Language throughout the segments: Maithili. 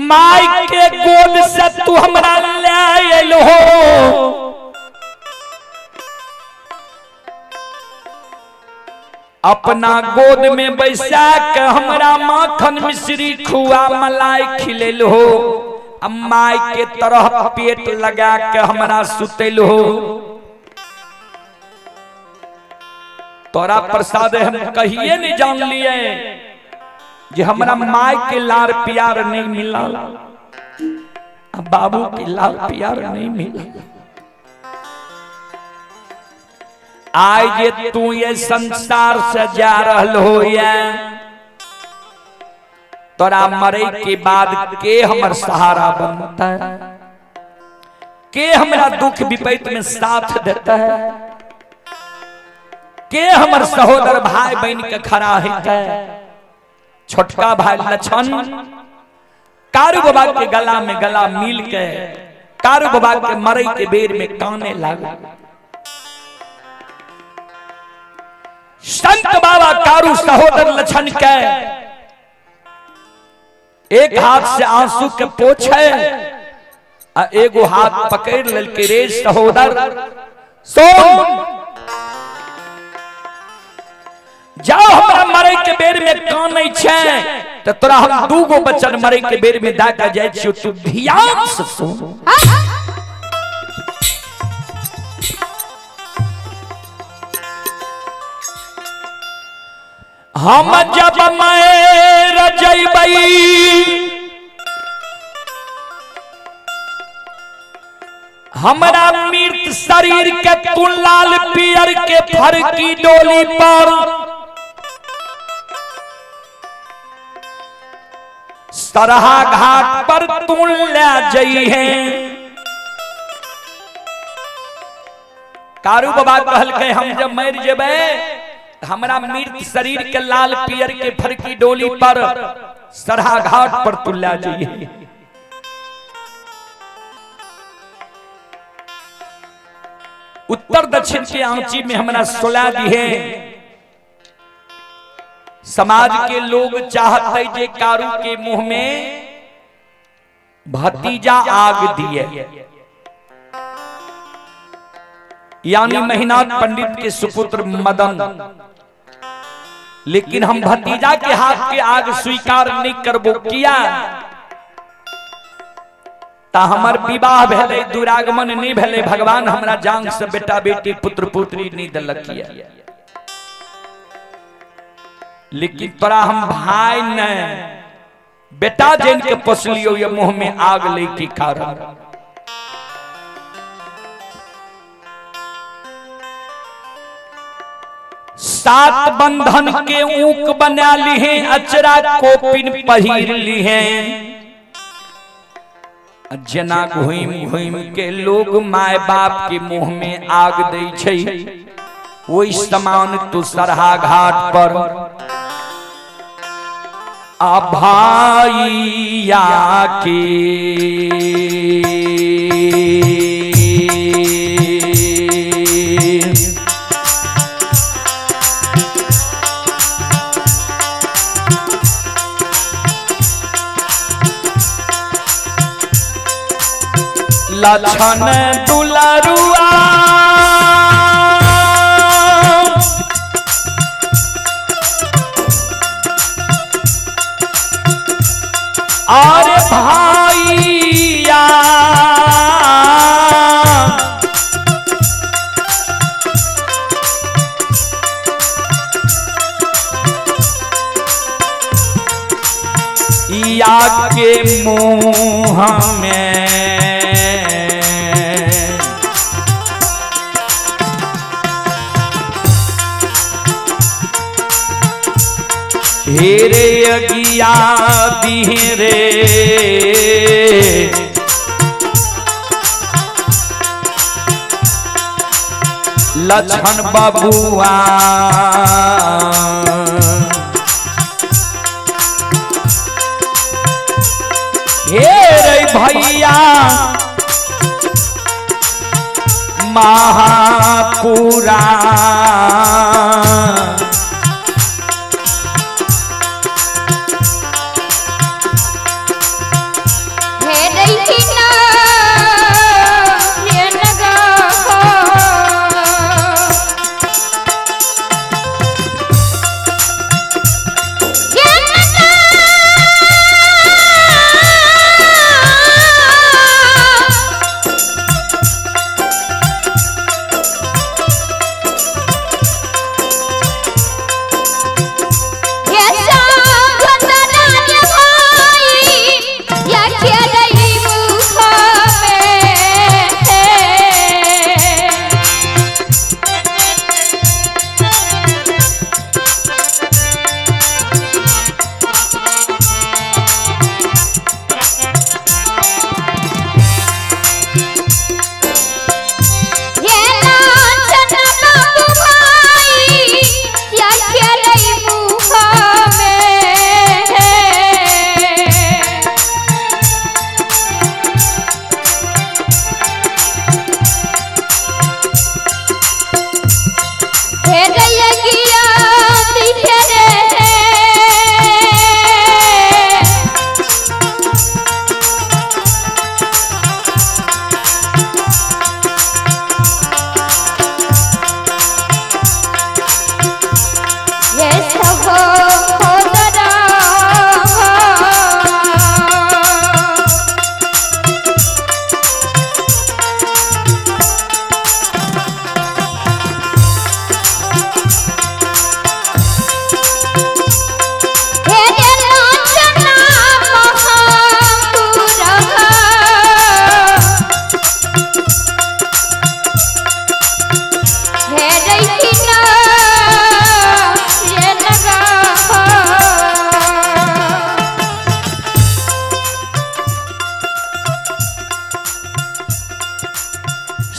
माय के गोद से तू हमरा ले आयल हो। अपना गोद में बैसा के हमरा माखन मिश्री खुआ मलाई खिलेल हो, माय के तरह पेट लगा के हमरा सुतेल हो। तोरा प्रसाद हम कहिए नहीं जान लिए जे हमरा माय के लार प्यार नहीं मिला, बाबू के लार प्यार नहीं मिला। आय जे तू ये संसार से जा रहल हो, तोरा मरे के बाद के हमर सहारा बनता है, के हमरा दुख विपैत में साथ देता है, के हमर सहोदर भाई बहन के खड़ा होता है। छोटका भाई लक्षण कारू बाबा के गला में गला मिल के कारू बाबा के मरे के बेर में काने लगा। संत बाबा कारू सहोदर लक्षण के एक हाथ से आंसू के पोछे आ एगो हाथ पकड़ ललके, रे सहोदर सोन जाओ हमरा मरे के बेर में कानै छै त तोरा हम दूगो बचन मरे के बेर में दा के जाय छियो, तू ध्यान से सुन। हम जब मैं रजैबई हमरा मृत शरीर के तू लाल पियर के फरकी डोली पर सरहा घाट पर तू ले जइहे। कारू बाबा कहलकै हम जब मर जेबै हमरा मृत शरीर के लाल पियर के फरकी डोली पर सरहा घाट पर तू ले जइहे। उत्तर दक्षिण के आंची में हमरा सुला दिहे। समाज के लोग चाहते जे कारू के मुंह में भतीजा आग दिए, यानी महिनाथ पंडित के सुपुत्र मदन, लेकिन हम भतीजा के हाथ के आग स्वीकार नहीं करबो। किया ता हमर विवाह भेलै, दुरागमन नहीं भेलै, भगवान हमरा जान से बेटा बेटी पुत्र पुत्री नहीं दिलकिया, लेकिन तोरा हम भाई ने बेटा जन के पोसलियो ये मुंह में आग ले के कारण। सात बंधन के ऊक बना ली है, अचरा कोपिन पहिर ली है, जना घुम घुम के लोग my बाप के मुंह में आग दे छै, वही समान तू सरहा घाट पर आ भाइया के लक्षण दुलरुआ और भाइया या के मुँह में हेरे अगिया दिहरे लक्षण बबुआ हे रे भैया महापुरा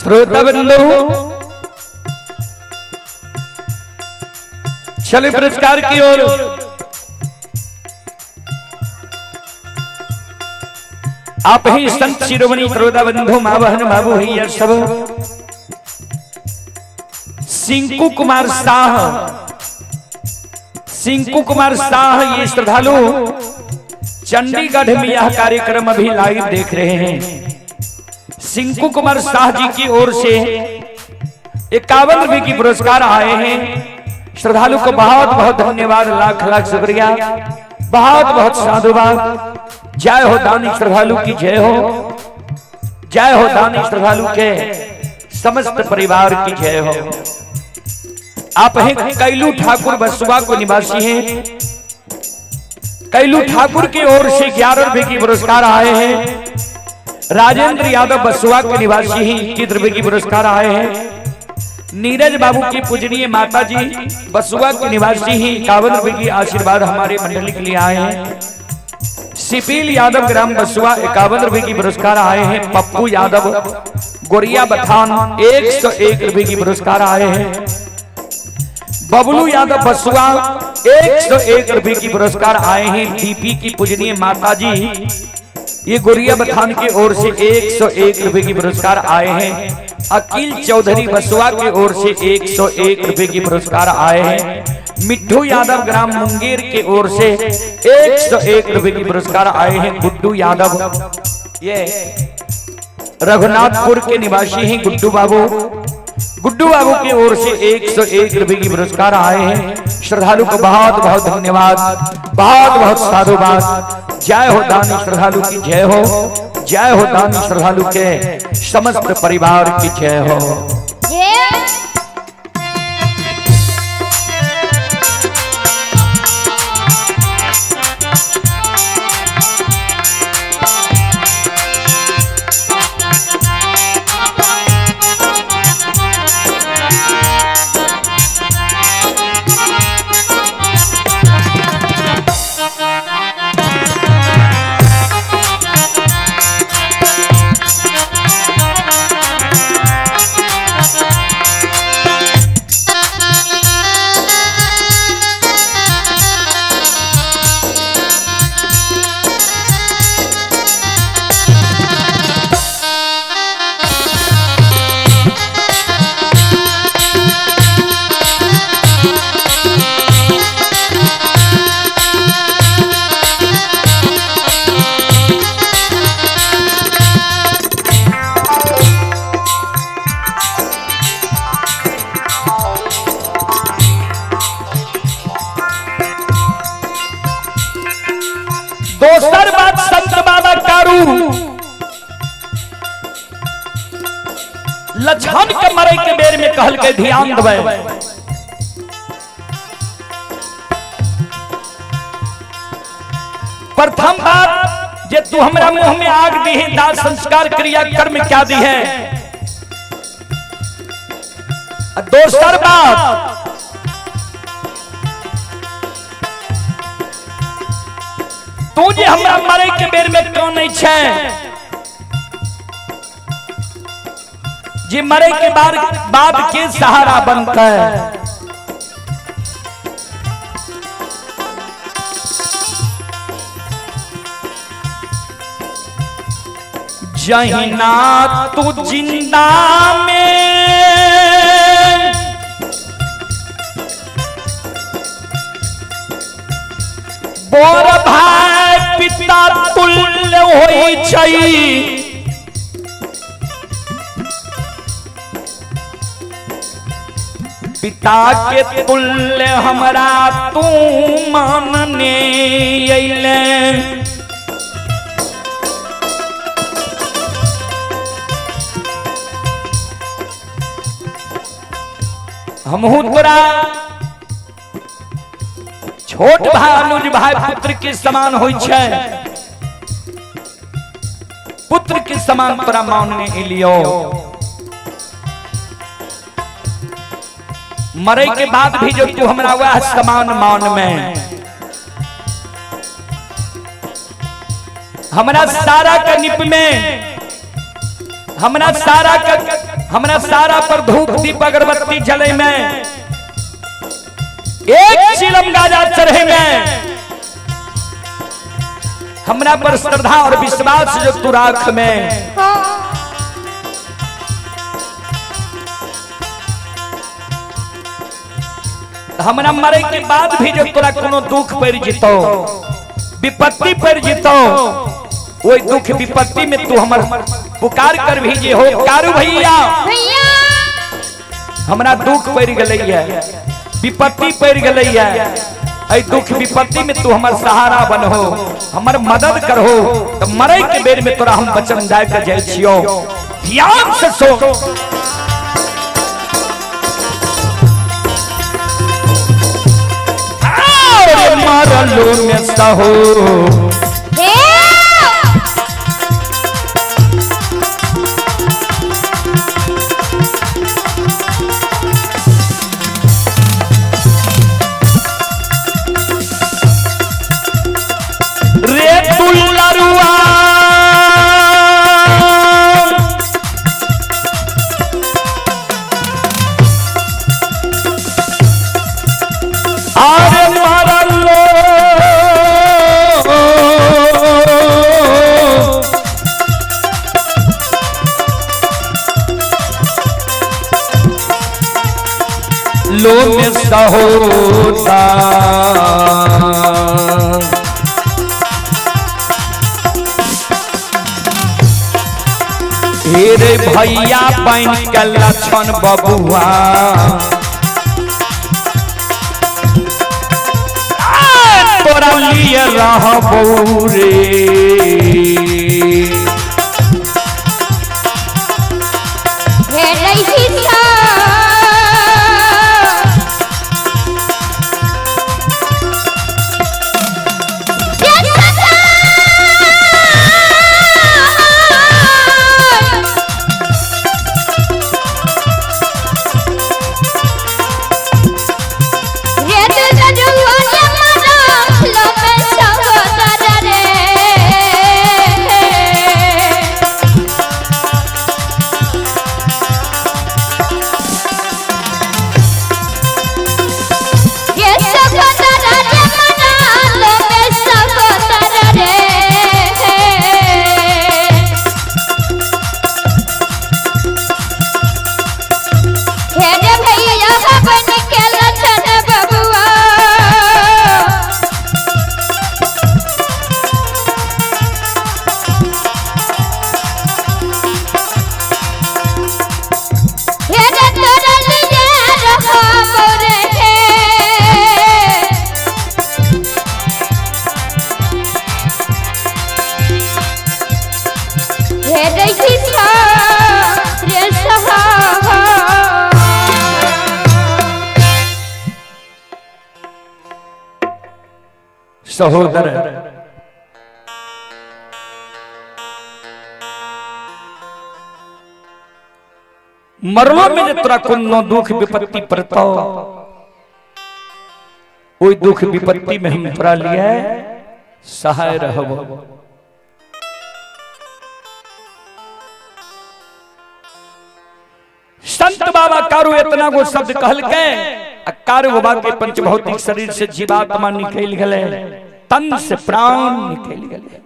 श्रोता बंधु, चले पुरस्कार की ओर। आप ही संत शिरोमणि श्रोता बंधु, माँ बहन बाबू भैया सब, सिंकू कुमार शाह, सिंकू कुमार शाह ये श्रद्धालु चंडीगढ़ में यह कार्यक्रम अभी लाइव देख रहे हैं। सिंकू कुमार शाह जी की ओर से 51 रुपए की पुरस्कार आए हैं। श्रद्धालु को बहुत बहुत धन्यवाद, लाख लाख शुक्रिया, बहुत बहुत साधुवाद। जय हो दानी श्रद्धालु की जय हो, जय हो दानी श्रद्धालु के समस्त परिवार की जय हो। आप हैं कैलू ठाकुर बसुआ को निवासी हैं। कैलू ठाकुर की ओर से 11 रुपए की पुरस्कार आए हैं। राजेंद्र यादव बसुआ के निवासी हैं, 21 रुपए की पुरस्कार आए हैं। नीरज बाबू की पूजनीय माता जी बसुआ के निवासी हैं, 51 रुपए की आशीर्वाद हमारे मंडली के लिए आए हैं। सिपिल यादव ग्राम बसुआ 51 रुपए की पुरस्कार आए हैं। पप्पू यादव गोरिया बथान 101 रुपए की पुरस्कार आए हैं। बबलू यादव बसुआ 101 रुपए की पुरस्कार आए हैं। दीपी की पूजनीय माता जी ये गोरिया बथान की ओर से 101 रुपए की पुरस्कार आए हैं। अकील चौधरी बसुआ की ओर से 101 रुपए की पुरस्कार आए हैं। मिट्ठू यादव ग्राम मुंगेर के ओर से 101 रुपए की पुरस्कार आए हैं। गुड्डू यादव ये रघुनाथपुर के निवासी हैं, गुड्डू बाबू, गुड्डू बाबू की ओर से 101 रुपए की पुरस्कार आए हैं। श्रद्धालु को बहुत बहुत धन्यवाद, बहुत बहुत साधुवाद। जय हो दानी श्रद्धालु की जय हो, जय हो दानी श्रद्धालु के समस्त परिवार की जय हो। जय। दोसर बात संत बाबा कारू लछन के मरे के बेर में कहल के ध्यान देबै। प्रथम बात जे तू हमरा मुंह में आग दी है, दाह संस्कार क्रिया कर्म क्या दी है। आ दोसर बात तू जे हमरा मरे के बेर में क्यों नहीं छै, जे मरे के बाद बाद के सहारा बनता है। जहिना तू जिंदा में बोर भाई पिता तुल्य होई छै, पिता के तुल्य हमरा तू मानने अइले। हमहू तोरा छोट भाई अनुज भाई पुत्र के समान होई छै, पुत्र के समान तोरा मानने एलियो। मरे के बाद भी जो तू हमरा वह समान मान में हमरा सारा का निप में हमरा सारा का हमरा सारा पर धूप दीप अगरबत्ती जले में, एक चिलम गाजा चढ़े में, हमरा पर श्रद्धा और विश्वास जो तू राख में, हमरा मरे के बाद भी जो तोरा कोनो दुख पड़ जितो, विपत्ति पड़ जितो, ओई दुख विपत्ति में तू हमर पुकार कर भी जे हो कारू भैया, भैया हमरा दुख पड़ गेलै है, विपत्ति पड़ गेलै है, ऐ दुख विपत्ति में तू हमर सहारा बनहो, हमर मदद करहो, तो मरे के बेर में तोरा हम वचन दे के जाइ छियो। ध्यान से सो। अरे मरलो में सहो हे रे दुलरुआ अरे मरलो लो में सहोदा हे रे भैया बन के लक्षण बबुआ, आ, तोरा लिए रहबौ रे। हे रही सा भैया बन के लछन बबुआ। हे रे तोरा लिए रहबो रे हे। हे रे सिसा रे सहा। सहोदर मरलो में जे तोरा कोनो दुख विपत्ति पड़तो, ओई दुख विपत्ति में हम तोरा लिए सहाय रहबो। संत बाबा कारू इतना गो शब्द कहलकै आ कारू बाबा के पंचभौतिक शरीर से जीवात्मा निकल गेलै, तन से प्राण निकल गेलै।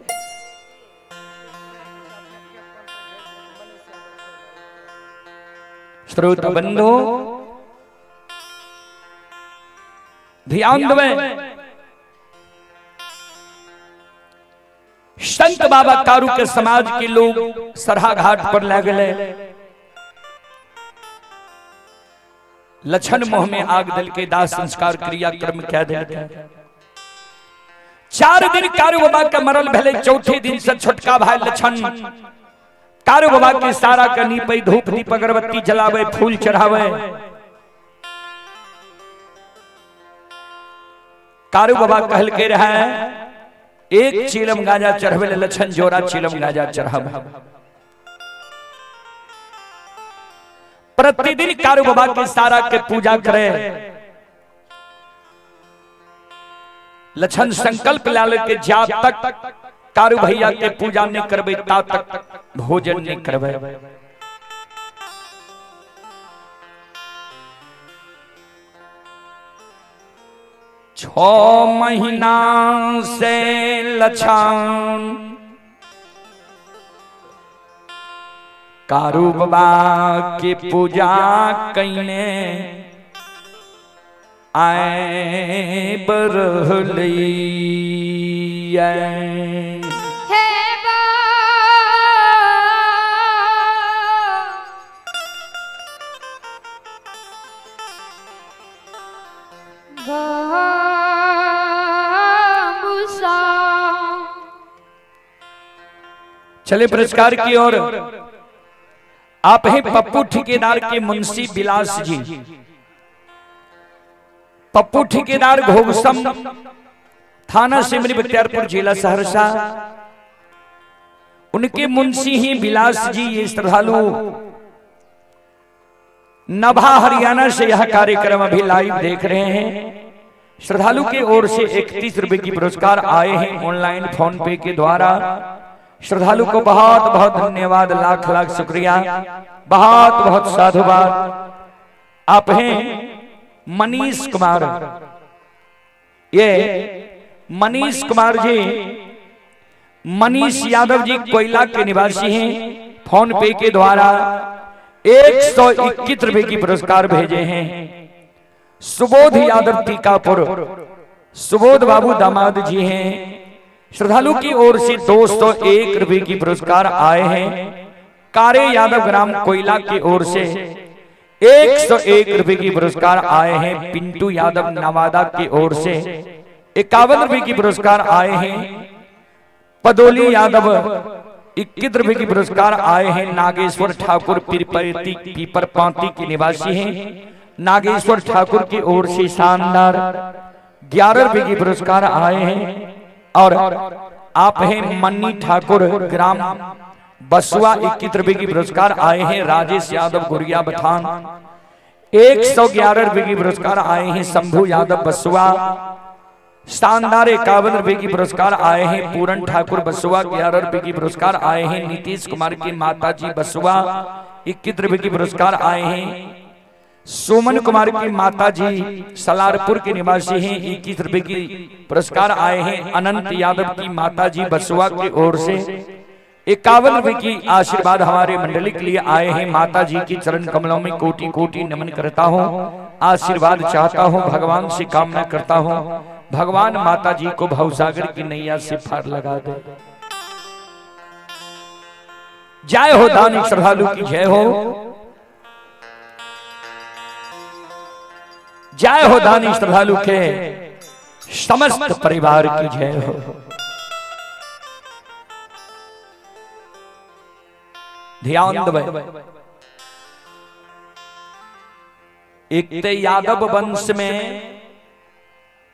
श्रोता बंधु ध्यान देवे, संत बाबा कारू के समाज के लोग सरहा घाट पर लगले, लछन मोह में आग दल के दाह संस्कार क्रिया कर्म कह दिल। 4 दिन कारू बाबा के मरल भेले, चौथे दिन से छोटका भाई लछन कारू बाबा के सारा के नीपे, धूप दीप अगरबत्ती जलावे, फूल चढ़ावे। कारू बाबा कहल के रहे एक चिलम गांजा चढ़वे ले लछन जोड़ा चिलम गांजा चढ़ावे। प्रतिदिन कारू बाबा के सारा के पूजा करे। लछन संकल्प लाल के जा तक कारू भैया के पूजा नहीं करबे ता तक भोजन नहीं करबे। 6 महीना से लछन कारू बाबा के पूजा कैने आए बरहलिया। हे बा मूसा। चले पुरस्कार की ओर। आप हैं पप्पू ठेकेदार के मुंशी विलास जी, पप्पू ठेकेदार घोगसम, थाना सिमरी बख्तियारपुर, जिला सहरसा। उनके मुंशी ही विलास जी। ये श्रद्धालु नभा हरियाणा से यह कार्यक्रम अभी लाइव देख रहे हैं। श्रद्धालु के ओर से 31 रुपए की पुरस्कार आए हैं ऑनलाइन फोन पे के द्वारा। श्रद्धालु को बहुत बहुत धन्यवाद, लाख लाख शुक्रिया, बहुत बहुत साधुवाद। आप हैं मनीष कुमार, ये मनीष कुमार जी, मनीष यादव जी कोयला के निवासी हैं। फोन पे के द्वारा 121 रुपए की पुरस्कार भेजे हैं। सुबोध यादव टीकापुर, सुबोध बाबू दामाद जी हैं। श्रद्धालु की ओर से 201 रुपए की पुरस्कार आए हैं। कारे यादव ग्राम कोयला की ओर से 101 रुपए की पुरस्कार आए हैं। पिंटू यादव नवादा की ओर से 51 रुपए की पुरस्कार आए हैं। पदोली यादव 21 रुपए की पुरस्कार आए हैं। नागेश्वर ठाकुर पीरपैती पीपर पांती के निवासी हैं। नागेश्वर ठाकुर की ओर से शानदार 11 रुपए की पुरस्कार आए हैं। और आप हैं मन्नी ठाकुर ग्राम बसुआ, 21 रुपए की पुरस्कार आए हैं। राजेश यादव गुड़िया बथान, 111 रुपए की पुरस्कार आए हैं। शंभू यादव बसुआ, शानदार 51 रुपए की पुरस्कार आए हैं। पूरन ठाकुर बसुआ, 11 रुपए की पुरस्कार आए हैं। नीतीश कुमार की माता जी बसुआ, 21 रुपए की पुरस्कार आए हैं। सुमन कुमार की माता जी सलारपुर के निवासी हैं, 21 रुपए की पुरस्कार आए हैं। अनंत यादव की माता जी बसुआ की ओर से 51 रुपए की आशीर्वाद हमारे मंडली के लिए आए हैं। माता जी की चरण कमलों में कोटि कोटि नमन करता हूँ, आशीर्वाद चाहता हूँ, भगवान से कामना करता हूँ, भगवान माता जी को भवसागर की नैया से पार लगा दे। जय हो, दानी श्रद्धालु की जय हो। जय हो, दानी श्रद्धालु के समस्त परिवार की जय हो। ध्यान देबै, एक ते यादव वंश में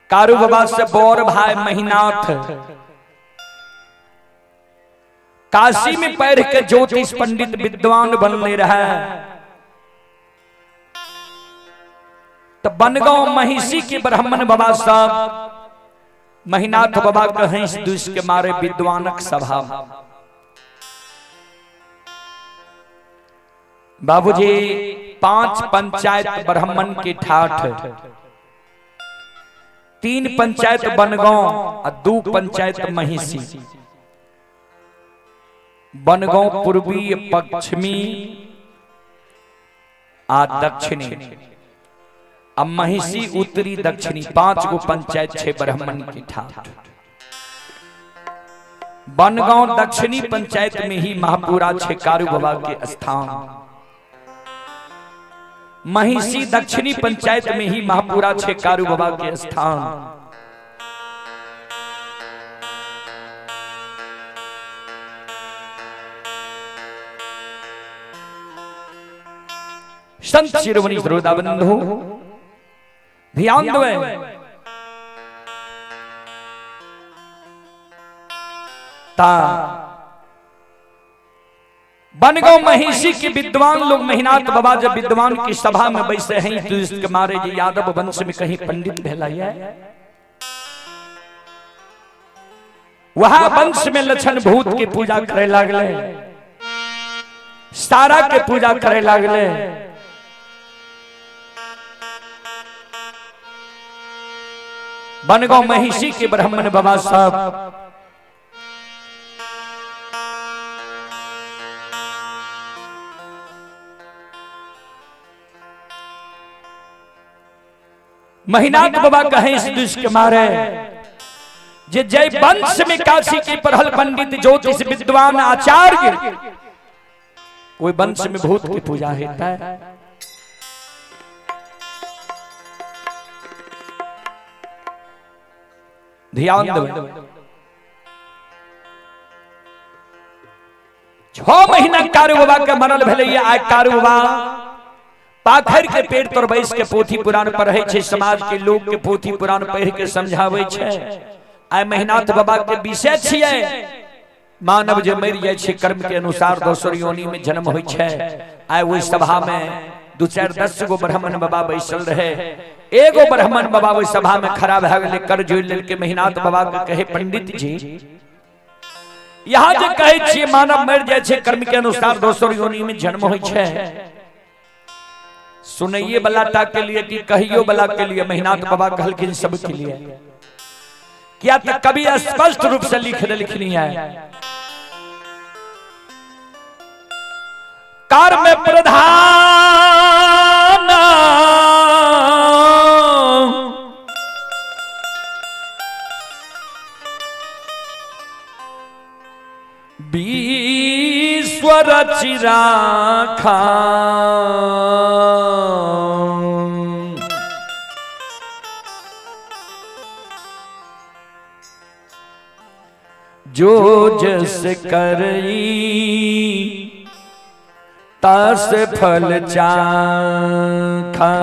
कारू बाबा से बड़ भाई महिनाथ काशी में पढ़ के ज्योतिष पंडित विद्वान बनने रहा, तो बनगांव महिषी के ब्राह्मण बाबा साहब महिनाथ बाबा के हंस दुस के मारे विद्वानक सभा। बाबूजी, पांच पंचायत ब्राह्मण के ठाठ, तीन पंचायत बनगांव और दो पंचायत महिषी। बनगांव पूर्वी, पश्चिमी आ दक्षिणी, अब महिषी उत्तरी दक्षिणी, पांच गो पंचायत छे ब्राह्मण के ठाठ। बनगांव दक्षिणी पंचायत में ही महापुरा छे कारू बाबा के स्थान। महिषी दक्षिणी पंचायत में ही महापुरा छे कारू बाबा के स्थान। संत शिरोमणि श्रोता बंधु, ध्यान देवे, ता बनगांव महिषी के विद्वान लोग महिनाथ बाबा जब विद्वान की सभा में बैसे हैं तो इसके मारे जी यादव वंश में कहीं पंडित भेला है? वहां वंश में लक्षण भूत के पूजा करे लागले, सारा के पूजा करे लागले। बनगांव महिषी के ब्राह्मण बाबा साहब महिनाथ बाबा कहे इस दुष्ट के मारे जे जय वंश में काशी के पढ़ल पंडित ज्योतिष विद्वान आचार्य, कोई वंश में भूत की पूजा होता है। ध्यान दो, 6 महीना कारू बाबा के मरल भेलै। आइ कारू बाबा पाखर के पेड़ तर बैस के पोथी पुराण पढ़ै छै, समाज के लोग के पोथी पुराण पढ़ के समझाबै छै। आइ महिनाथ बाबा के विषय छियै मानव जे मरि जाइ छै कर्म के अनुसार दोसर योनि में जन्म होइ छै। आइ ओहि सभा में 2-4 10 गो ब्राह्मण बाबा बैसल रहे। एगो ब्राह्मण बाबा ओहि सभा में खड़ा भए गेलै, कर जोड़ि लेलकै। महिनाथ बाबा के कहे, पंडित जी यहाँ जे कहै छियै मानव मरि जाइ छै कर्म के अनुसार दोसर योनि में जन्म होइ छै, सुनैये वाला टा के लिए कि कहियो वाला के लिए? महिनाथ बाबा कहलखिन सबके लिए। क्या तक कभी स्पष्ट रूप से लिख देलखिन है, कर्म प्रधान विश्व रचिराखा, जो जस करई तस फल चाखा।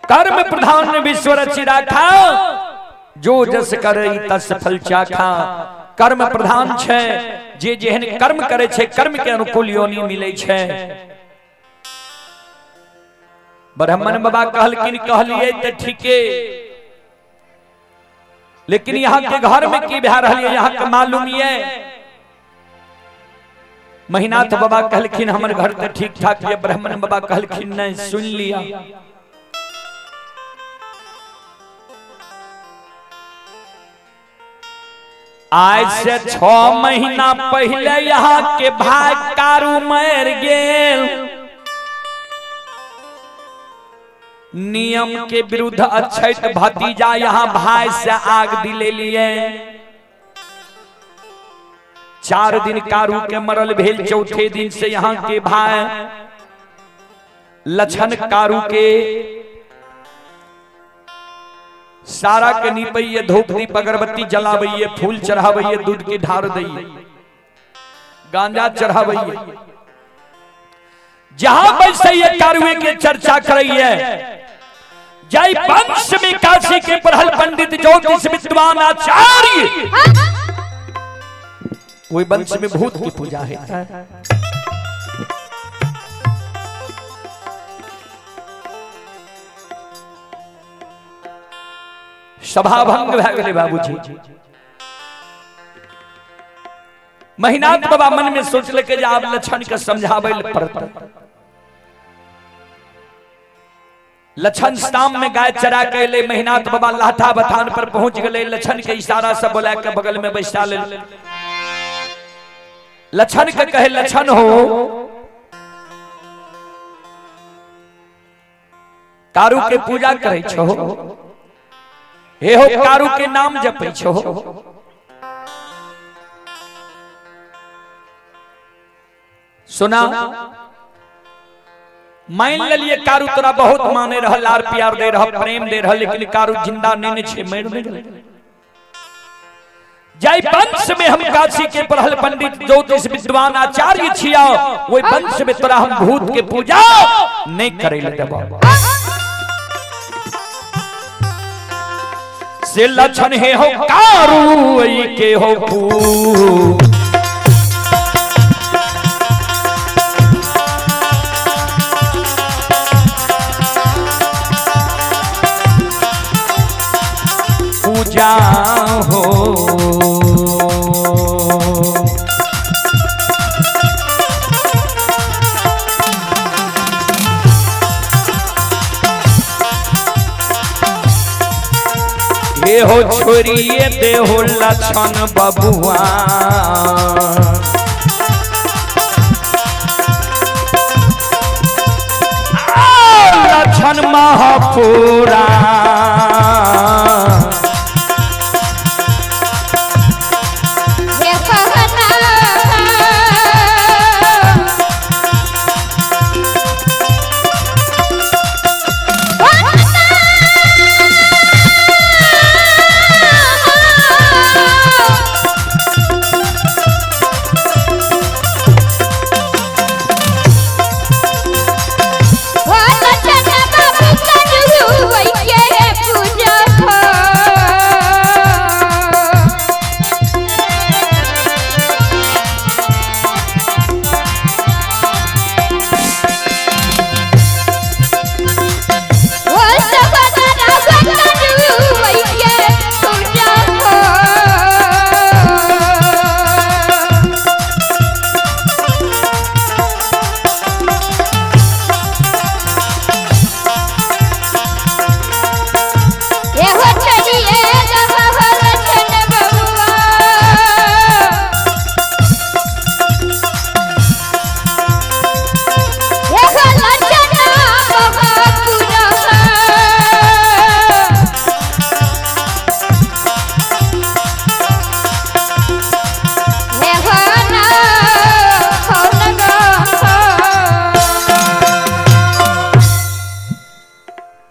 कर्म प्रधान विश्व रचिराखा, जो जस करई तस फल चाखा। कर्म प्रधान छै, जे जेहन कर्म करे छै कर्म के अनुकूल योनि मिले छै। ब्राह्मण बाबा कहलखिन कहलिए त ठीके, लेकिन यहाँ के घर में की भए रहल है यहाँ के मालूम ये? महिनाथ बाबा कहलखिन हमर घर त ठीक ठाक ये। ब्राह्मण बाबा कहलखिन नहीं, सुन लिया। आज से 6 महीना पहले यहाँ के भाई कारू मर गेल। नियम के विरुद्ध अछैत भतीजा यहाँ भाई से आग दिले लिए। 4 दिन कारू के मरल भेल, चौथे दिन से यहाँ के भाई लछन कारू के सारा के निपैये, धूप दीप अगरबत्ती जलाबैये, फूल चढ़ाबैये, दूध के ढार दैये, गांजा चढ़ाबैये। जहां बैसैये कारुए के चर्चा करैये। जय वंश में काशी के पढ़ल पंडित ज्योतिष विद्वान आचार्य, कोई वंश में भूत की पूजा है। सभा भंग भए गेलै बाबूजी। महिनाथ बाबा मन में सोचलकै जे आब लछन के समझाबै लए पड़त। लछन शाम में गाय चरा के एलै, महिनाथ बाबा लाठा बथान पर पहुंच गेलै। लछन के इशारा से बोला के बगल में बैसा लेल। लछन के कहे, लछन हो कारू के पूजा करै छहो, हे हो कारू के नाम जपै छहो, सुना मान लेलिए कारू तोरा बहुत माने रह, लार प्यार दे रह, प्रेम दे रह, लेकिन कारू जिंदा नहीं छे, मर गेलै। जय वंश में हम काशी के पढ़ल पंडित ज्योतिष विद्वान आचार्य छिया, वही वंश में तोरा हम भूत के पूजा नहीं करे ले देबो। से लक्षण हे हो कारू के हो पू पूजा हो। एहो छोड़िए देहो लक्षण बबुआ। लक्षण महापुरा हे कहना।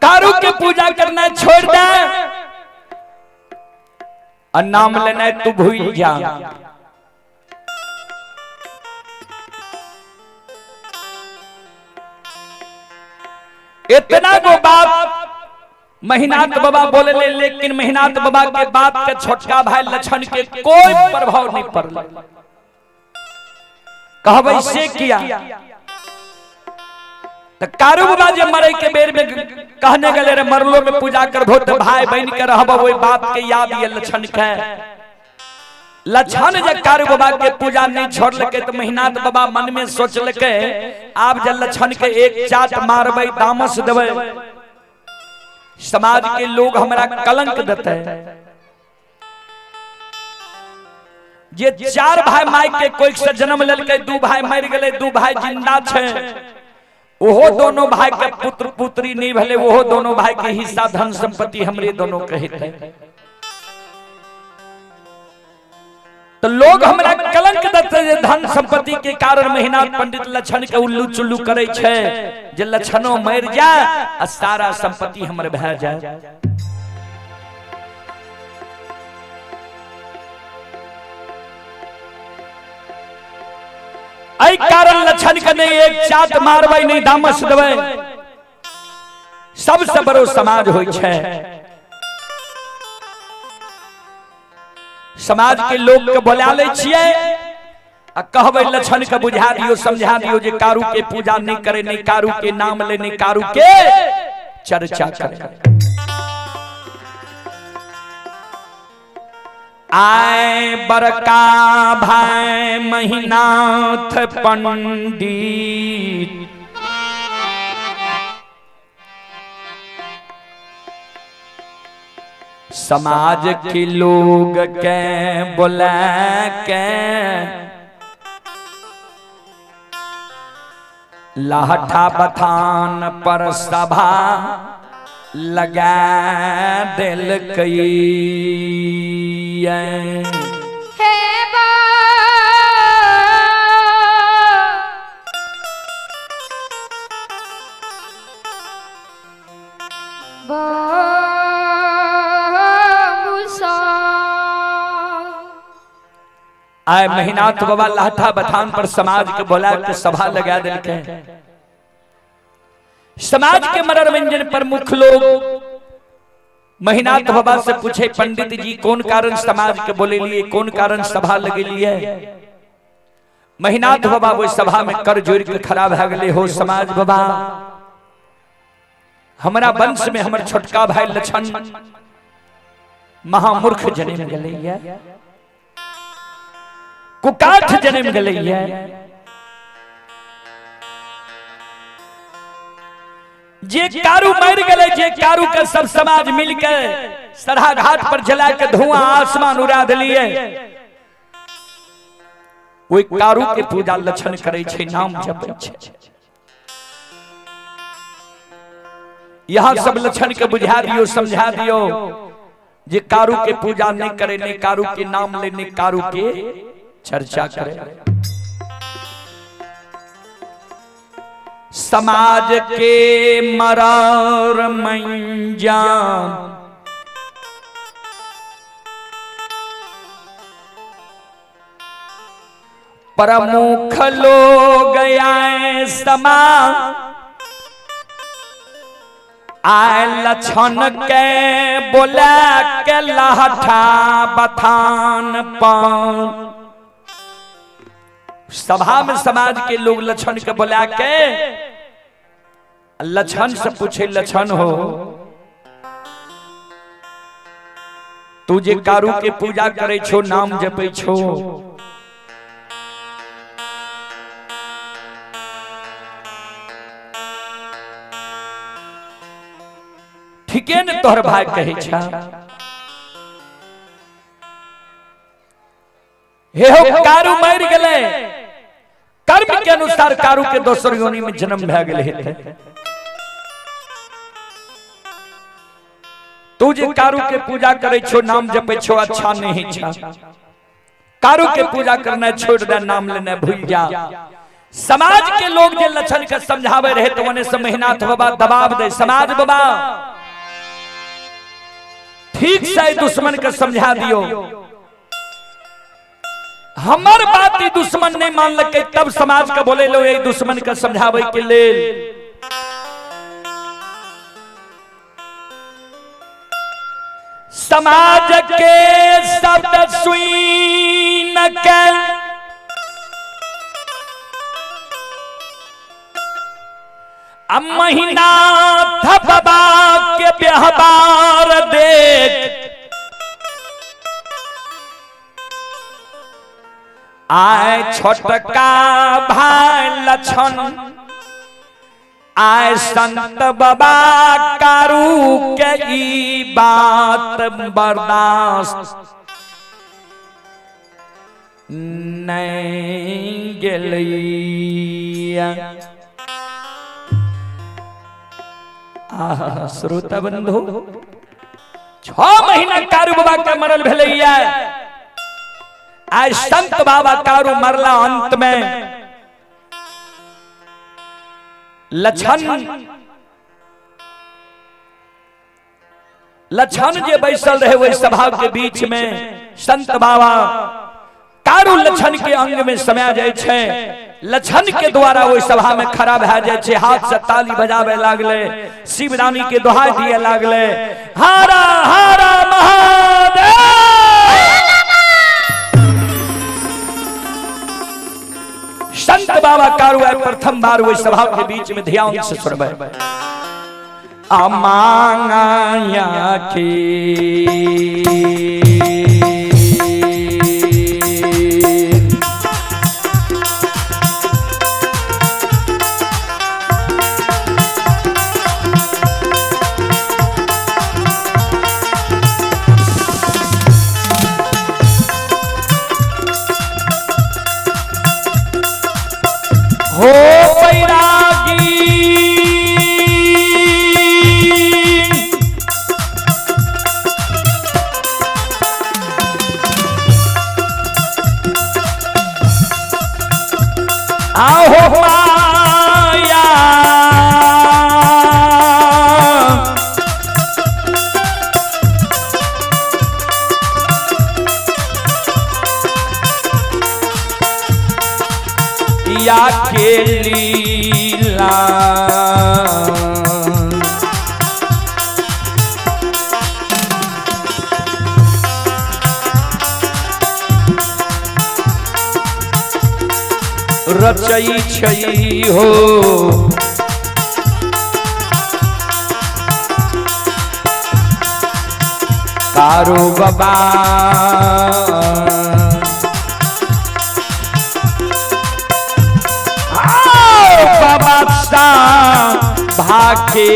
कारू के पूजा करना छोड़ दे और नाम लेना तू भूल जा। इतना गो बात महिनाथ बाबा बोले ले, लेकिन महिनाथ बाबा के बात के छोटका भाई लक्षण के कोई प्रभाव नहीं पड़ल। कहबै से किया तो कारू बाबा जे मरे के बेर में कहने गले रे मरलो में पूजा करबो तो भाई बहन के रहब, ओहि बात के याद ये लक्षण के। लक्षण जे कारू बाबा के पूजा नहीं छोड़लकै तो महिनाथ बाबा मन में सोचलकै आब जे लक्षण के एक चाट मारबै दामस देबै समाज के लोग हमरा कलंक देते। जे चार भाई माय के कोई से जन्म लेलकै, दू भाई मर गेलै, दू भाई जिंदा छै, ओहो दोनों भाई के पुत्र पुत्री नहीं भले, ओहो दोनों भाई के हिस्सा धन संपत्ति हमरे दोनों के हेतै। तो लोग हमरा कलंक देते जे धन संपत्ति के कारण महिनाथ पंडित लक्षण के उल्लू चुल्लू करे छै, जे लक्षणों मर जाए आ सारा संपत्ति हमर भए जाए। एहि कारण लक्षण के नहीं एक चाट मारबै नहीं दामस देबै। सबसे बड़ो समाज होइ छै। समाज के लोग के बोला लै छियै आ कहबै लक्षण के बुझा दियो समझा दियो जे कारू के पूजा नहीं करे, नहीं कारू के नाम ले, नहीं कारू के चर्चा करे। आए बड़का भाई महिनाथ पंडित समाज के लोग के बोला के लाठा बथान पर सभा लगा देलकै। हे बा आए महिनाथ बाबा लाठा बथान पर समाज के बोला के सभा लगा देलकै। समाज के मनोरंजन प्रमुख लोग महिनाथ बाबा से पूछे पंडित जी कौन कारण समाज के बोले लिए, कौन कारण सभा लगे लिए। महिनाथ बाबा वो सभा में कर जोड़ के खड़ा भए गेले, हो समाज बाबा हमारा वंश में हमर छोटका भाई लक्षण महामूर्ख जन्म गेलै, कुकाठ जन्म गेलै। जे कारू मर गेलै, जे कारू के सब समाज मिल के सरहा घाट पर जला के धुआं आसमान उड़ा दिलिए। ओहि कारू के पूजा लक्षण करे छै, नाम जपै छै। यहाँ सब लक्षण के बुझा दियो, समझा दियो जे कारू के पूजा नहीं करे, नहीं कारू के नाम ले, नहीं कारू के चर्चा करे। समाज के मरार मंजा प्रमुख लोग आए समा आए लक्षण के बोला के लहठा बथान पान। सभा में समाज के लोग लक्षण के बोला के लक्षण से पूछे, लक्षण हो तू जे कारू के पूजा करे छो, नाम जपे छो, ठीके ने तोहर भाई कहे छा? हे हो कारू मर गेले, कर्म के अनुसार कारू के दोसर योनि में जन्म भए गेल हेतै। तू जे कारू के पूजा करे छो, नाम जपे छो, अच्छा नहीं छा। कारू के पूजा करना छोड़ दे, नाम लेना भूल जा। समाज के लोग जे लक्षण के समझावे रहे तो ओने से महिनाथ बाबा दबाव दे, समाज बाबा ठीक से दुश्मन के समझा दियो, हमर बात ही दुश्मन नहीं मानलकै तब समाज के बोले लो यही दुश्मन के समझावे के लेल। समाज के शब्द सुन के महीना बाबा के व्यवहार देख आए छोटका भाई लक्षण आए संत बाबा कारू के ई बात बर्दाश्त नहीं गेलैया। आहा श्रोता बंधु, 6 महीना कारू बाबा के मरल भेलैया। आज संत बाबा कारू मरला अंत में लक्षण लक्षण जे बैसल रहे वही सभा के बीच में संत बाबा कारू लक्षण के अंग में समाय जाय छै। लक्षण के द्वारा वही सभा में खड़ा भए जाय छै, हाथ से ताली बजावे लागले, शिवरानी के दोहाई दिए लागले, हारा हारा महादेव। संत बाबा कारू आए प्रथम बार वही सभा के बीच में ध्यान से सुनबे। अमांगा के हो बैरागी आहो माया या के लीला रचई छई हो कारू बाबा बाबा भाके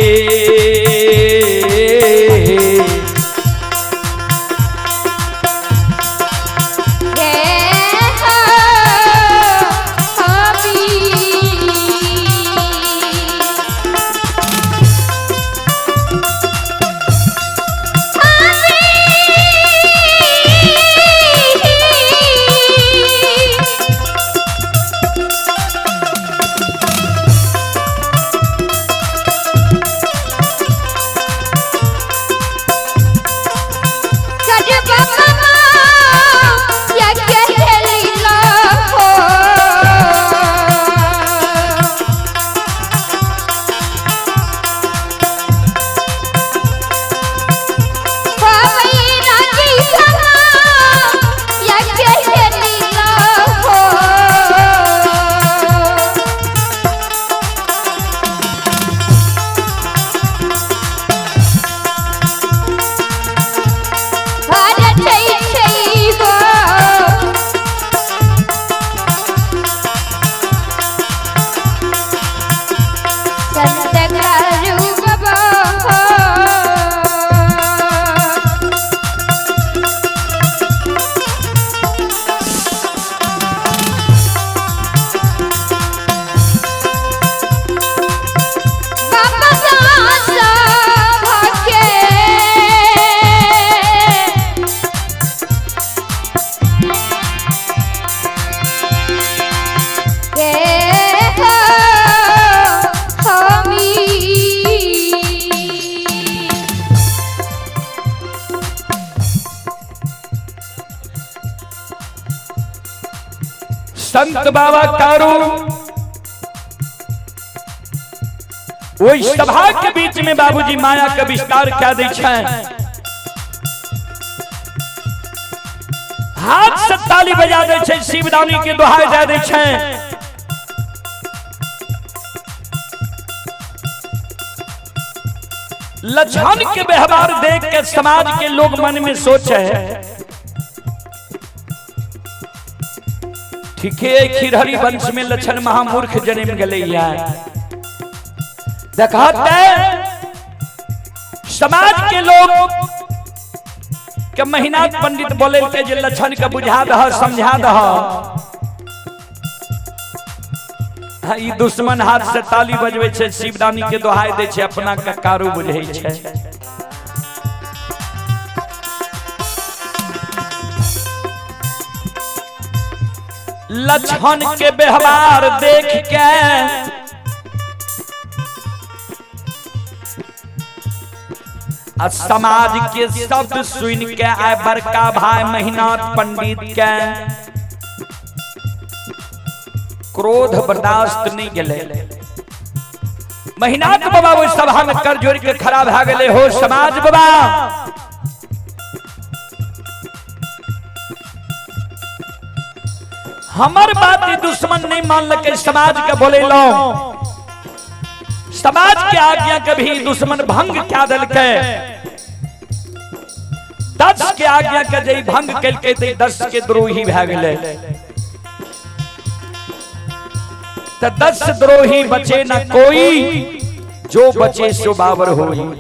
संत बाबा कारू ओहि सभा के बीच में बाबूजी माया के विस्तार क्या दै छै। हाथ से ताली बजा दै छै, शिवदानी के दोहाई दे दै छै। लक्षण के व्यवहार देख के समाज के लोग मन में सोचे ठीक है, खिरहरी वंश में लक्षण महामूर्ख जन्म गले। देखते समाज के लोग के महिनाथ पंडित बोले के जे लक्षण के बुझा दह समझा दह, ई दुश्मन हाथ से ताली बजबै छै, शिवदानी के दोहाई दै छै, अपना के कारू बुझै छै। लक्षण के व्यवहार देख के आ समाज के शब्द सुन के आए बड़का भाई महिनाथ पंडित के क्रोध बर्दाश्त नहीं गेले। महिनाथ बाबा ओहि सभा में कर जोड़ के खड़ा भए गेले, हो समाज बाबा हमर बात दुश्मन नहीं मानलकै, समाज के बोलेलौं, समाज के आज्ञा के भी दुश्मन भंग क्या देलकै। 10 के आज्ञा के जे भंग केलकै ते 10 के द्रोही भए गेलै। त 10 द्रोही बचे न कोई, जो बचे सो बाबर होई।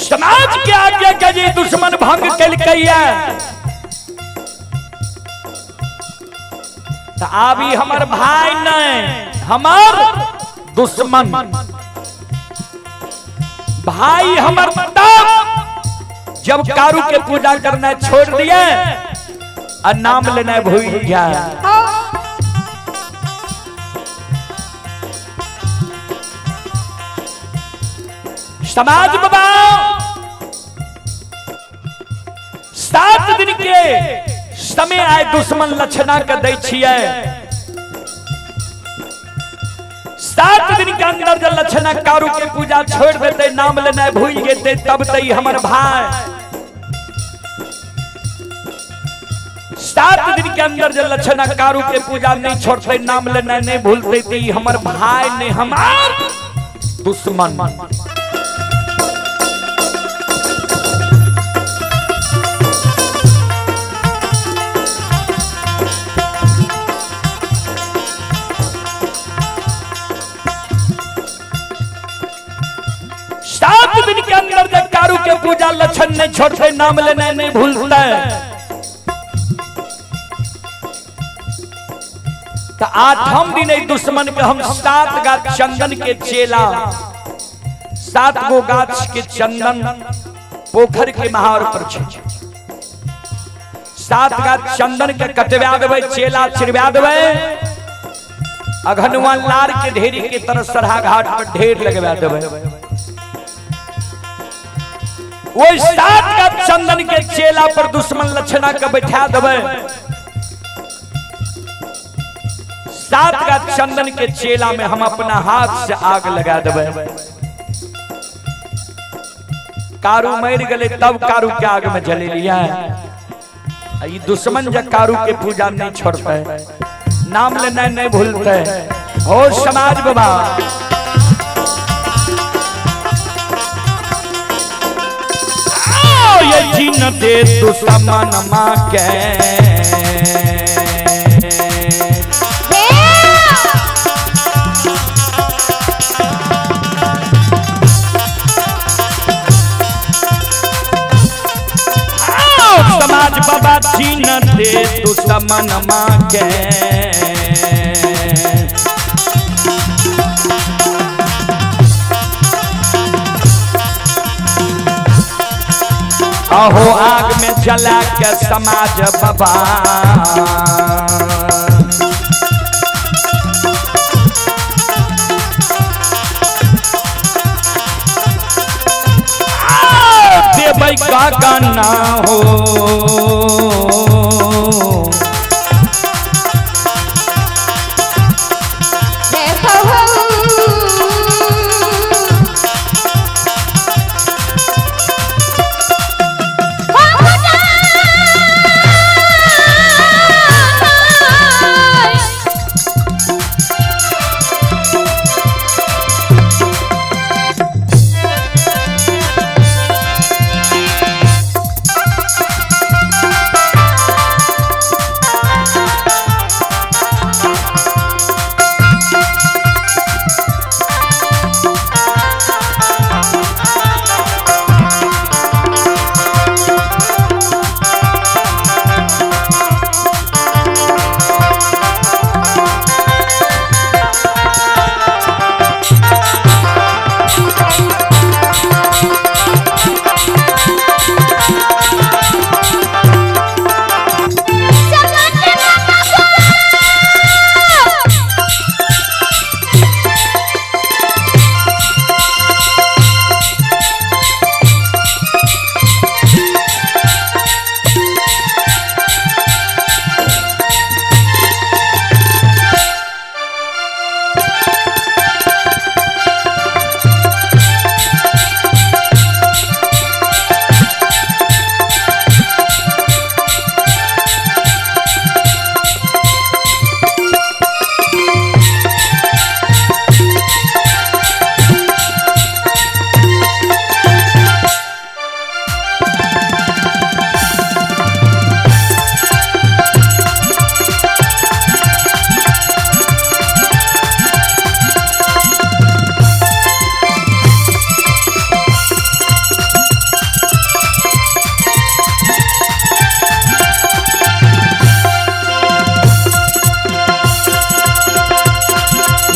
समाज के आज्ञा के जे दुश्मन भंग केलकै त आबी हमर भाई नहीं, हमर दुश्मन भाई हमर तब जब कारू के पूजा करना छोड़ दिए और नाम लेना भूल गया। समाज बाबा 7 दिन के समय आए दुश्मन लक्षणा के दै छियै। 7 दिन के अंदर जब लक्षणा कारू के पूजा छोड़ देते, नाम लेना भूल जेते, तब तई हमर भाई। 7 दिन के अंदर जब लक्षणा कारू के पूजा नहीं छोड़ते, नाम लेना नहीं भूलते, ते हमर भाई ने हमार दुश्मन। दिन के अंदर जब कारू के पूजा लक्षण नहीं छोड़ते, नाम लेना नहीं भूलते, तो 8वां दिन दुश्मन के हम 7 गाछ चंदन के चेला, 7 गो गाछ के चंदन पोखर के महार पर छे, 7 गाछ चंदन के कटवा देबै, चेला चिरवा देबै, अघनुआ लार के ढेरी के तरह सरहा घाट पर ढेर लगवा देबै। वो 7 गाछ चंदन के चेला पर दुश्मन लक्षणा के बैठा देबै। 7 गाछ चंदन के चेला में हम अपना हाथ से आग लगा देबै। कारू मर गए तब कारू के आग में जले लिया। दुश्मन जब कारू के पूजा नहीं छोड़ते, नाम लेना नहीं भूलते। हो समाज बाबा ये जीन दे दुश्मन मां के, समाज बाबा जीन दे दुश्मन मां के। अहो आग में जला के समाज बाबा गगना हो।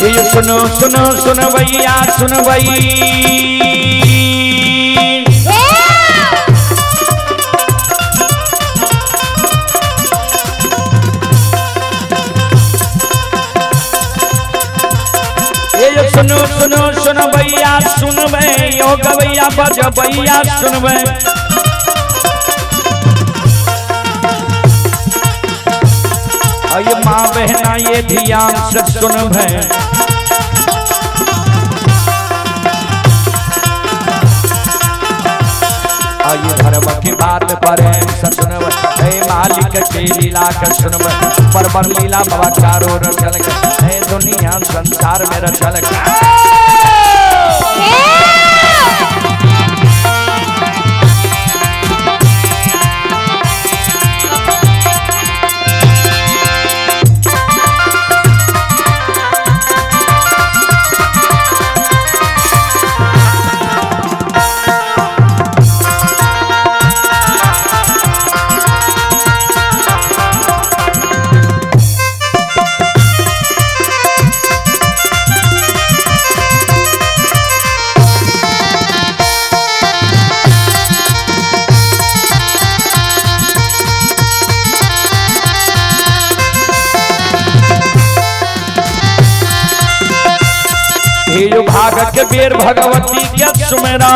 ये सुनो सुनो सुनवैया सुनवई, ये सुनो सुनो सुनवैया सुनबै, यो गवैया बजबैया सुनबै। अये माँ बहना ये ध्यान से सुनबै, आइए धर्म की बात पर सुनबै, हे मालिक के लीला के सुनबै, पर पर लीला बाबा चारों रचल के, हे दुनिया संसार में रचल के। भाग के बेर भगवती के सुमेरा,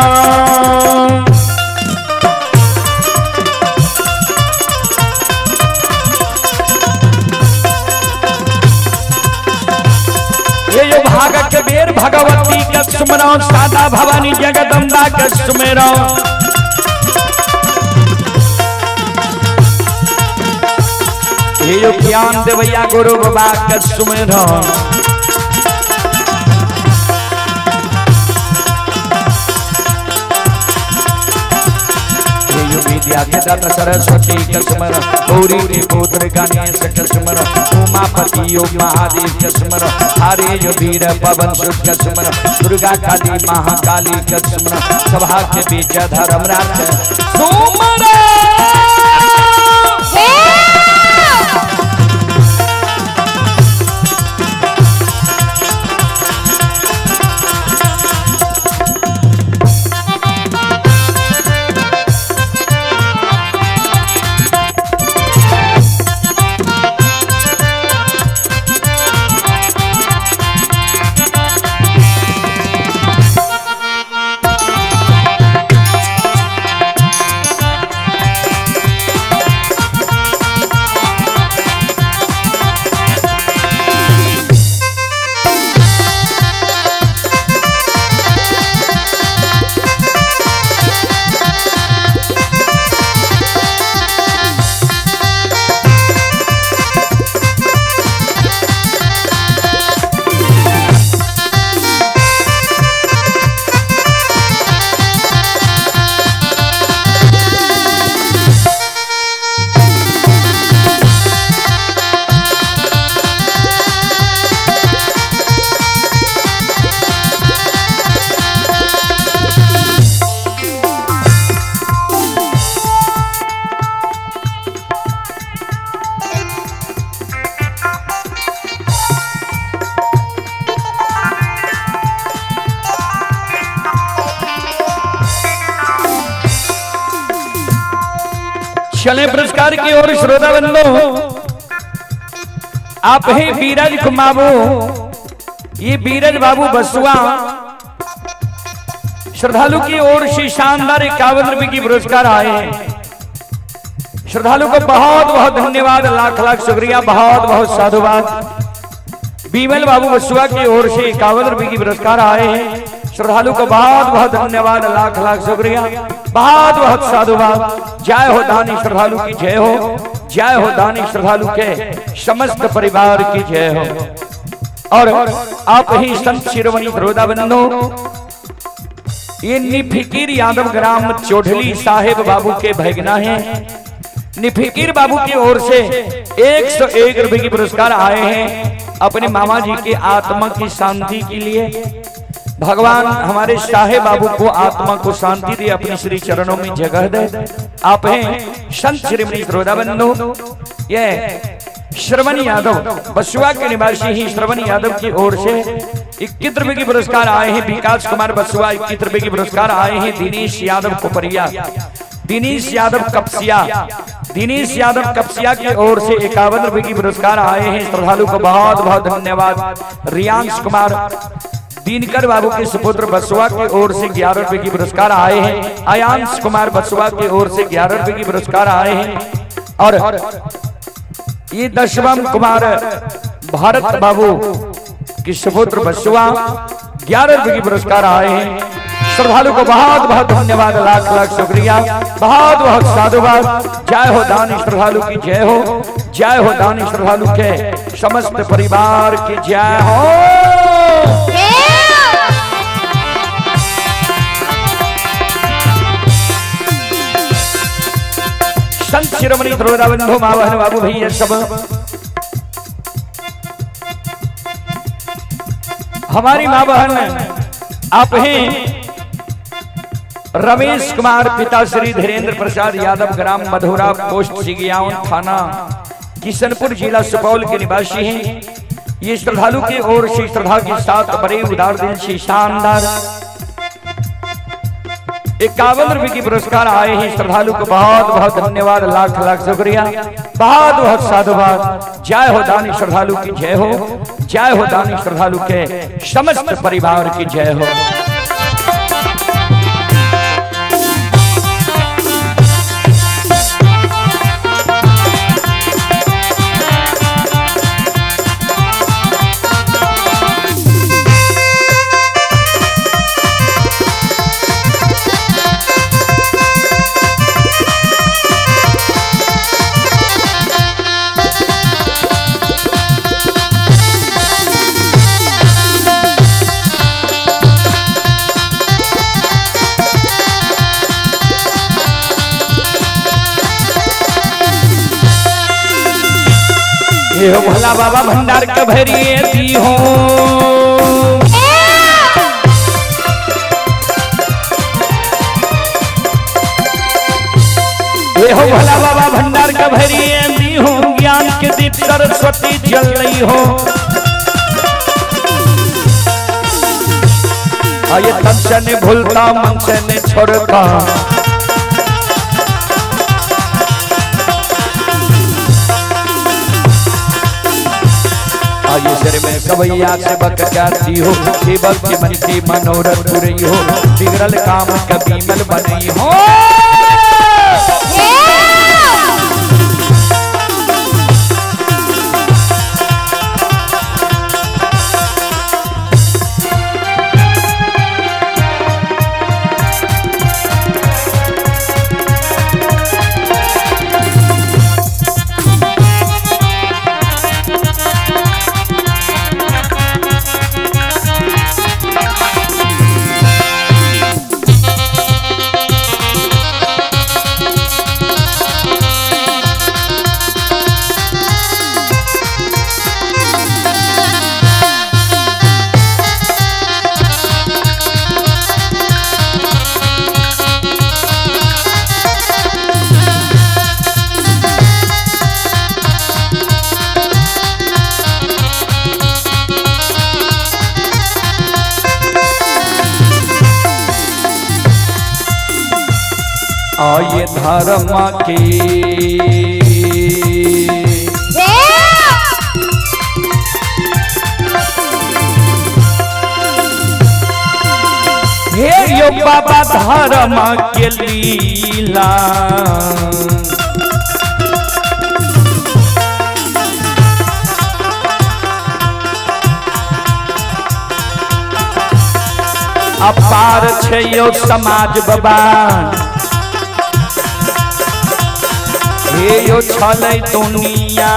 ये जो भाग के बेर भगवती के सुमेरा, सादा भवानी जगदम्बा के सुमेरा। ये जो ज्ञान देवैया गुरु बाबा के सुमेरा। विद्या के दाता सरस्वती के स्मरण, गौरी के पुत्र गणेश के स्मरण, उमापति योग महादेव के स्मरण, हरे जो वीर पवन सुत के स्मरण, दुर्गा काली महाकाली के स्मरण, सभा के बीच धर्मराज सुमरण। चले पुरस्कार की ओर श्रोता बंधु, आप ही बीरज बाबू, ये बीरज बाबू बसुआ श्रद्धालु की ओर से शानदार 51 रुपए की पुरस्कार आए हैं। श्रद्धालु को बहुत बहुत धन्यवाद, लाख लाख शुक्रिया, बहुत बहुत साधुवाद। बीमल बाबू बसुआ की ओर से 51 रुपए की पुरस्कार आए हैं। श्रद्धालु को बहुत बहुत धन्यवाद, लाख लाख शुक्रिया, बहुत बहुत साधुवाद। जय हो दानी श्रद्धालु की जय हो, जय हो दानी श्रद्धालु के समस्त परिवार की जय हो। और आप ही संत शिरोमणि श्रोता बंधु, ये निफिकीर यादव ग्राम चौधरी साहेब बाबू के भगना हैं। निफिकीर बाबू की ओर से 101 रुपए की पुरस्कार आए हैं अपने मामा जी की आत्मा की शांति के लिए। भगवान हमारे साहेब बाबू को आत्मा को शांति दे, अपने श्री चरणों में जगह दे। आप हैं संत श्रीमणि श्रोता बंधु, ये श्रवण यादव बसुआ के निवासी ही श्रवण यादव की ओर से 21 रुपए की पुरस्कार आए हैं। विकास कुमार बसुआ 21 रुपए की पुरस्कार आए हैं। दिनेश यादव कोपरिया, दिनेश यादव कपसिया, दिनेश यादव कपसिया की ओर से 51 रुपए की पुरस्कार आए हैं। श्रद्धालु को बहुत बहुत धन्यवाद। रियांश कुमार दिनकर बाबू के सुपुत्र बसुआ की ओर से 11 रुपए की पुरस्कार आए हैं। आयांश कुमार बसुआ की ओर से 11 रुपए की पुरस्कार आए हैं। और ये दशवम कुमार भारत बाबू की सुपुत्र बसुआ 11 रुपए की पुरस्कार आए हैं। श्रद्धालु को बहुत बहुत धन्यवाद, लाख लाख शुक्रिया, बहुत बहुत साधुवाद। जय हो दानी श्रद्धालु की जय हो, जय हो दानी श्रद्धालु के समस्त परिवार की जय हो। संत शिरोमणि श्रोता बंधु, माँ बहन बाबू भैया सब, हमारी माँ बहन आप हैं रमेश कुमार पिता श्री धीरेन्द्र प्रसाद यादव ग्राम मधुरा पोस्ट सिगियाउन थाना किशनपुर जिला सुपौल के निवासी हैं। ये श्रद्धालु की ओर से श्रद्धा के साथ बड़े उदार दिल से शानदार 51 रुपए की पुरस्कार आए हैं। श्रद्धालु को बहुत बहुत धन्यवाद, लाख लाख शुक्रिया, बहुत बहुत साधुवाद। जय हो दानी श्रद्धालु की जय हो, जय हो दानी श्रद्धालु के समस्त परिवार की जय हो। ये हो भोला बाबा भंडार के भरिए दी हो, ये हो भोला बाबा भंडार के भरिए दी हो, ज्ञान के दीप सरस्वती जल रही हो। ये तन से नहीं भूलता मन से नहीं छोड़ता, आये सिर में कवैया से बक जाती हो, सेवक के मन की मनोरथ पुरई हो, बिगड़ल काम कभी मल बनई हो। हाय धर्म के हे यो बाबा धर्म के लीला। अपार छै यो समाज बाबा, हे यो छलै दुनिया।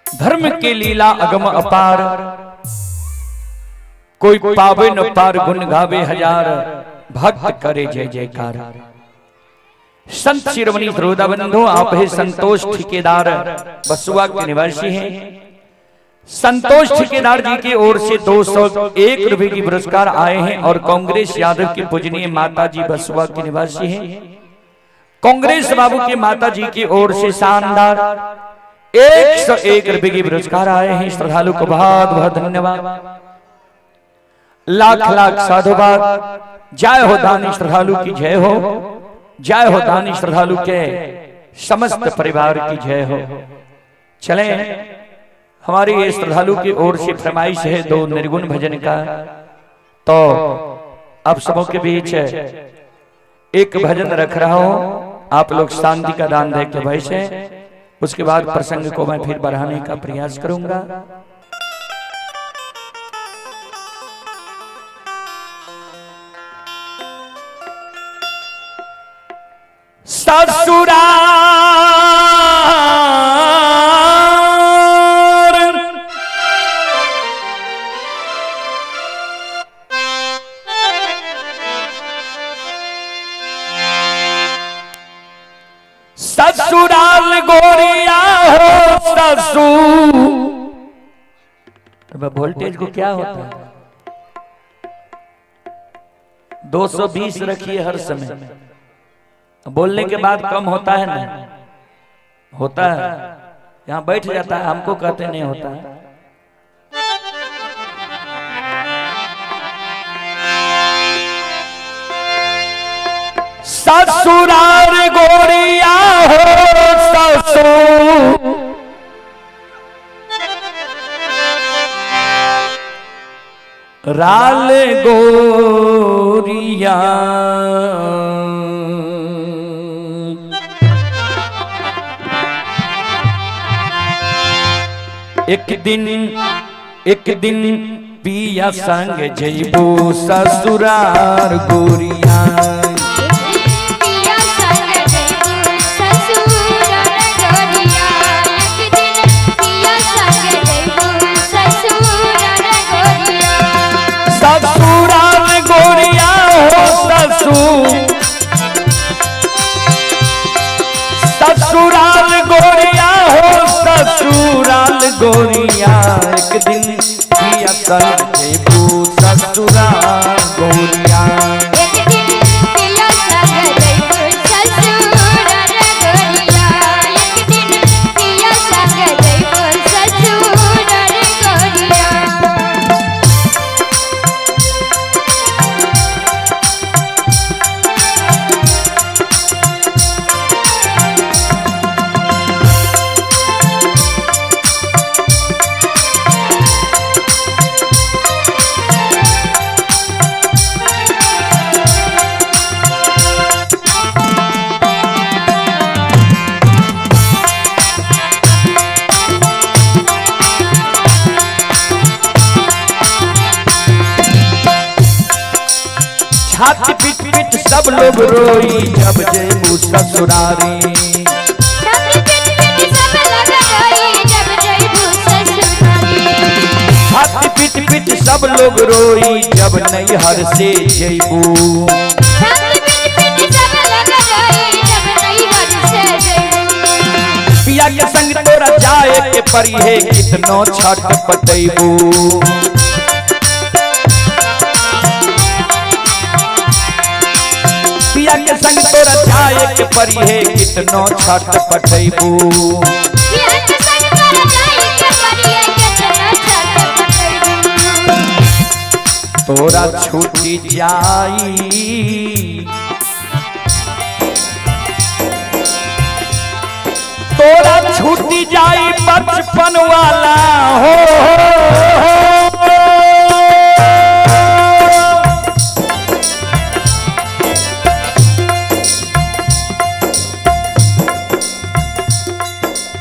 धर्म के लीला अगम अपार, कोई पावे न पार, गुण गावे हजार, भक्त करे जय जयकार। संत शिरोमणि श्रोता बंधु, आप है संतोष ठेकेदार बसुआ के निवासी हैं। संतोष ठेकेदार जी की ओर से 201 रुपए की पुरस्कार आए हैं और कांग्रेस यादव की पूजनीय माता जी बसुआ के निवासी हैं। कांग्रेस बाबू की माता जी की ओर से शानदार 101 रुपए की पुरस्कार आए हैं। श्रद्धालु को बहुत बहुत धन्यवाद, लाख लाख साधुवाद। जय हो दानी श्रद्धालु की जय हो, जय हो दानी श्रद्धालु के समस्त परिवार की जय हो। चले, हमारी ये श्रद्धालु की ओर से फरमाइश है 2 निर्गुण भजन का, तो आप सबों के बीच एक भजन रख रहा हूं, आप लोग शांति का दान दे के भैसे, उसके बाद प्रसंग को मैं फिर बढ़ाने का प्रयास करूंगा। ससुराल ससुराल गोरिया हो ससुर, वोल्टेज को क्या होता है? 220 रखिए हर समय, बोलने के बाद कम होता है ना? होता है, यहाँ बैठ जाता है, हमको कहते नहीं होता है। ससुराल गोरिया हो ससुर, राल गोरिया, एक दिन पिया संग जइबो ससुराल गोरिया। ससुराल गोरिया हो ससुर, ससुराल गोरिया हो ससुराल गोरिया, एक दिन पिया संग जइबो ससुराल गोरिया। एक दिन पिया संग जइबो ससुराल गोरिया, एक दिन पिया संग जइबो ससुराल गोरिया। छाती पीट पीट सब लोग रोई जब जयबू ससुरारी। छाती पीट पीट सब लोग रोई जब जयबू ससुरारी। छाती पीट पीट सब लोग रोई जब नैहर से जयबू। छाती पीट पीट सब लोग रोई जब नैहर से जयबू। पिया के संग तोरा जाए के परी है कितनो छठ पटैबू। पिया के संग तोरा जाए के परी है कितनो छठ पटैबू। पिया के संग तोरा जाए के परी है कितनो छठ पटैबू। तोरा छूटी जाई तोरा छूटी जाई बचपन वाला हो,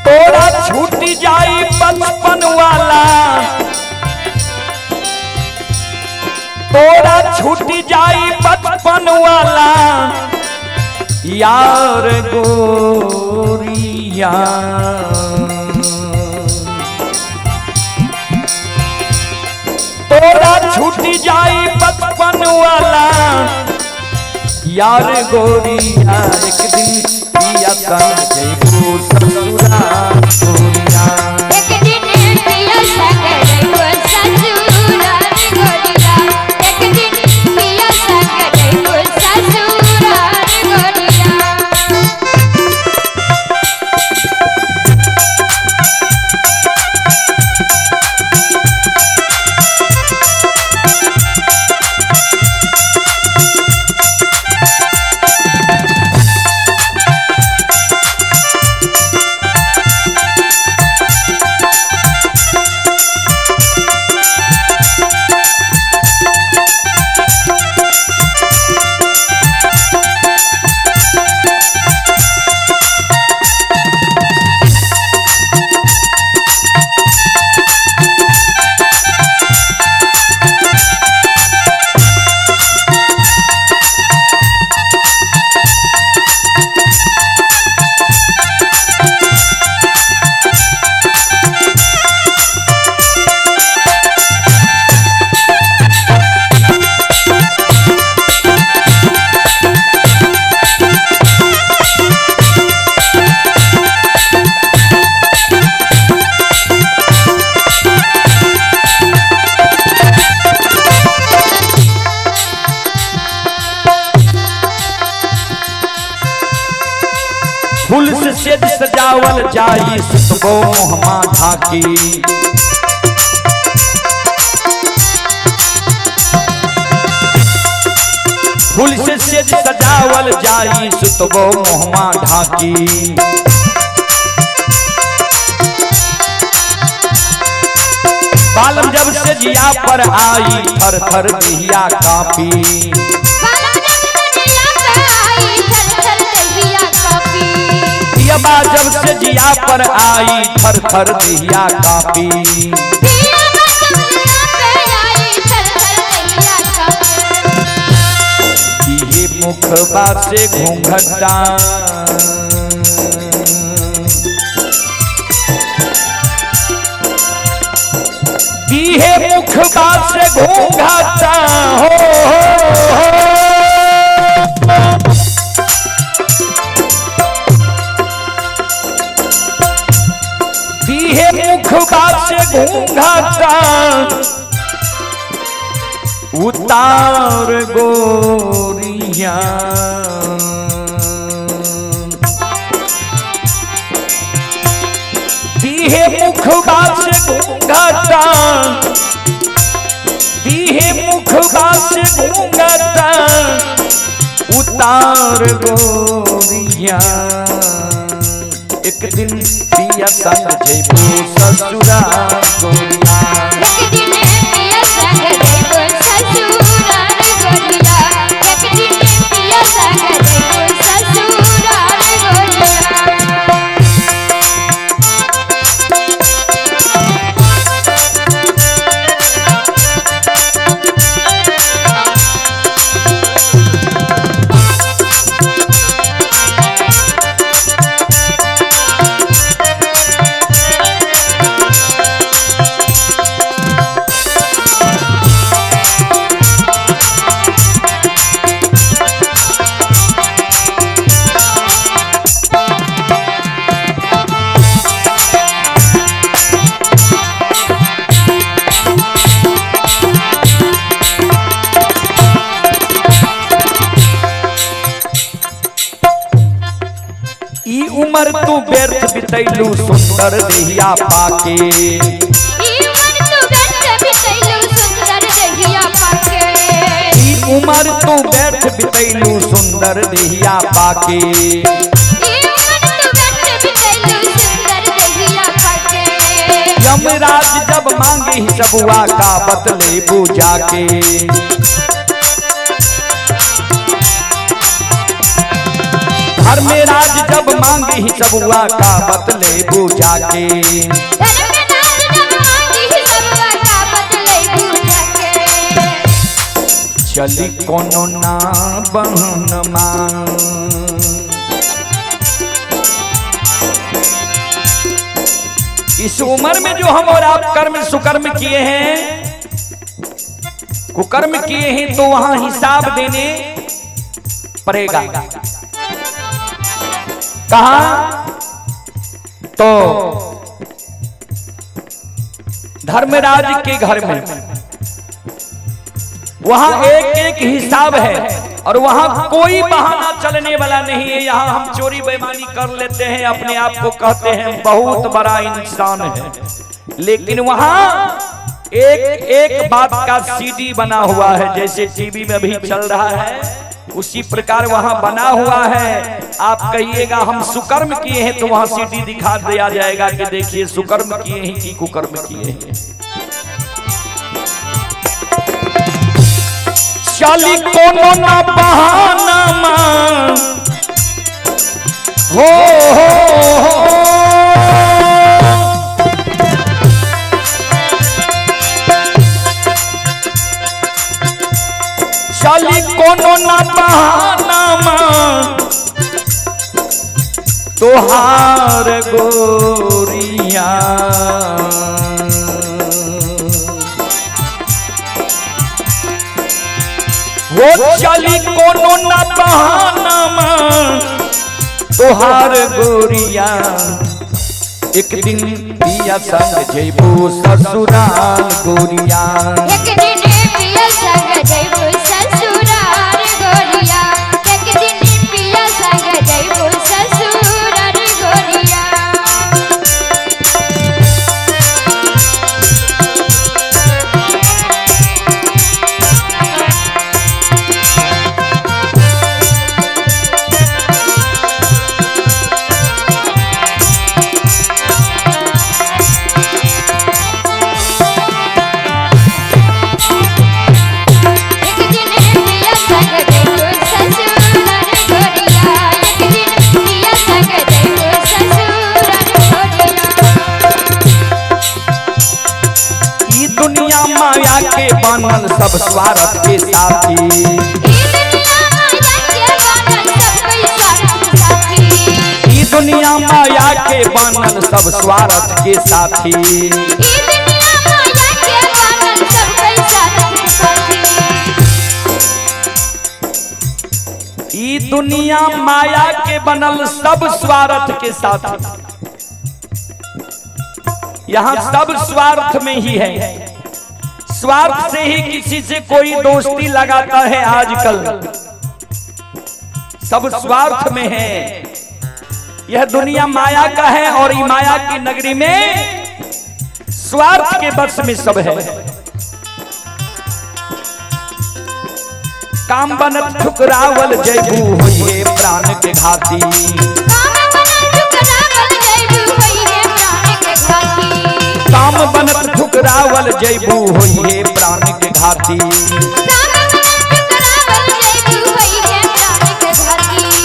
तोरा छूटी जाई बचपन वाला, तोरा छूटी जाई बचपन वाला यार गोरिया। तोरा छूटी जाई बचपन वाला यार गोरिया। एक दिन पिया संग जयबू ससुरा गोरिया। एक दिन पिया संग जयबू ससुरा गोरिया। एक दिन पिया संग जयबू ससुरा गोरिया। फूल से सेज सजावल जाई सुतबो मोहमा ढाकी। फूल से सेज सजावल जाई सुतबो मोहमा ढाकी। बालम जब से जिया पर आई थर थर दहिया कापी। बालम जब से जिया पे आई थर थर दहिया कापी। पियबा जब से जिया पर आई थर थर दहिया कापी। पियबा जब जिया पे आई थर थर दहिया कापी। ये मुखबा से घूंघटा दीहे मुखबा से घूंघटा हो, दीहे मुखबा से घूंघटा उतार गोरिया। दीहे मुखबा से घूंघटा दीहे मुखबा से घूंघटा उतार गोरिया। एक दिन पिया संग जयबू ससुरा गोरिया। एक दिन पिया संग जयबू ससुरा गोरिया। एक दिन पिया संग जयबू ससुरा गोरिया। उम्र तू व्यर्थ बितैलू सुंदर देहिया पाके। ई उमर तू व्यर्थ बितैलू सुंदर देहिया पाके। ई उम्र तू व्यर्थ बितैलू सुंदर देहिया पाके। ई उमर तू व्यर्थ बितैलू सुंदर देहिया पाके। यमराज जब मांगे हिसबुआ का बतले बूझा के। धर्मराज जब मांगे हिसबुआ का बतले बूझा के। धर्मराज जब मांगे हिसबुआ का बतले बूझा के। चली कोनो ना बहनमा इस उम्र में जो हम और आप कर्म सुकर्म किए हैं, कुकर्म किए हैं, तो वहां हिसाब देने पड़ेगा। कहा तो धर्मराज के घर में वहां एक एक हिसाब है और वहां कोई बहाना चलने वाला नहीं है। यहां हम चोरी बेईमानी कर लेते हैं, अपने आप को कहते हैं बहुत बड़ा इंसान है, लेकिन वहां एक एक बात का सीडी बना हुआ है। जैसे टीवी में अभी चल रहा है उसी प्रकार वहां बना हुआ है। आप कहिएगा हम सुकर्म किए हैं तो वहां सीडी दिखा दिया जाएगा कि देखिए सुकर्म किए हैं कि कुकर्म किए हैं। चली कोनो ना बहाना मां हो हो हो। चली कोनो ना बहाना मां तोहार गोरिया। वो चली कोनो ना बहाना मां तोहार गोरिया। एक दिन पिया संग जइबू ससुराल गोरिया। एक दिन पिया संग जइबू ससुराल गोरिया। एक दिन पिया संग जइबू ससुराल गोरिया। एक दिन पिया संग जइबू ससुराल गोरिया। एक दिन पिया संग जइबू ससुराल गोरिया। ई दुनिया माया के बनल सब स्वार्थ के साथी। ई दुनिया माया के बनल सब कोई स्वार्थ साथी। ई दुनिया माया के बनल सब स्वार्थ के साथी। ई दुनिया माया के बनल सब कोई स्वार्थ साथी। ई दुनिया माया के बनल सब स्वार्थ के साथी। यहाँ सब स्वार्थ में ही है। स्वार्थ से ही किसी से कोई दोस्ती लगाता है आजकल। सब स्वार्थ में है। यह दुनिया माया का है और ये माया की नगरी में स्वार्थ के बस में सब है। काम बनत ठुकरावल जयबू होइहे प्राण के घाती। काम बनल ठुकरावल जइबू होइहे प्राण के घाती। काम बनत ठुकरावल जयबू होइहे प्राण के घाती। काम बनल ठुकरावल जइबू होइहे प्राण के घाती।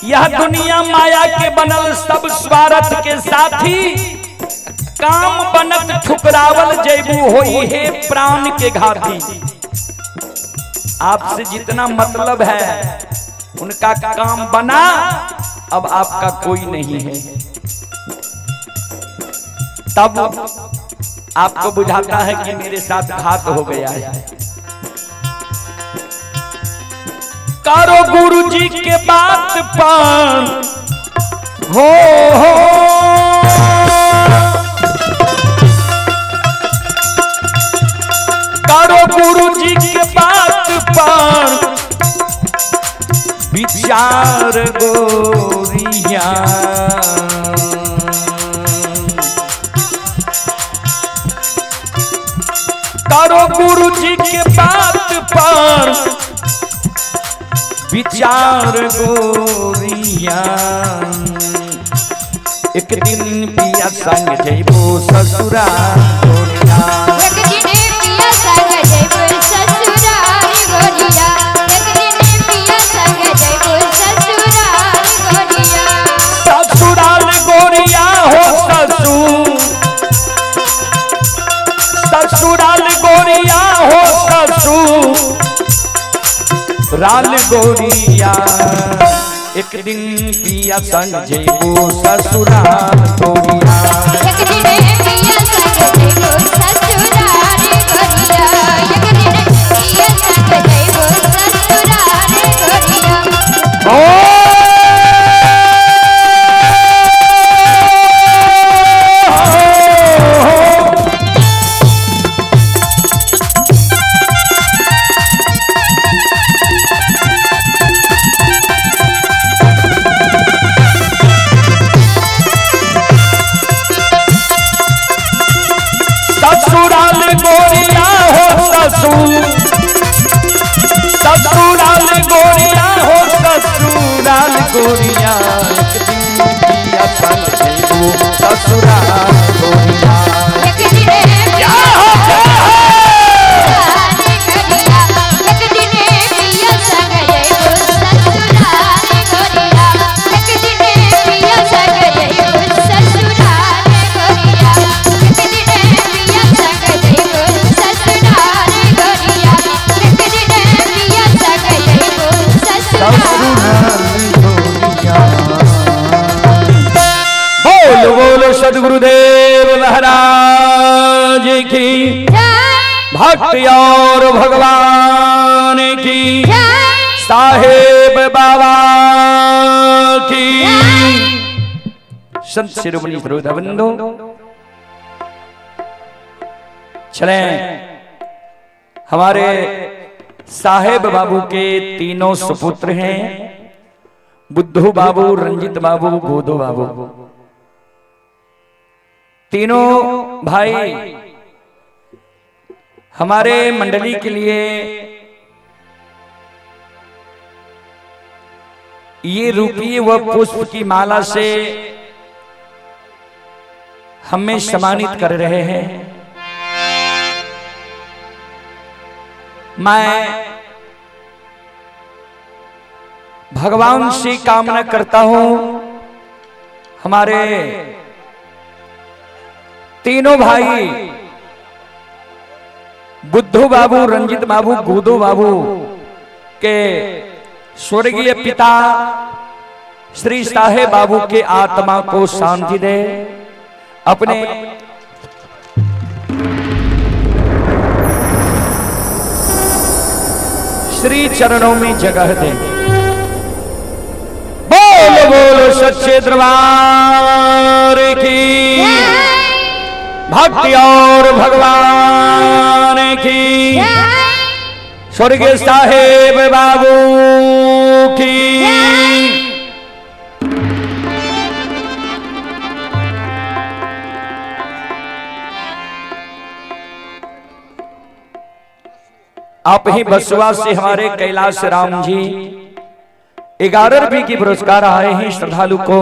यह दुनिया माया के बनल सब स्वार्थ के साथी। काम बनत ठुकरावल जयबू होइहे प्राण के घाती। आपसे जितना मतलब है उनका काम बना, अब आपका कोई नहीं है। तब आपको बुझाता है कि मेरे साथ घात हो गया है। करो गुरु जी के बात पर हो हो। करो गुरु जी के बात पर विचार गोरिया। करो गुरु जी के बात पर विचार गोरिया। एक दिन पिया संग जइबो ससुराल गोरिया। एक दिन पिया संग जइबो ससुराल गोरिया। एक दिन पिया संग जइबो ससुराल गोरिया। ससुराल गोरिया हो ससुर, ससुराल गोरिया हो ससुराल गोरिया। एक दिन पिया संग जइबो ससुराल गोरिया। एक दिन पिया संग जइबो ससुराल गोरिया। एक दिन पिया संग जइबो ससुराल गोरिया। ओ ससुराल गोरिया हो ससुर, ससुराल गोरिया हो ससुराल गोरिया। एक दिन पिया संग जइबो ससुराल गोरिया। एक दिन या हो, जय हो। गोरिया। एक दिन पिया संग जइबो ससुराल गोरिया। एक दिन पिया संग जइबो ससुराल गोरिया। एक दिन पिया संग जइबो ससुराल गोरिया। एक दिन पिया संग जइबो ससुराल। ससुराल गोरिया। बोल बोल सदगुरुदेव महाराज की, जय भक्ति और भगवान की, जय साहेब बाबा की। संत शिरोमणि श्रोता बंधु, चले हमारे साहेब बाबू के तीनों सुपुत्र हैं, बुद्धू बाबू, रंजित बाबू, गोदो बाबू। तीनों भाई हमारे मंडली के लिए ये रुपये व पुष्प की माला से हमें सम्मानित कर रहे हैं। मैं भगवान से कामना करता हूं हमारे तीनों भाई बुद्धू बाबू, रंजित बाबू, गोदो बाबू के स्वर्गीय पिता श्री साहेब बाबू के आत्मा को शांति दे, अपने श्री चरणों में जगह दे। बोल बोल सच्चे दरबार की, भक्ति और भगवान की, स्वर्गीय साहेब बाबू की। आप ही बसवा से हमारे कैलाश राम जी 11 रुपये की पुरस्कार आए हैं। श्रद्धालु को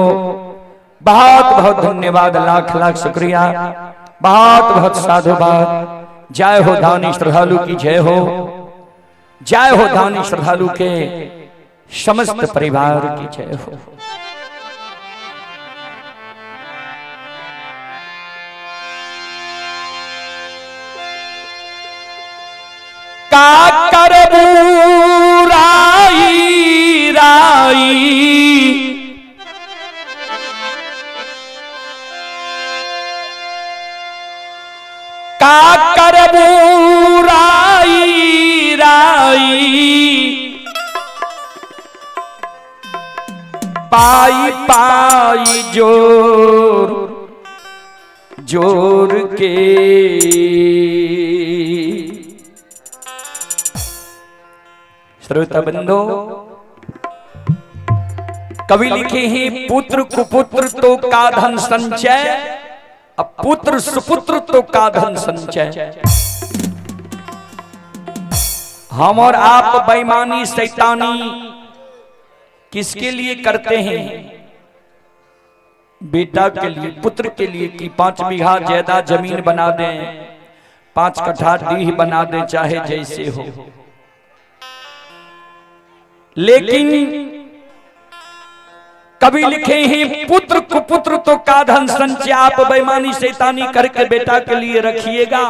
बहुत बहुत धन्यवाद, लाख लाख शुक्रिया, बहुत बहुत साधुवाद। जय हो दानी श्रद्धालु की जय हो, जय हो दानी श्रद्धालु के समस्त परिवार की जय हो। का करबू राई राई, का करबू राई राई, पाई पाई जोर जोर के। श्रोता बंधो, कवि लिखे हैं, पुत्र कुपुत्र तो का धन संचय, अब पुत्र सुपुत्र तो का धन संचय। हम और आप बेईमानी शैतानी किसके लिए करते हैं? बेटा के लिए, पुत्र के लिए, कि 5 बीघा ज्यादा जमीन बना दें, 5 कट्ठा डीह बना दें, चाहे जैसे हो। लेकिन कभी लिखे हैं, पुत्र कुपुत्र तो का धन संचय। आप बेईमानी शैतानी करके बेटा के लिए रखिएगा,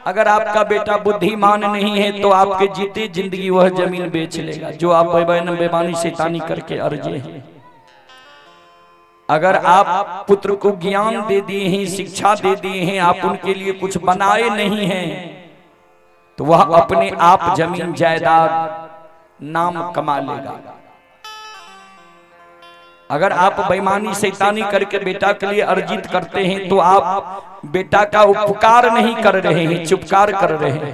अगर आपका बेटा बुद्धिमान नहीं है तो आपके जीते जिंदगी वह जमीन बेच लेगा जो आप बेईमानी शैतानी करके अर्जे हैं। अगर आप पुत्र को ज्ञान दे दिए हैं, शिक्षा दे दिए हैं, आप उनके लिए कुछ बनाए नहीं हैं, तो वह अपने आप जमीन जायदाद नाम कमा लेगा। अगर आप बेईमानी शैतानी करके बेटा के लिए अर्जित करते हैं तो आप बेटा का उपकार नहीं कर रहे हैं, चुपकार कर रहे हैं।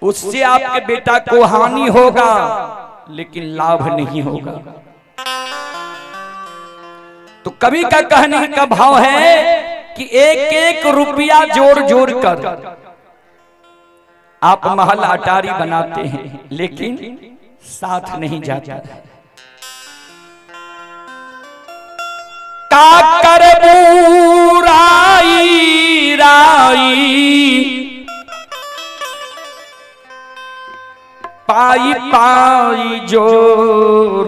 उससे आपके बेटा को हानि होगा लेकिन लाभ नहीं होगा। तो कवि का कहने का भाव है कि एक एक रुपया जोड़ जोड़ कर आप महल अटारी बनाते हैं लेकिन साथ नहीं जाता है। का कर बुराई राई पाई पाई जोर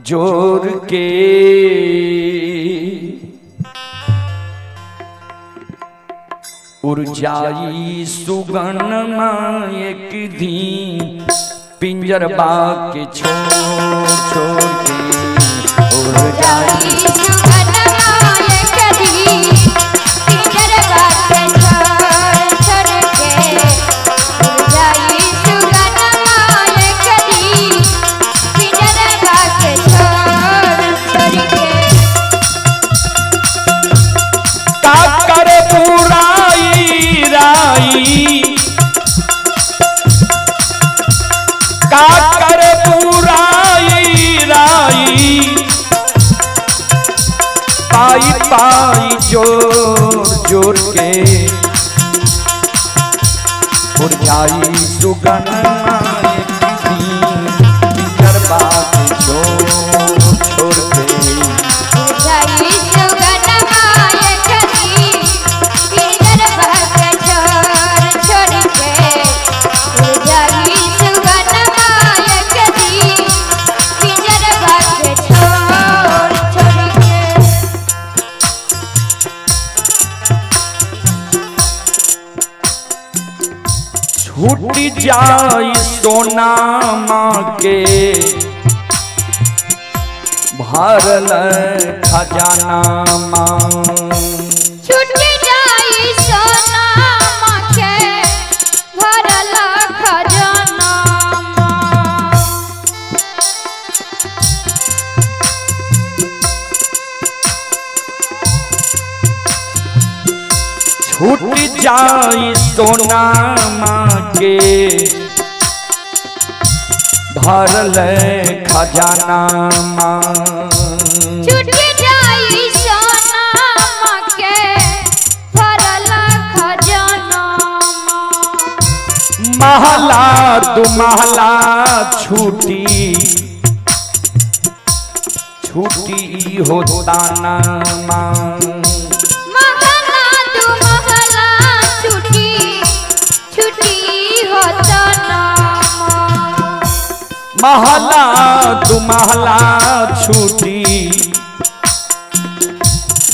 जोर के, उड़ जाई सुगन एक दी पिंजर बाके छोड़ छोड़ के, उड़ जाई सुगन एक दी पिंजर बाके छोड़ छोड़ के, उड़ जाई सुगन एक दी पिंजर बाके छोड़ छोड़ के। का कर बुराई राई, का कर बुराई राई पाई पाई जोर जोर के, उड़ जाई सुगन पिंजर बाके छोड़ छोड़ के, उड़ जाई सुगन एक दी पिंजर बाके छोड़ छोड़ के, उड़ जाई सुगन एक दी पिंजर बाके छोड़ छोड़ के। छूट जाई सोना माँ के भरल खजाना माँ, छूट जाई सोना माँ के भरल खजाना माँ। छूट जाई सोना माँ के भरल खजाना माँ, छूट जाई सोना माँ के भरल खजाना माँ। महला दु महला छूटी छूटी होता ना माँ, महला दु महला छूटी छूटी होता ना माँ। महला दु महला छूटी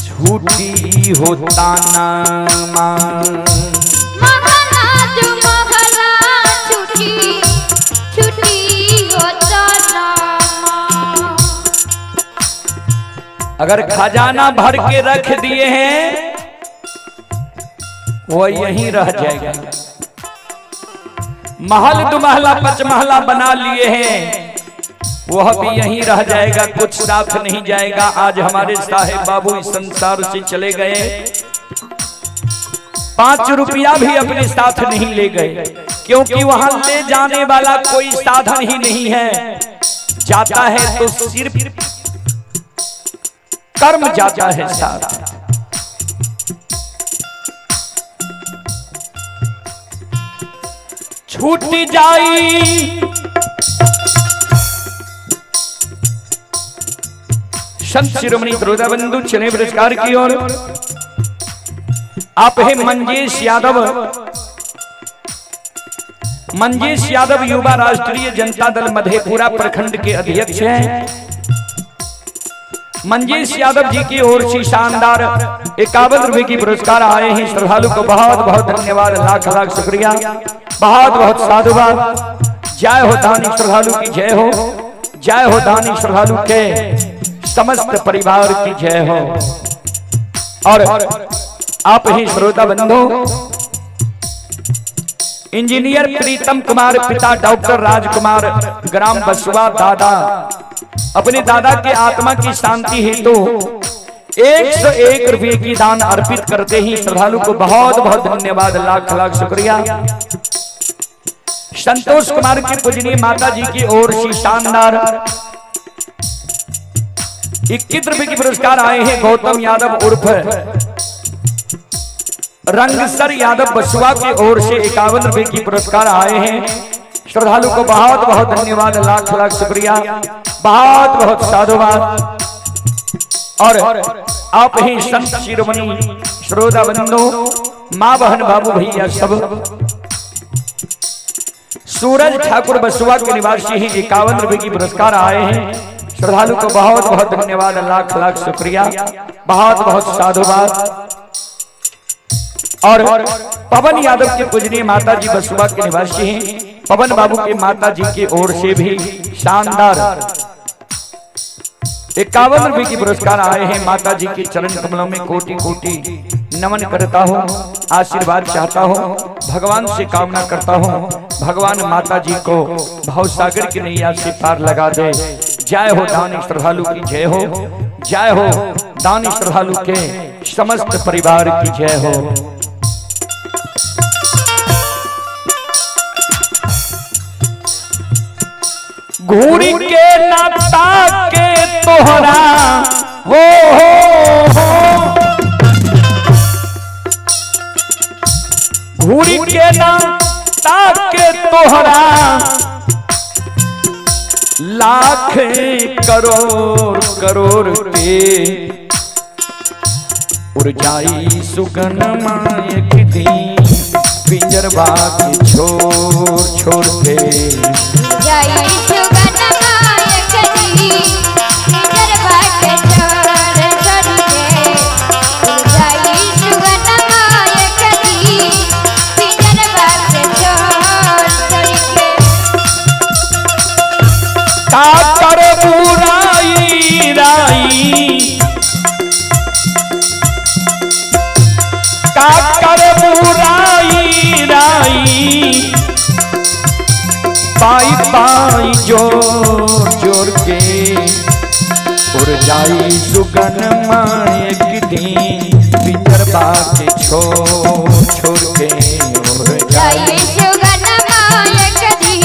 छूटी होता ना माँ। महला दु महला छूटी छूटी होता ना माँ। अगर खजाना भर के रख दिए हैं वो यहीं रह जाएगा। महल दुमहला पचमहला बना लिए हैं वह भी यहीं रह जाएगा, कुछ साथ नहीं जाएगा। आज हमारे साहेब बाबू इस संसार से चले गए, 5 रुपया भी अपने साथ नहीं ले गए, क्योंकि वहां ले जाने वाला कोई साधन ही नहीं है। जाता है तो सिर्फ कर्म जाता है साथ। छूट जाई संत शिरोमणि बंधु चले पुरस्कार की ओर। आप है मंजेश यादव, मंजेश यादव युवा राष्ट्रीय जनता दल मधेपुरा प्रखंड के अध्यक्ष हैं। मंजेश यादव जी की ओर से शानदार 51 रुपए की पुरस्कार आए हैं। श्रद्धालु को बहुत बहुत धन्यवाद, लाख लाख शुक्रिया, बहुत बहुत साधुवाद। जय हो दानी श्रद्धालु की जय हो, जय हो दानी श्रद्धालु के समस्त परिवार की जय हो। और आप ही श्रोता बंधु इंजीनियर प्रीतम कुमार पिता डॉक्टर राजकुमार ग्राम बसुआ दादा अपने दादा के आत्मा की शांति हेतु 101 रुपये की दान अर्पित करते ही श्रद्धालु को बहुत बहुत धन्यवाद, लाख लाख शुक्रिया। संतोष कुमार की पूजनीय माता जी की ओर से शानदार 21 रुपए की पुरस्कार आए हैं। गौतम यादव उर्फ रंगसर यादव बसुआ की ओर से 51 रुपए की पुरस्कार आए हैं। श्रद्धालु को बहुत बहुत धन्यवाद, लाख लाख शुक्रिया, बहुत बहुत साधुवाद। और आप ही संत शिरोमणि श्रोता बंधु माँ बहन बाबू भैया सब सूरज ठाकुर बसुआ के निवासी ही 51 रुपए की पुरस्कार आए हैं। श्रद्धालु को बहुत बहुत धन्यवाद, लाख लाख शुक्रिया, बहुत बहुत साधुवाद। और पवन यादव के पूजनीय माता जी बसुआ के निवासी हैं। पवन बाबू के माता जी की ओर से भी शानदार 51 रुपए की पुरस्कार आए हैं। माता जी के चरण कमलों में कोटि कोटि नमन करता हूँ, आशीर्वाद चाहता हूँ, भगवान से कामना करता हूँ, भगवान माता जी को भवसागर की नैया से पार लगा दे। जय हो दानी श्रद्धालु की जय हो, जय हो दानी श्रद्धालु के समस्त परिवार की जय हो। घूरी के नाता के तोहरा हो हो, घूरी के नाता के तोहरा लाख करोड़ करोड़ के उड़ जाई सुगन मायक दी पिंजरबा के छोड़ छोड़ के। जाई सुगन मायक दी पिंजरबा के छोड़ छोड़ के। जाई सुगन मायक दी पिंजरबा के छोड़ छोड़ के। का कर बुराई राई, का कर बुराई राई, पाई पाई जोर जोर के उड़ जाई सुगन मायक दी पिंजरबा के छोड़ छोड़ के। उड़ जाई सुगन मायक दी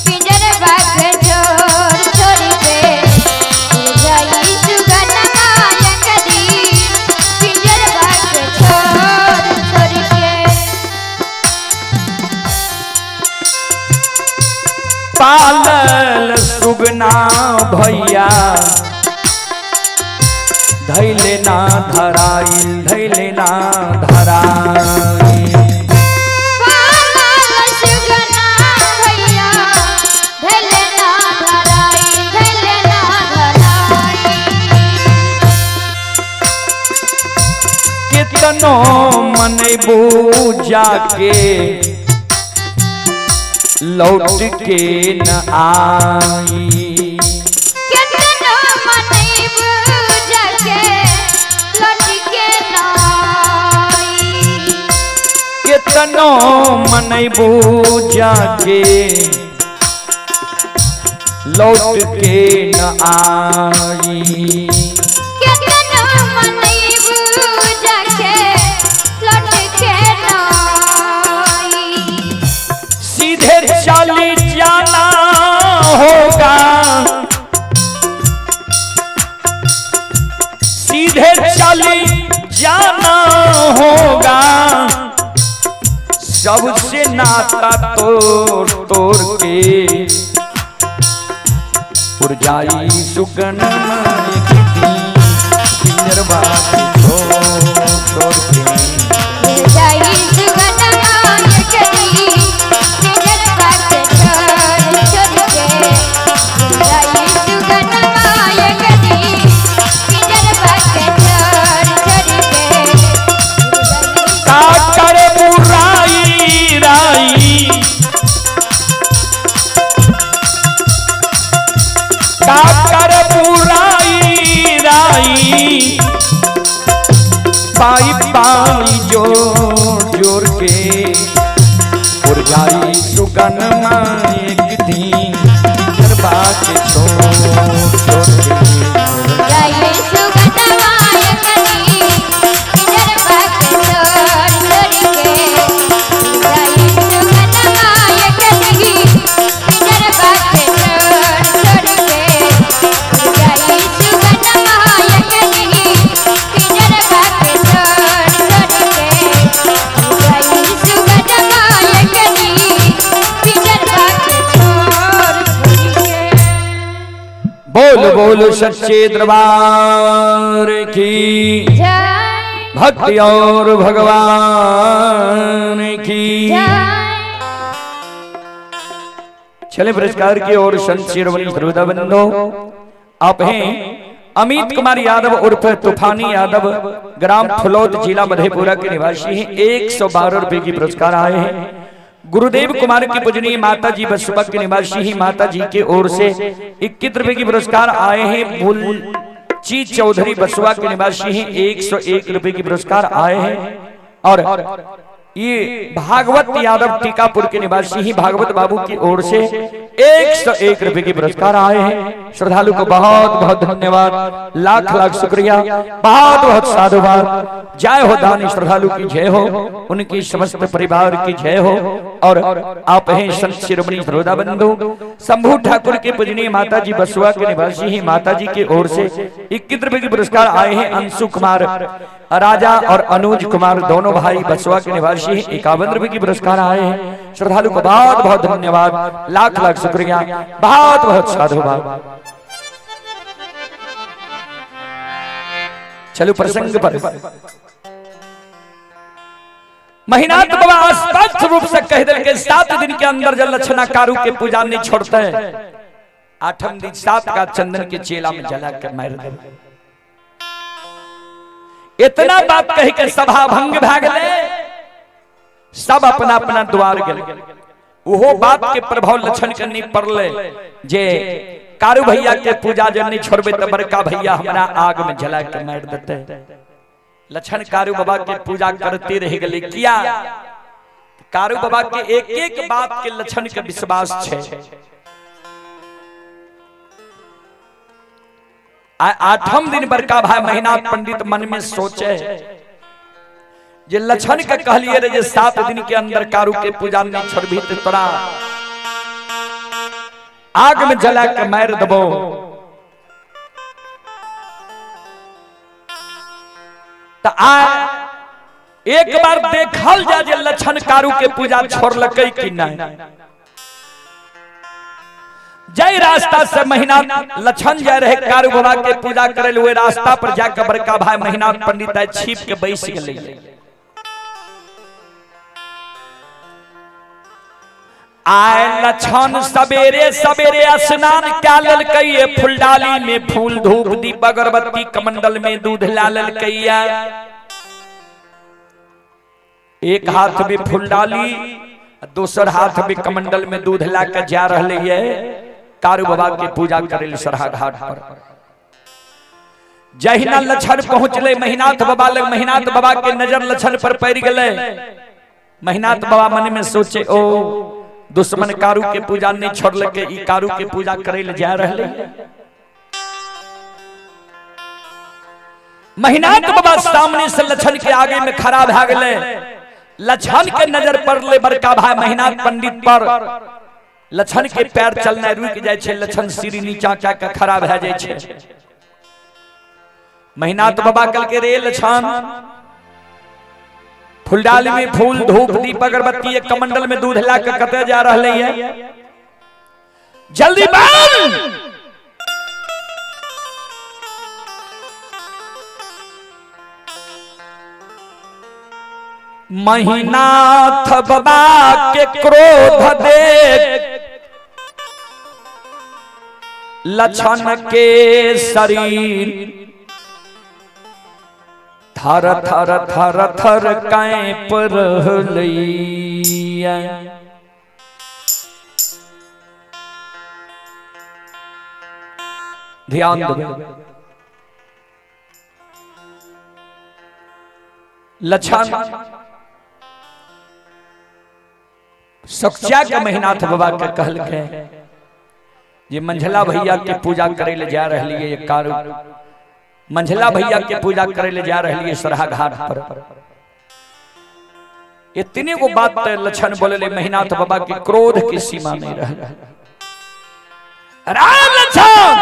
पिंजरबा के छोड़ छोड़ के। जाई सुगन मायक दी पिंजरबा के छोड़ छोड़ के। पालल सुगना भैया धैले ना धराई, धैले ना धराई। पालल सुगना भैया धैले ना धराई, धैले ना धराई। कितनो मनबू जाके लौट के न आई, केतनो मनैबू जाके लौट के न आई। कितनो मनबू जाके लौट के न आई। केतनो मनैबू जाके लौट के न आई। सीधे चली जाना होगा, तुझे चली जाना होगा, सबसे नाता तोड़ तोड़ के। उड़ जाई सुगन पिंजरवा के छोड़ छोड़ के। जाई सुगनमा एक दिन पिंजरवा के छोड़ छोड़ के। जाई सुगनमा एक दिन पिंजरवा के छोड़ छोड़ के। का करे बुराई राई, का कर बुराई राई, पाई पाई जोर जोर के। उड़ जाई सुगन एक दिन पिंजरवा के छोड़ छोड़ के। जाई सुगनमा एक दिन पिंजरवा के छोड़ छोड़ के। जाई सुगनमा एक दिन पिंजरवा के छोड़ छोड़ के। जाई सुगनमा एक दिन पिंजरवा के छोड़ छोड़ के। जाई सुगनमा एक दिन पिंजरवा के छोड़ छोड़ के। बोल बोल सच्चे दरबार की जय भक्ति और भगवान की। जय। चले पुरस्कार की ओर संत शिरोमणि श्रोता बंधो, आप हैं अमित कुमार यादव उर्फ तूफानी यादव, ग्राम फुलौत, जिला मधेपुरा के निवासी हैं। 112 रुपए की पुरस्कार आए हैं। गुरुदेव कुमार की पूजनीय माता जी बसुबा के निवासी ही माता जी के ओर से 21 रुपए की पुरस्कार आए हैं। बुलची चौधरी बसुआ के निवासी हैं, 101 रुपए की पुरस्कार आए हैं। और ये भागवत यादव टीकापुर के निवासी ही भागवत बाबू की ओर से 101 रुपए की पुरस्कार आए हैं। श्रद्धालु को बहुत बहुत धन्यवाद, लाख लाख शुक्रिया, बहुत बहुत साधुवाद। जय हो दानी श्रद्धालु की जय हो, उनकी समस्त परिवार की जय हो। और आप हैं संत शिरोमणि श्रोता बंधु शंभू ठाकुर के पूजनीय माता जी बसुआ के निवासी ही माता जी की ओर से 21 रुपए के पुरस्कार आए हैं। अंशु कुमार राजा और अनुज कुमार दोनों भाई बसुआ के निवासी हैं, 51 रुपए की पुरस्कार आए हैं। श्रद्धालु को बहुत बहुत धन्यवाद, लाख लाख शुक्रिया, बहुत बहुत साधुवाद। चलो प्रसंग पर। महिनाथ बाबा स्पष्ट रूप से कह दिल के 7 दिन के अंदर जब लक्षणा कारू के पूजा नहीं छोड़ते, 8म दिन 7 का चंदन के चेला में जला कर मार दे। इतना बात कह के सभा भंग भाग ले, सब अपना अपना द्वार गए। वो बात के प्रभाव लक्षण के नहीं पड़ले जे कारू भैया के पूजा जब नहीं छोड़बे तो बड़का भैया हमरा आग में जला के मार देते। लक्षण कारू बाबा के पूजा करते रह गए। किया कारू बाबा के एक एक बात के लक्षण के विश्वास छे। 8म दिन बड़का भाई महिनाथ पंडित मन में सोचे जे लक्षण के कहलिए रे जे 7 दिन के अंदर कारू के पूजा नहीं छोड़बी तो तोरा आग में जला के मार दबो। तो आ एक बार देखल जा जे लक्षण कारू के पूजा छोड़लकै कि नहीं। जय रास्ता से महिनाथ लक्षण जा रहे कारू बाबा के पूजा करे हुए रास्ता पर जाकर बड़का भाई महिनाथ पंडित आए छिप के बैस गेलै। आए लक्षण सवेरे सवेरे स्नान क्या ललकै, फुलडाली में फूल धूप दीप अगरबत्ती कमंडल में दूध ला ललकै। एक हाथ में फुलडाली दोसर हाथ में कमंडल में दूध ला के जा रहे है कारू बाबा के पूजा करे सरहा घाट पर। जहिना लक्षण पहुंचले महिनाथ बाबा लग, महिनाथ बाबा के नजर लक्षण पर पड़ गए। महिनाथ बाबा मन में सोचे ओ दुश्मन कारू के पूजा नहीं छोड़लकै, ई कारू के पूजा करे ले जा रहे। महिनाथ बाबा सामने से लक्षण के आगे में खड़ा भा गए। लक्षण के नजर पड़ले बड़का भाई महिनाथ पंडित पर। लक्षण के पैर चलना रुक जाए छे, लक्षण सिर नीचा क्या के खड़ा भा जाए छे। महिनाथ बाबा कल के रेल छान फुलडाली में फूल धूप दीप अगरबत्ती एक कमंडल में दूध ला के कते जा रहले है, जल्दी बन। महिनाथ बाबा के क्रोध देख लक्षण के शरीर थर थर थर थर कांप रहलैया। ध्यान देबै, लक्षण सक्षिया के महिनाथ बाबा के कहलकै जे मंझला भैया के पूजा करे ले जा रही है कारू, मंझला भैया के पूजा करे ले जा रही है सरहा घाट पर। इतने को बात लक्षण बोले महिनाथ बाबा के क्रोध की सीमा नहीं रह। राम लक्षण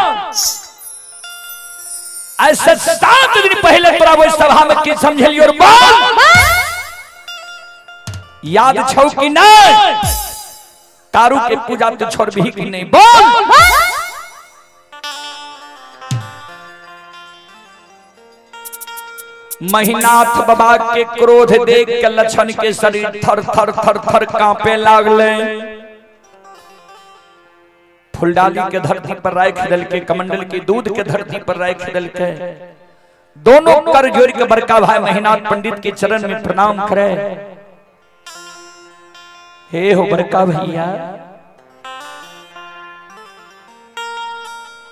ऐसे 7 दिन पहले तोरा वो सभा में की समझलियो और बोल याद छौ कि नहीं? कारू के पूजा तो छोड़बही कि नहीं? बोल। महिनाथ बाबा के क्रोध देख के लक्षण के शरीर थर थर थर थर कांपे लागले। फुलडाली के धरती पर राख दल के, कमंडल के दूध के धरती पर राख दल के, दोनों कर जोड़ के बड़का भाई महिनाथ पंडित के चरण में प्रणाम करे। हे हो बड़का भैया,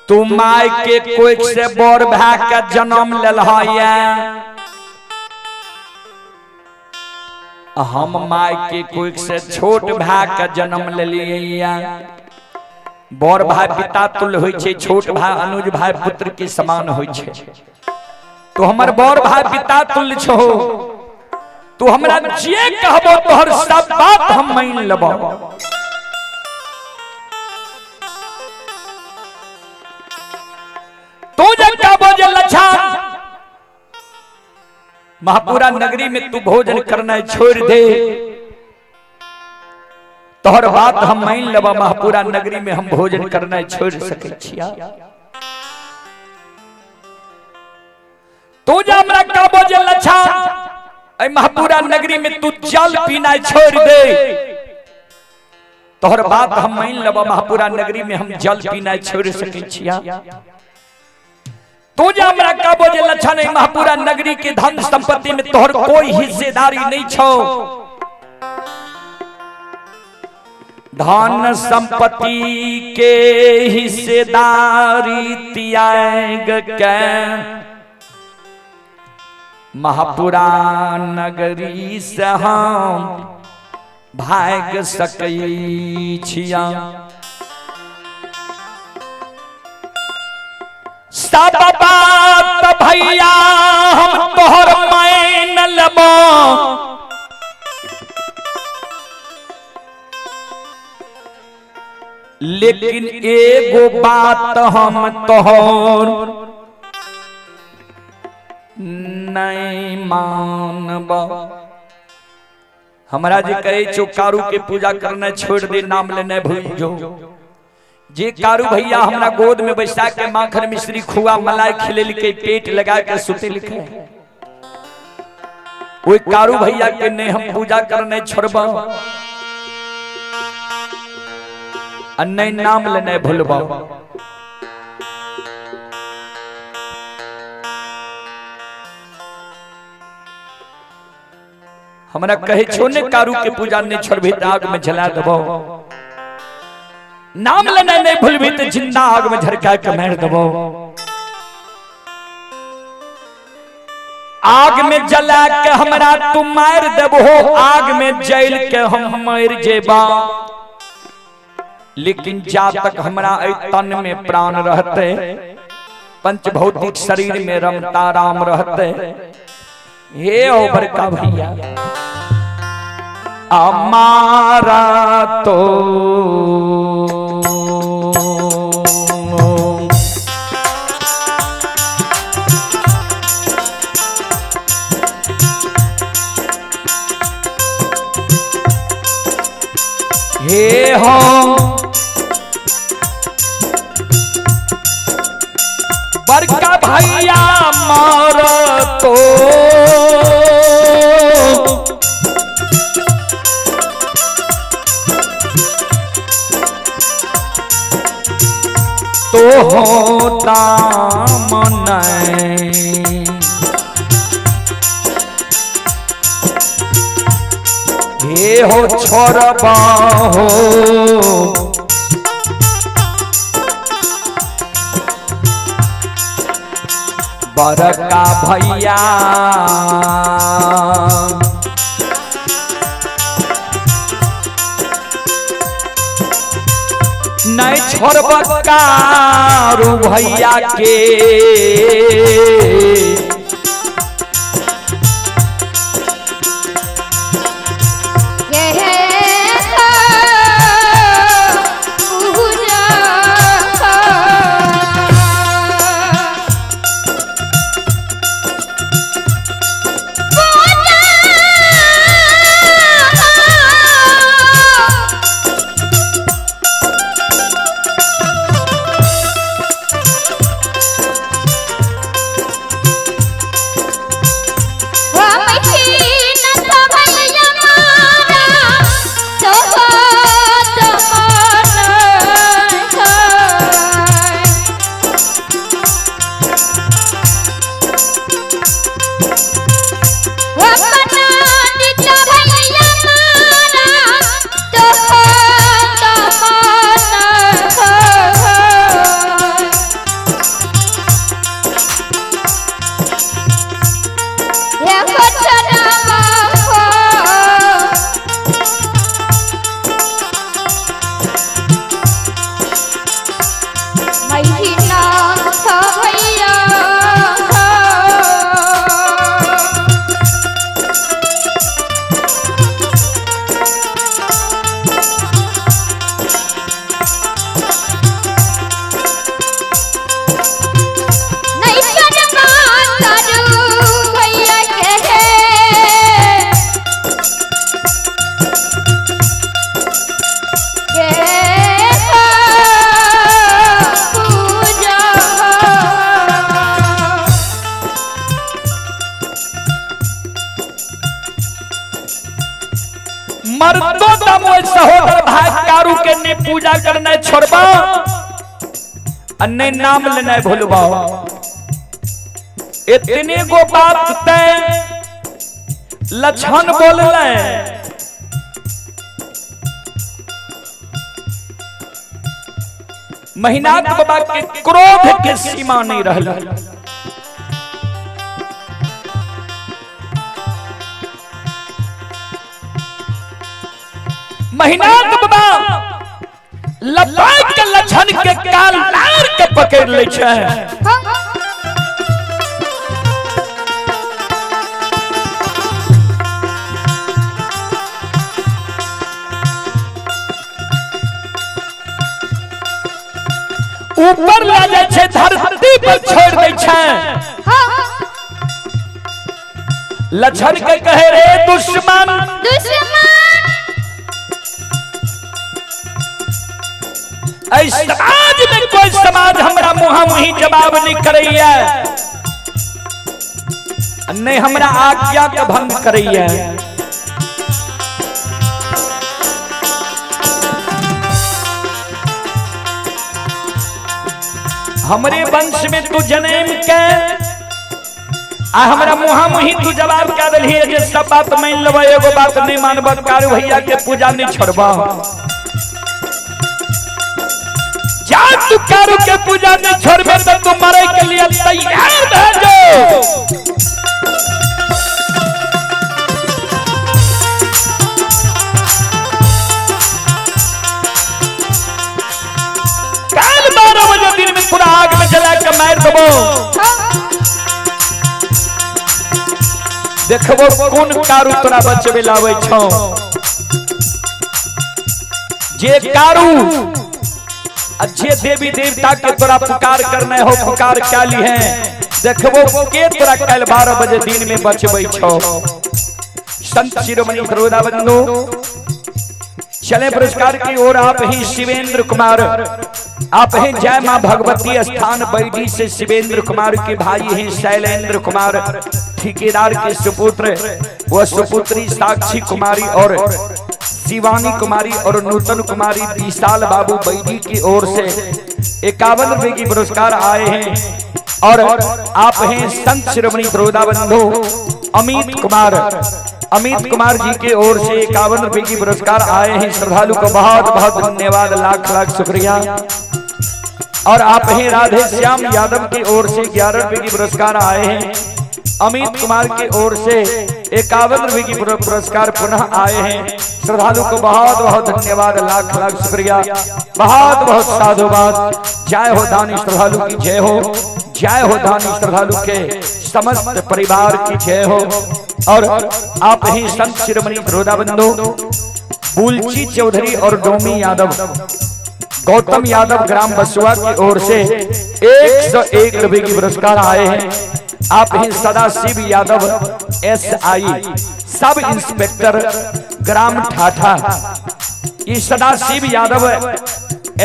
तू my के कोख से बड़ भाई के जन्म लेलहया, हम my के कोख से छोट भाई के जन्म लेलिया। बड़ भाई पिता तुल्य होइ छै, छोट भाई अनुज भाई पुत्र के समान होइ छै। तो हमर बड़ भाई पिता तुल्य छो, तू हमरा जे कहबो तोहर सब बात हम मान लेबो। तू जे कहबो जे लछन महापुरा नगरी में तू भोजन करना छोड़ दे, तोहर बात हम मान लेबो। महापुरा नगरी में हम भोजन करना छोड़ सकै छिया। तू जे हमरा कहबो जे लछन महापुरा नगरी में तू जल पीना छोड़ दे, तोहर बात हम मान लेबो। महापुरा नगरी में हम जल पीना छोड़ सकै छिया। तू जे हमरा कहबो जे लछन महापुरा नगरी के धन संपत्ति में तोहर कोई हिस्सेदारी नहीं छो, धन संपत्ति के हिस्सेदारी त्याग के महापुरा नगरी से हम भाग सकै छिया। सब बात भैया हम तोहर मान लेबो, लेकिन एगो बात हम तोहर नहीं मानब। हमरा जे कहे छो कारू के पूजा करना छोड़ दे, नाम लेने भूल जो। जे कारू भैया हमरा गोद में बैसा के माखन मिश्री खुआ मलाई खिलेलकै, पेट लगा के सुतेलकै, ओइ कारू भैया के नहीं हम पूजा करने छोड़ब आ नहीं नाम लेने भूलब। हमरा कहे छो ने कारू के पूजा नहीं छोड़बी त आग में जला देबो, नाम लेना नहीं भूलबी त जिंदा आग में झरका के मार देबो। आग में जला के हमरा तू मार देबो, आग में जल के हम मर जेबा, लेकिन जा तक हमरा एहि तन में प्राण रहते, पंच भौतिक शरीर में रमता राम रहते, हे ओ बड़का भैया हमारा तो बड़का भैया मार तो तो होता मन हे हो छोड़बा हो बड़का भैया नहीं छोड़ब कारू भैया के मर्दो दम ओहि सहोदर भाई कारू के ने पूजा करना छोड़बा आ ने नाम लेना भूलबा। इतने गो बात ते लक्षण बोलले महिनाथ बाबा के क्रोध के सीमा नहीं रहल। महिनाथ बाबा लपक के लक्षण के काल लार के पकड़ ले छै। ऊपर ला जाय छै, धरती पर छोड़ दै छै। लक्षण के कहे रे दुश्मन, समाज में कोई समाज हमरा मुहा मुही जवाब नहीं करैया, नहीं हमरा आज्ञा के भंग करैया। हमरे वंश में तू जन्म के आ हमरा मुहा मुही तू जवाब क्या दिलही जे सब बात मान लेबै, एगो बात नहीं मानब, कारू भैया के पूजा नहीं छोड़ब। जा तू कारू के पूजा नहीं छोड़बे तो तू मरे के लिए तैयार भऽ जो। काल 12 बजे दिन में पूरा आग में जला के मार देबो, देखबो कोन कारू तोरा बचबे लाबै छौ। जे कारू जे देवी देवता के तोरा पुकार करने हो पुकार काली है, देखबो के तोरा कल 12 बजे दिन में बचबै छौ। संत शिरोमणि बंधु चले पुरस्कार की ओर। आप ही शिवेंद्र कुमार, आप हैं जय मां भगवती स्थान बैडी से शिवेंद्र कुमार के भाई हैं शैलेंद्र कुमार ठेकेदार के सुपुत्र व सुपुत्री साक्षी कुमारी और शिवानी कुमारी और नूतन कुमारी विशाल बाबू बैडी की ओर से 51 रुपए की पुरस्कार आए हैं। और आप हैं संत शिरोमणि द्रोदा बंधु अमित कुमार, अमित कुमार जी के ओर से 51 रुपए की पुरस्कार आए हैं। श्रद्धालु को बहुत बहुत धन्यवाद, लाख लाख शुक्रिया। और आप हैं राधे श्याम यादव की ओर से 11 रुपए की पुरस्कार आए हैं। अमित कुमार की ओर से 51 रुपए की पुरस्कार पुनः आए हैं। श्रद्धालु को बहुत बहुत धन्यवाद, लाख लाख शुक्रिया, बहुत बहुत साधुवाद। जय हो दानी श्रद्धालु की जय हो, जय हो दानी श्रद्धालु के समस्त परिवार की जय हो। और आप ही संत शिरोमणि द्रोदा बंधु बुलची चौधरी और डोमी यादव गौतम यादव ग्राम बसुआ की ओर से 101 रुपए की पुरस्कार आए हैं। आप ही Sadashiv Yadav SI sub inspector ग्राम ठाठा, ये Sadashiv Yadav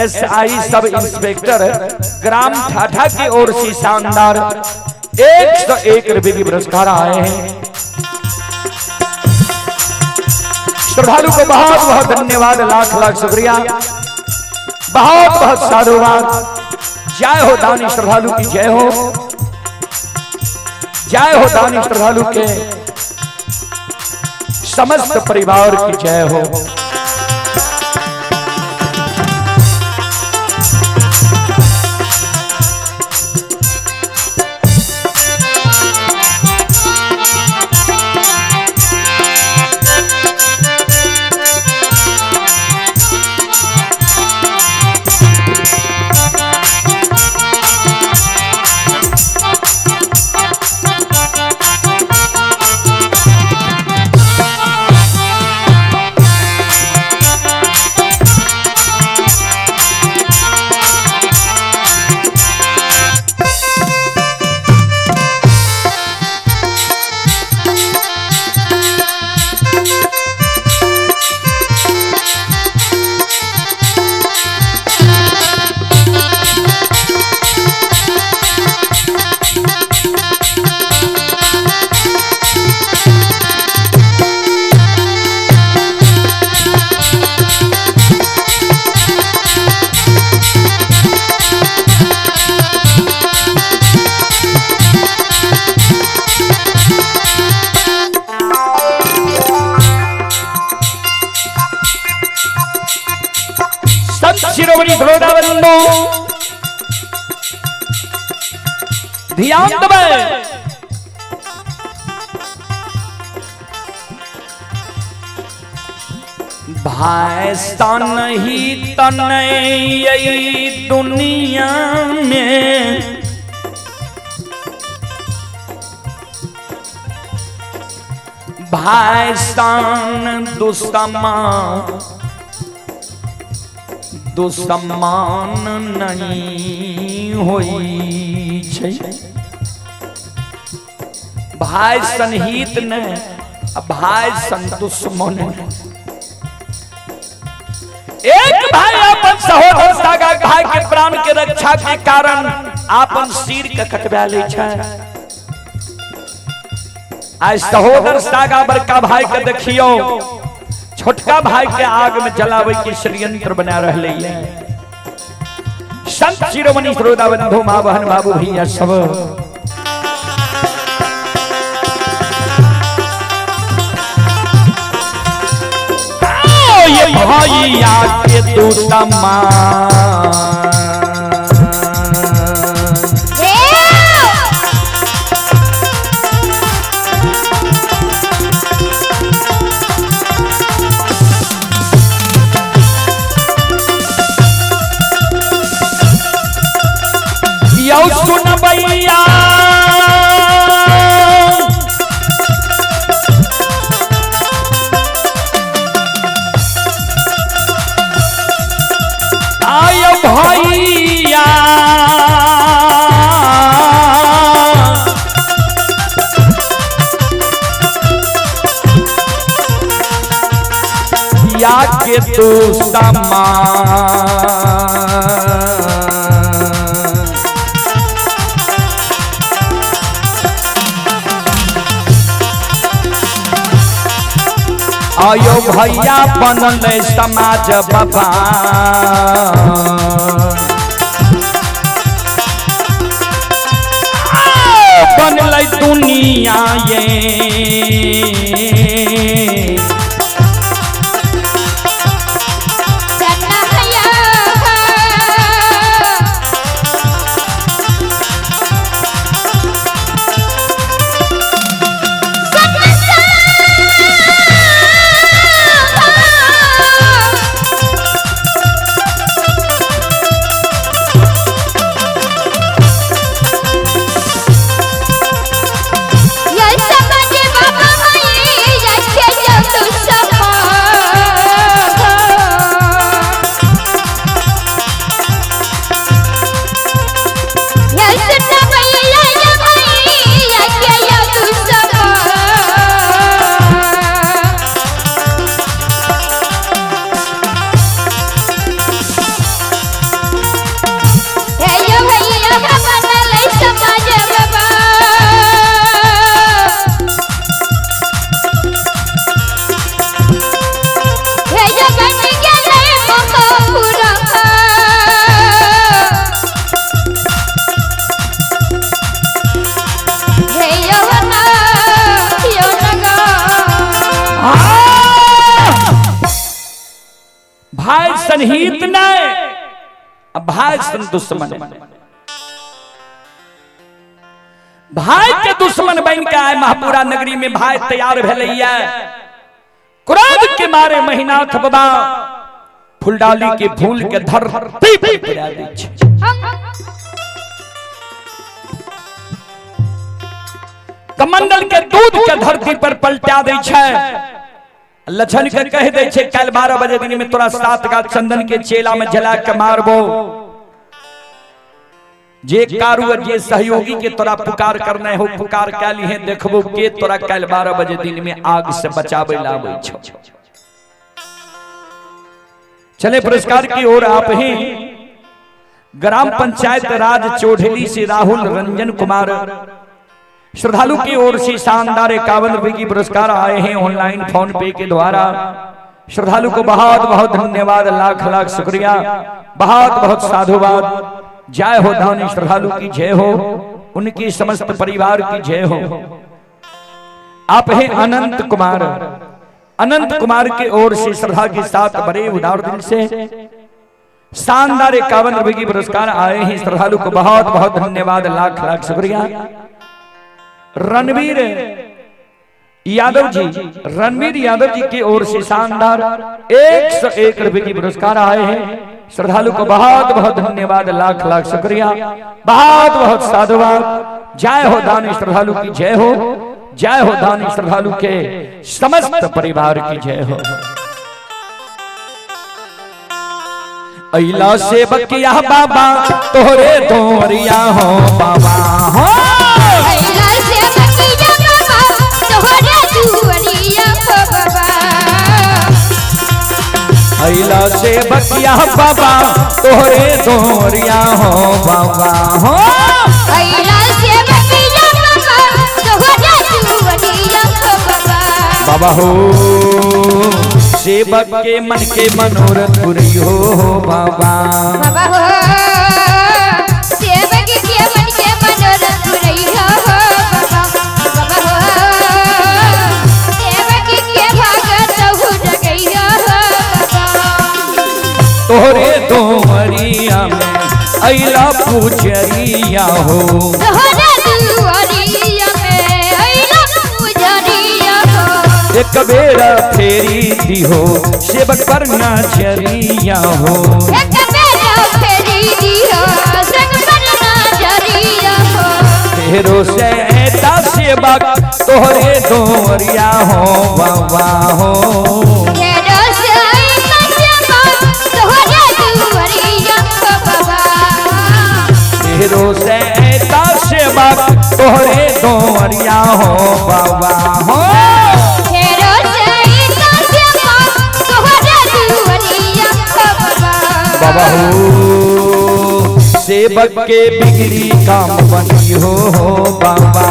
SI sub inspector ग्राम ठाठा की ओर से शानदार 101 रुपए की पुरस्कार आए हैं। श्रद्धालु को बहुत बहुत धन्यवाद, लाख लाख शुक्रिया, बहुत बहुत साधुवाद। जय हो दानी श्रद्धालु की जय हो, जय हो दानी श्रद्धालु के समस्त परिवार की जय हो। संत शिरोमणि बंधु ध्यान देबै। भाई सन ही तन दुनिया में, भाई सन दुश्मन दुश्मन नहीं होई छै। भाई सनहित ने भाई सन दुश्मन। एक भाई अपन सहोदर सागा भाई के प्राण के रक्षा के कारण अपन सिर के कटवा लै छै। आज सहोदर सागा बड़का भाई के देखियो छोटका भाई के आग में जलावे के षड्यंत्र बना रहले है। संत शिरोमणि श्रोता बंधु माँ बहन बाबू भैया सब ये भैया के दूतमा यौ सुनबैया आय भैया या के तू समान। आयो भैया बनल समाज बाबा, बनल दुनिया ये। भाई सनहित नहीं, भाई सन दुश्मन। भाई के दुश्मन बन के आए महापुरा नगरी में भाई तैयार भेलैया। क्रोध के मारे महिनाथ बाबा फुलडाली के फूल के धरती पर गिरा दै छै। कमंडल के दूध के धरती पर पलटा दै छै। लछन के कह दै छै कल 12 बजे दिन में तोरा 7 गाछ चंदन के चेला में जला के मारबो। जे कारू जे सहयोगी के तोरा पुकार करना हो पुकार कल है, देखबो के तोरा कल 12 बजे दिन में आग से बचावे लावे छो। चले पुरस्कार की ओर आप ही ग्राम पंचायत राज चौधरी से राहुल रंजन कुमार श्रद्धालु की ओर से शानदार 51 रुपए की पुरस्कार आए हैं ऑनलाइन फोन पे के द्वारा। श्रद्धालु को बहुत बहुत धन्यवाद, लाख लाख शुक्रिया, बहुत बहुत साधुवाद। जय हो दानी श्रद्धालु की जय हो, उनकी समस्त परिवार की जय हो। आप हैं अनंत कुमार, अनंत कुमार की ओर से श्रद्धा के साथ बड़े उदार दिल से शानदार 51 रुपए की पुरस्कार आए हैं। श्रद्धालु को बहुत बहुत धन्यवाद, लाख लाख शुक्रिया। रणवीर यादव जी, रणवीर यादव जी की ओर से शानदार 101 रुपए की पुरस्कार आए हैं। श्रद्धालु को बहुत बहुत धन्यवाद, लाख लाख शुक्रिया, बहुत बहुत साधुवाद। जय हो दानी श्रद्धालु की जय हो, जय हो दानी श्रद्धालु के समस्त परिवार की जय हो। अइला से बकिया बाबा तोहरे दोरिया हो बाबा हो, अइला से बकिया बाबा तोहरे दुआरिया हो बाबा, अइला से बकिया बाबा तोहरे दोरिया हो बाबा हो, अइला से बकिया बाबा तोहरे दुआरिया हो बाबा, बाबा हो सेवक के मन के मनोरथ पुरी हो बाबा, बाबा हो सेवक के मन के मनोरथ पुरी हो बाबा, बाबा हो सेवक के भागत हो जगई हो बाबा, तोहरे दोहरिया में अइला पुजरिया हो, तोहरे दुआरिया में अइला पुजरिया हो, एक बेरा फेरी दिहो सेवक पर नजरिया हो, एक बेरा फेरी दिहो संग पर नजरिया हो, फेरो से ऐता सेवक तोहरे दोरिया हो बाबा हो, फेरो से ऐता सेवक तोहरे दुआरिया हो बाबा, फेरो से ऐता सेवक तोहरे दोरिया हो बाबा हो, फेरो से ऐता सेवक तोहरे दुआरिया सेवक के बिगड़ी काम बनी हो बाबा।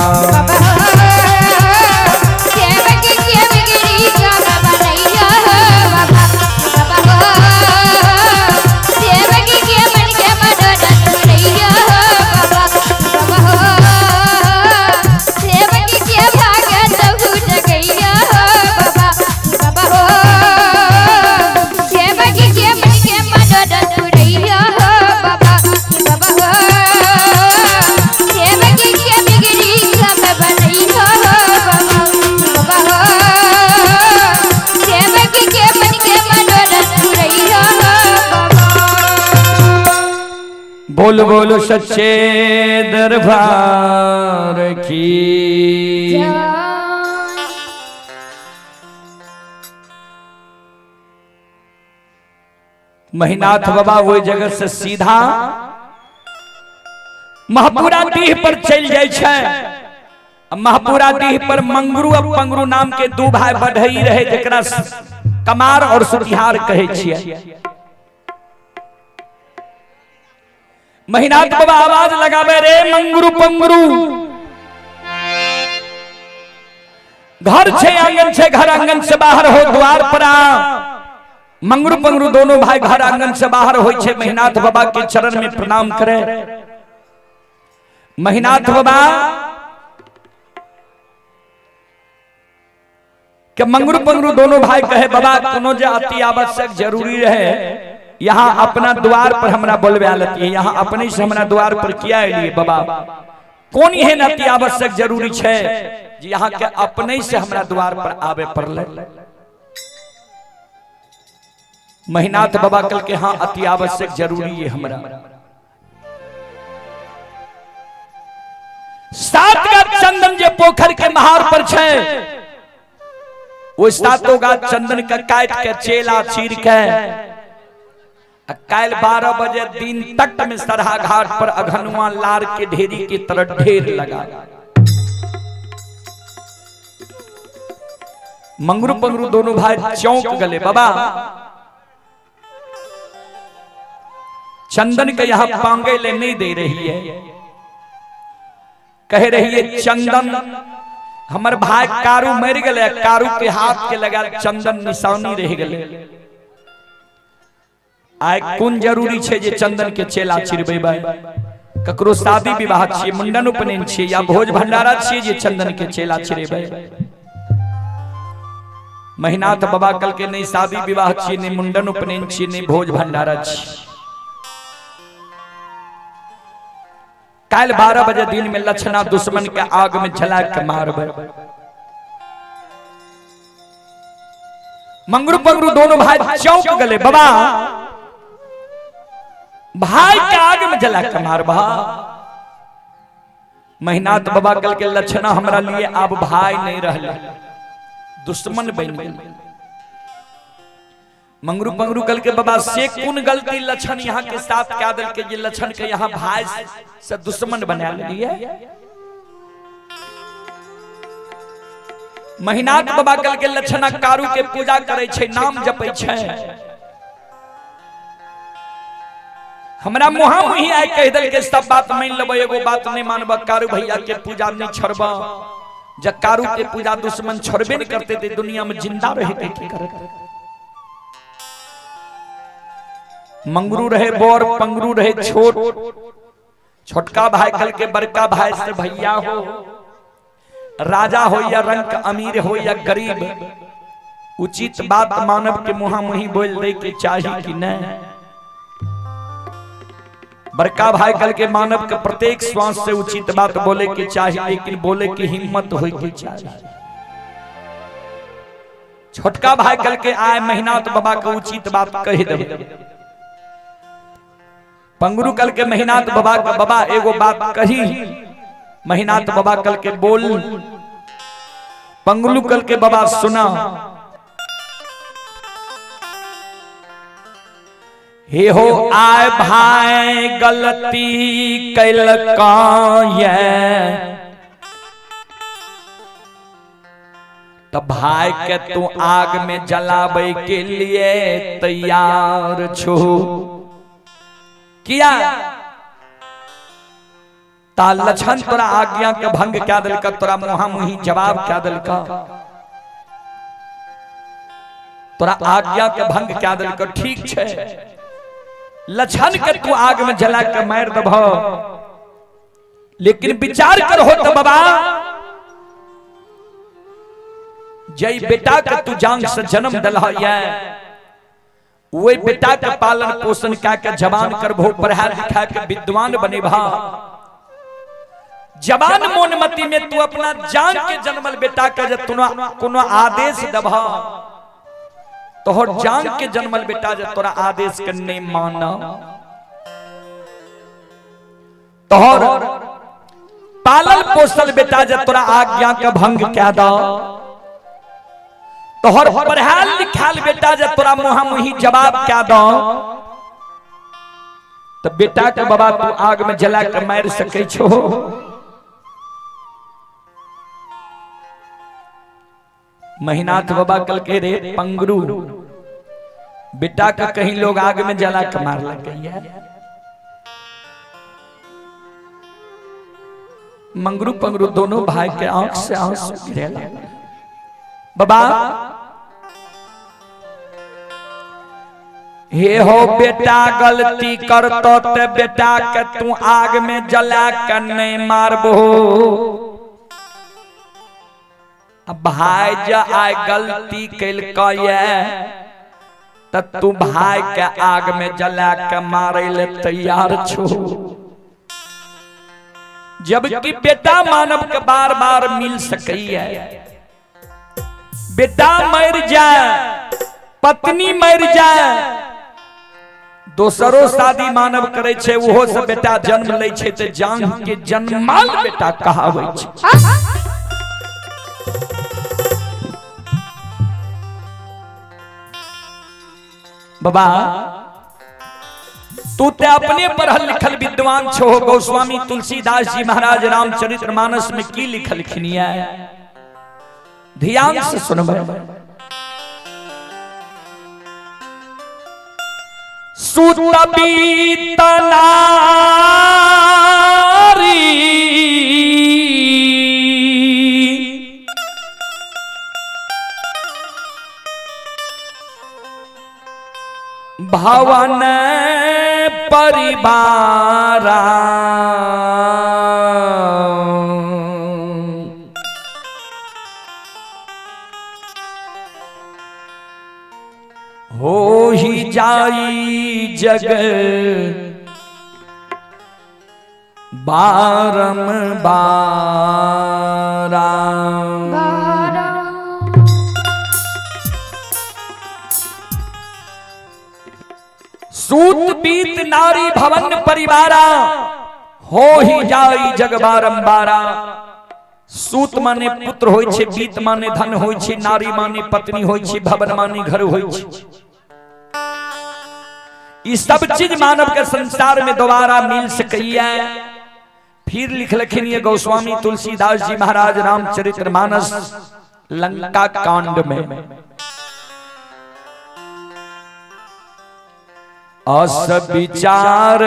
सेवक के बिगड़ी काम बनैया हो बाबा, बाबा हो। सेवक के मन के मनोरथ पुरैया हो बाबा, बाबा हो। सेवक के भागत हु जगैया हो बाबा, बाबा हो। सेवक के मन के मनोरथ पुरैया हो बाबा, बाबा हो। सेवक के बिगड़ी काम बनैया हो बाबा, बाबा हो। सेवक के मन के मनोरथ पुरैया हो बाबा। बोल बोल सच्चे दरबार की। महिनाथ बाबा वही जगह से सीधा महपुरा डीह पर चल जाय छै। महपुरा डीह पर मंगरू और पंगरू नाम के दू भाई बढ़ई रहे, जकरा कमार और सुतिहार कहे छियै। महिनाथ बाबा आवाज लगावे, रे मंगरू पंगरू, घर छे आंगन छे, घर आंगन से बाहर हो द्वार पर आ। मंगरू पंगरू दोनों भाई घर आंगन से बाहर हो छे, महिनाथ बाबा के चरण में प्रणाम करे। महिनाथ बाबा के मंगरू पंगरू दोनों भाई कहे, बाबा कोनो जे अति आवश्यक जरूरी रहे यहाँ अपना द्वार पर हमरा बोलबे आलती है, यहाँ अपने से हमरा द्वार पर किया एलिए बाबा, कोन एहन अति आवश्यक जरूरी छे जे यहाँ के अपने से हमरा द्वार पर आवे पड़ले। महिनाथ बाबा कल के हाँ अति आवश्यक जरूरी है हमरा। 7 गाछ चंदन जे पोखर के महार पर छे, वो सातों गाछ चंदन का काट के चेला चीर के काल 12 बजे दिन तक में सरहा घाट पर अघनुआ लार के ढेरी की तरह ढेर लगा। मंगरू पंगरू दोनों भाई चौंक गले, बाबा चंदन के यहां पांगे ले नहीं दे रही है, कह रही है चंदन हमर भाई कारू मर गए, कारू के हाथ के लगा चंदन निशानी रह गए। आय कोन जरूरी छे जे चंदन के चेला चिरबे, ककरो शादी विवाह छिए, मुंडन उपनयन छिए या भोज भंडारा छिए जे चंदन के चेला चिरेबे। महिनाथ बाबा कल के नहीं शादी विवाह छिए, नहीं मुंडन उपनयन छिए, नहीं भोज भंडारा छिए। काल 12 बजे दिन में लक्षणा दुश्मन के आग में जला के मारबे। मंगरू पंगरू दोनों भाई चौंक गले, बाबा भाई के आग में जला के मारबा। महिनाथ बाबा कल के लक्षणा हमरा लिए अब भाई नहीं रहले, दुश्मन बन गेल। मंगरू पंगरू कल के बाबा से कोन गलती लक्षण यहाँ के साथ क्या दल के जे लक्षण के यहाँ भाई से दुश्मन बना लिए। महिनाथ बाबा कल के लक्षणा कारू के पूजा करे छे, नाम जपे छे, हमरा मुहा मुही आय कह दल के सब बात मान लेबै, एगो बात नहीं मानब, कारू भैया के पूजा नहीं छोड़ब। जब कारू के पूजा दुश्मन छोड़बे नहीं करते ते दुनिया में जिंदा रहे के की करते। मंगरू रहे बोर पंगरू रहे छोट, छोटका भाई कल के बड़का भाई से भैया हो, राजा हो या रंक, अमीर हो या गरीब, उचित बात मानव के मुहा मुही बोल दे के चाही कि नहीं। बड़का भाई कल के मानव के प्रत्येक श्वास से उचित बात बोले के चाही, लेकिन बोले की हिम्मत होई के चाही। छोटका भाई कल के आए महिनाथ बाबा के उचित बात कह दे। पंगरू कल के महिनाथ बाबा के बाबा एगो बात कही, महिनाथ बाबा कल के बोल, पंगलू कल के बाबा सुना। हे हो आए भाई गलती कैलका ये, तब भाई के तू आग में जलावे के लिए तैयार छो किया। ता लक्षण तोरा आज्ञा के भंग क्या दिलका, तोरा मुहा मुही जवाब क्या दिलका, तोरा आज्ञा के भंग क्या दिलका। ठीक छे, लक्षण के तू आग में जला के मार दब, लेकिन विचार कर हो तो बाबा, जय बेटा के तू जान से जन्म दिला वही बेटा के पालन पोषण क्या के जवान करबो, पढ़ा लिखा के विद्वान बनेबा। जवान मोनमती में तू अपना जान के जन्मल बेटा के जब तू कोनो आदेश दबा, तोहर जान के जन्मल बेटा जब तोरा आदेश के नहीं माना, तोहर पालल पोसल बेटा जब तोरा आज्ञा के भंग क्या दा, तोहर पढ़ाल लिखाल बेटा जब तोरा मुहा मुही जवाब क्या दो, तो बेटा के बाबा तू आग में जला के मार सके छो। महिनाथ बाबा कल के रे पंगरू, बेटा का कहीं लोग आग में जला के मार लगे। मंगरू पंगरू दोनों भाई के आंख से आंसू गिरे। बाबा हे हो बेटा गलती करतो ते बेटा के तू आग में जला के नहीं मारबो। भाई जा आय गलती कैलकै त तू भाई के आग में जला के मारे ले तैयार छो। जबकि बेटा मानव के बार बार मिल सकैया, बेटा मर जाए, पत्नी मर जाए, दोसरो शादी मानव करे छे, ओहो से बेटा जन्म लै छे ते जान के जन्माल बेटा कहाबै छे। बाबा तू ते अपने पढ़ल लिखल विद्वान छो। गोस्वामी तुलसीदास जी महाराज रामचरितमानस में की लिखलखिन ये, ध्यान से सुनबै। सुतबीत नारी भवन परिवारा, हो ही जाई जग बारम बारा। सूत बीत नारी भवन परिवारा, हो ही जाई जग बारंबारा। सूत माने पुत्र होय छे, बीत माने धन होय छे, नारी माने पत्नी होय छे, भवन माने घर होय छे। ई सब चीज मानव के संसार में दोबारा मिल सकैया। फिर लिखलखिन ये गोस्वामी तुलसीदास जी महाराज रामचरितमानस लंका कांड में, अस विचार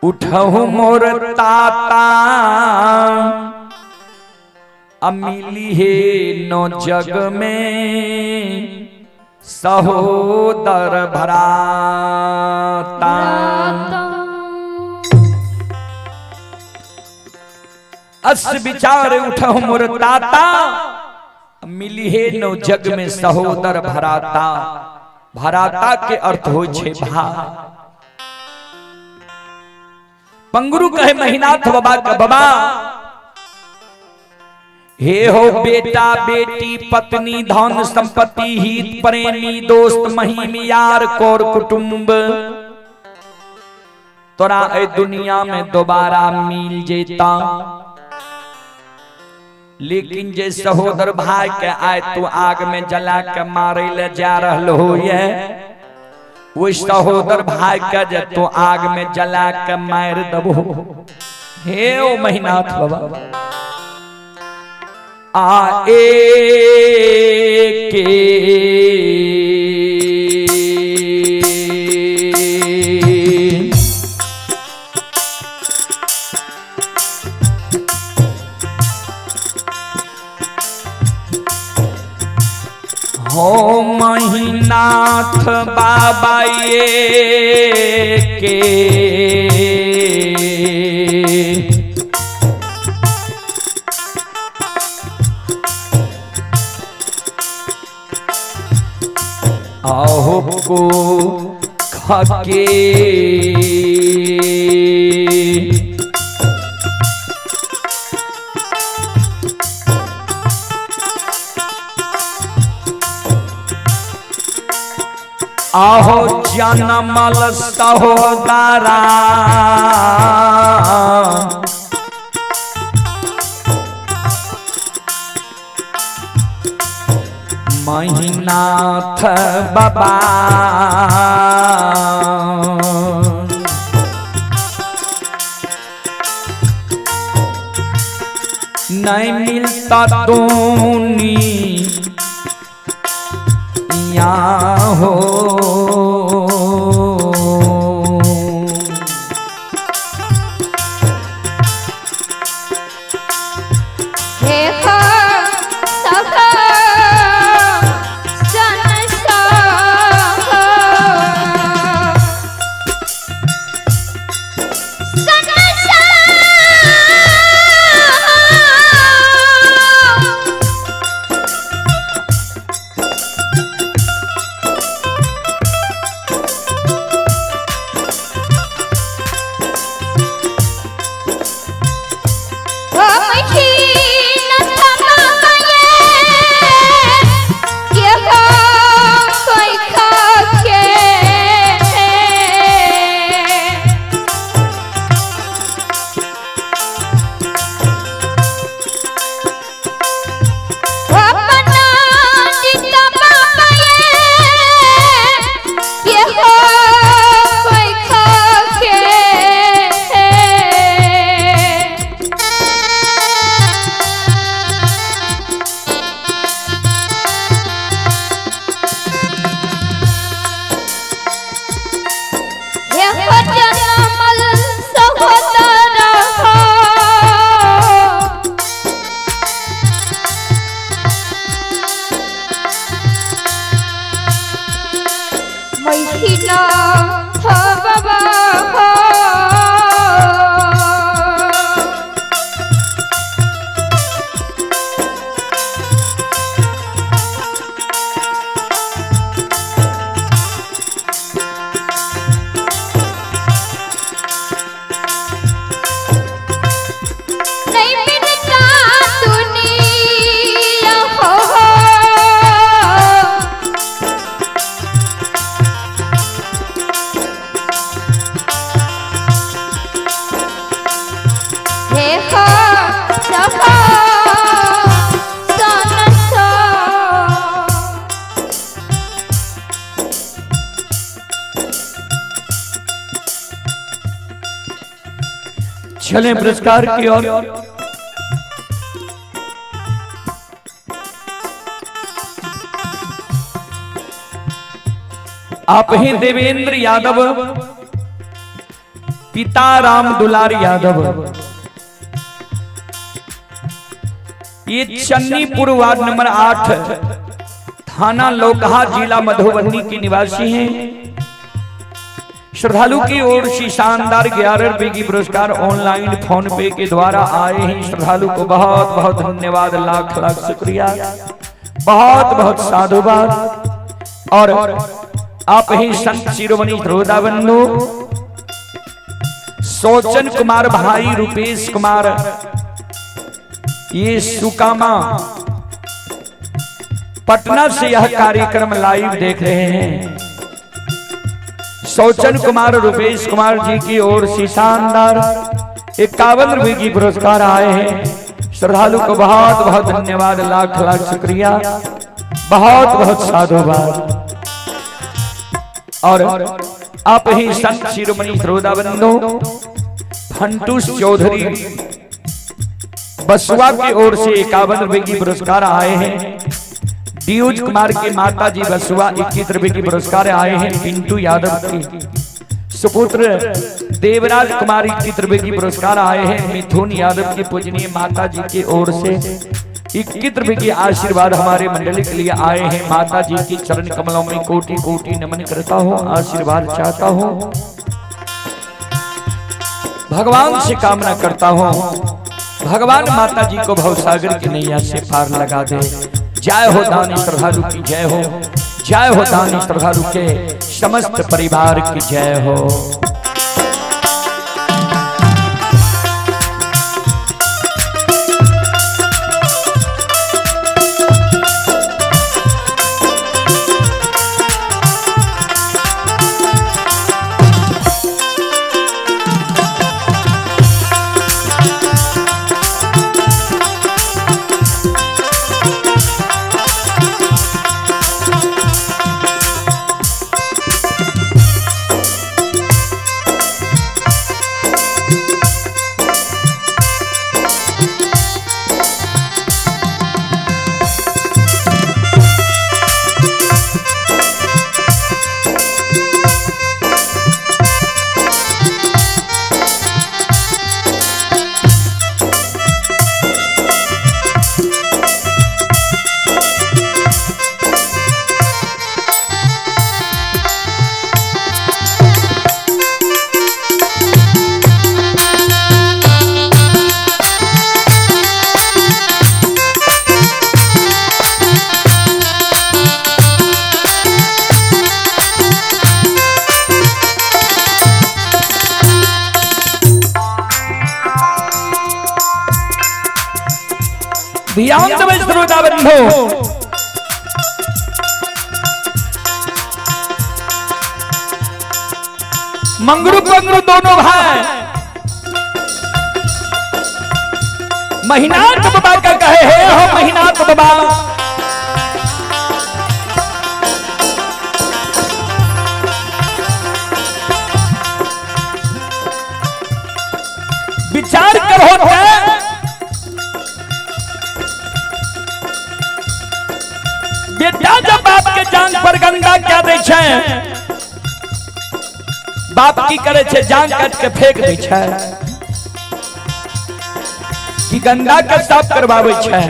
उठहु मोर ताता, अमिली हे नो जग में सहोदर भराता। अस विचार उठहु मोर ताता, मिली हे नो जग में सहोदर भराता। भराता के अर्थ हो छे भाई। पंगरू कहे महिनाथ बाबा का, बाबा हे हो बेटा बेटी पत्नी धन संपत्ति हित प्रेमी दोस्त महिम यार कोर कुटुंब, तोरा ए दुनिया में दोबारा मिल जेता, लेकिन जे सहोदर भाई के आए तू आग में जला के मारे ले जा रहल हो, ये वो सहोदर भाई के जे तू आग में जला के मार दबो। हे ओ महिनाथ बाबा, आ ए के महिनाथ बाबा ये के आहो को खाके आहो जनमल सहोदरा महिनाथ बाबा नहीं मिलता दूनी या हो। हे हो सख सन सख सन सा। जनमल सहोदर हो। महिनाथ बाबा हो। नहीं मिलता दुनिया हो। हे हो सखा सन सा। चलें पुरस्कार की ओर। आप ही देवेंद्र यादव, पिता राम दुलार यादव, ये चन्नीपुर वार्ड नंबर 8, थाना लोकहा, जिला मधुबनी के निवासी हैं। श्रद्धालु की ओर से शानदार 11 रुपए की पुरस्कार ऑनलाइन फोन पे के द्वारा आए हैं। श्रद्धालु को बहुत बहुत धन्यवाद, लाख लाख शुक्रिया, बहुत बहुत साधुवाद। और आप ही संत शिरोमणि श्रोता बंधु सोचन कुमार भाई, रुपेश कुमार, ये सुकामा पटना से यह कार्यक्रम लाइव देख रहे हैं। सोचन कुमार रुपेश कुमार जी की ओर से शानदार 51 रुपए की पुरस्कार आए हैं। श्रद्धालु को बहुत बहुत धन्यवाद, लाख लाख शुक्रिया, बहुत बहुत साधुवाद। और आप ही संत शिरोमणि श्रोता बंधु फंटूस चौधरी बसुआ की ओर से 51 रुपए की पुरस्कार आए हैं। ड्यूज कुमार के माता जी बसुआ 21 रुपए की पुरस्कार आए हैं। पिंटू यादव की सुपुत्र देवराज कुमार 21 रुपए की पुरस्कार आए हैं। मिथुन यादव की पूजनीय माता जी की ओर से। 21 रुपए की आशीर्वाद हमारे मंडली के लिए आए हैं। माता जी की चरण कमलों में कोटि कोटि नमन करता हूँ, आशीर्वाद चाहता हूँ, भगवान से कामना करता हूँ, भगवान माता जी को भवसागर की नैया से पार लगा दे। जय हो दानी श्रद्धालु की जय हो, जय हो दानी श्रद्धालु के समस्त परिवार की जय हो। ध्यान देबै श्रोता बंधु, मंगरू पंगरू दोनों भाई महिनाथ बाबा का कहे हे हो महिनाथ बाबा, विचार करो ते बेटा जब बाप के जांग पर गंगा क्या दे छे, बाप की करे छे जांग काट के फेंक दे छे कि गंगा के साफ करवावे छे।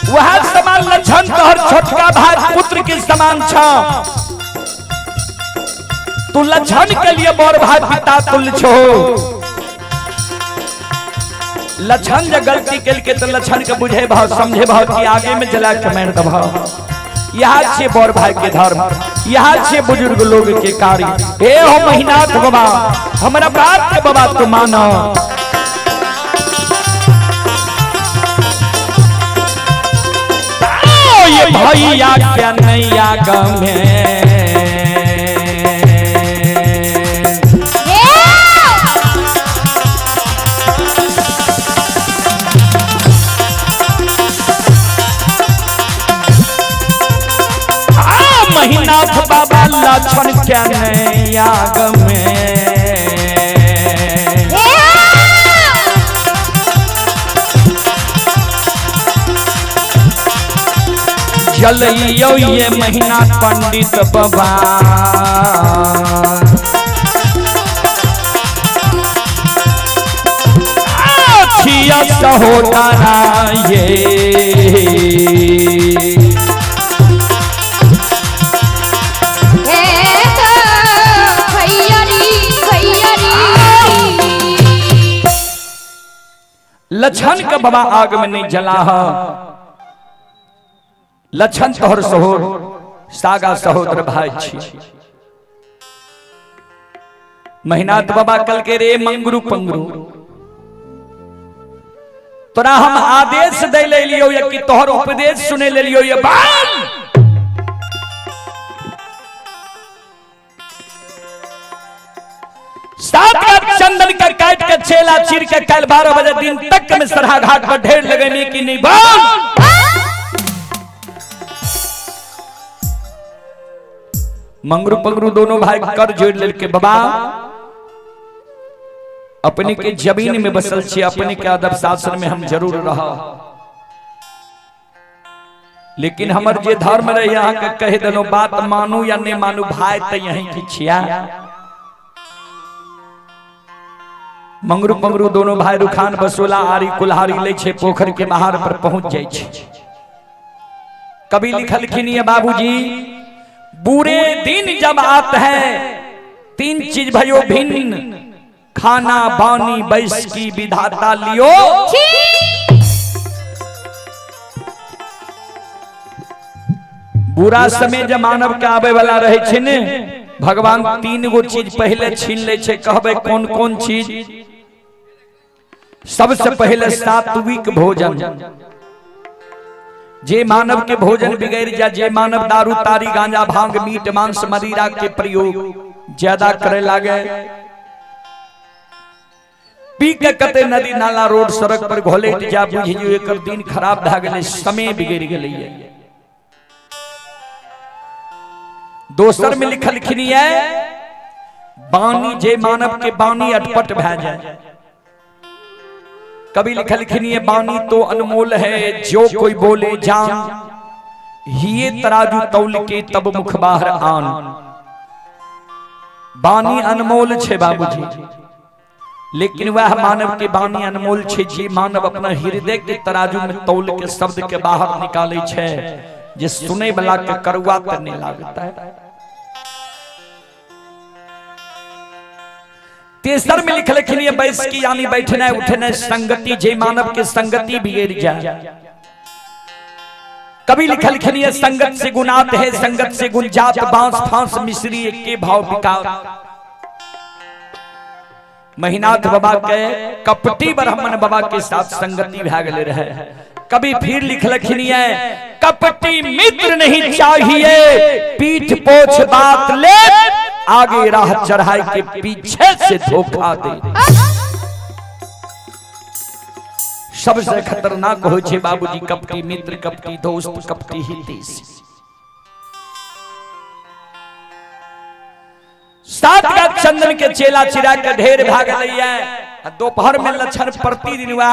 वह समान लक्षण तोहर छोटका भाई पुत्र के समान छ, तू लक्षण के लिए बड़ भाई पिता तुल्य छो। लक्षण जब गलती के तो लक्षण के बुझे भाव समझे भाव कि आगे में जला के मार दभाव। यहाँ छे बड़ भाई के धर्म, यहाँ छे बुजुर्ग लोग के कार्य। हे हो महिनाथ बाबा, हमरा बात के बाबा तू मानो। ये भैया क्या नैया गमे महिनाथ बाबा लक्षण क्या नैया गमे। जलइयो ये महीना पंडित बाबा, छिया सहोदरा ये लक्षण के बाबा आग में नहीं जला। लक्षण तोहर सहोर सागा सहोदर भाई छी। महिनाथ बाबा कल के रे मंगरू पंगरू, तोरा हम आदेश दे ले लियो या कि तोहर उपदेश सुने ले लियो ये बाल। सात चंदन का काट के चेला चीर के कल 12 बजे दिन तक में सरहा घाट पर ढेर लगेने की नहीं बाल। मंगरू पंगरू दोनों भाई कर जोड़ लेके बाबा अपने के जमीन में बसल छी, अपने के अदब शासन में हम जरूर रहा, लेकिन हमर जे धर्म रहे यहाँ के कह देलो बात मानू या नहीं मानू भाई तो यहीं की छिया। मंगरू पंगरू दोनों भाई रुखान बसोला आरी कुल्हाड़ी लै छै, पोखर के महार पर पहुंच जाइ छै। कवि लिखलखिन ये बाबूजी, बुरे दिन जब आत है तीन चीज भयो भिन्न, खाना बानी बैस की विधाता लियो। बुरा समय जब मानव के आबे वाला रहे छै ने, भगवान तीन गो चीज पहले छीन ले छै। कहबे कौन कौन चीज? सबसे पहले सात्विक भोजन। जे मानव के भोजन बिगड़ जाए, जे मानव दारू तारी गांजा भांग मीट मांस मदिरा के प्रयोग ज्यादा करे लागे, पी के कते नदी नाला रोड सड़क पर घोलेट जा, बुझि जो एकर दिन खराब भए गेलै, समय बिगड़ गेलै। दोसर में लिखलखिन ये बानी, जे मानव के बानी अटपट भए जाए। कवि लिखलखिन ये बानी तो अनमोल है, जो कोई बोले जान, हिये तराजू तौल के तब मुख बाहर आन। बानी अनमोल छे बाबूजी, लेकिन वह मानव के बानी अनमोल छे जे मानव अपना हृदय के तराजू में तौल के शब्द के बाहर निकाले छे, जे सुने वाला के करुआ त नहीं लागता है। तेसर में लिखलखिन ये बैस की यानी बैठना उठना संगति, जे मानव के संगति बिगड़ जाए। कवि लिखलखिन ये संगत से गुनात है, संगत से गुंजात, बांस फांस मिश्री के भाव विकार। महिनाथ बाबा के कपटी ब्राह्मण बाबा के साथ संगति भए गेले रहे। कभी फिर लिखलखिन ये कपटी मित्र नहीं चाहिए, पीठ पोछ बात ले, आगे राह चढ़ाई के पीछे से धोखा दे। सबसे खतरनाक हो छे बाबूजी कपटी मित्र, कपटी दोस्त, कपटी हितेश। सात गाछ चंदन के चेला चिरा के ढेर भाग है। दोपहर में लक्षण प्रतिदिन वह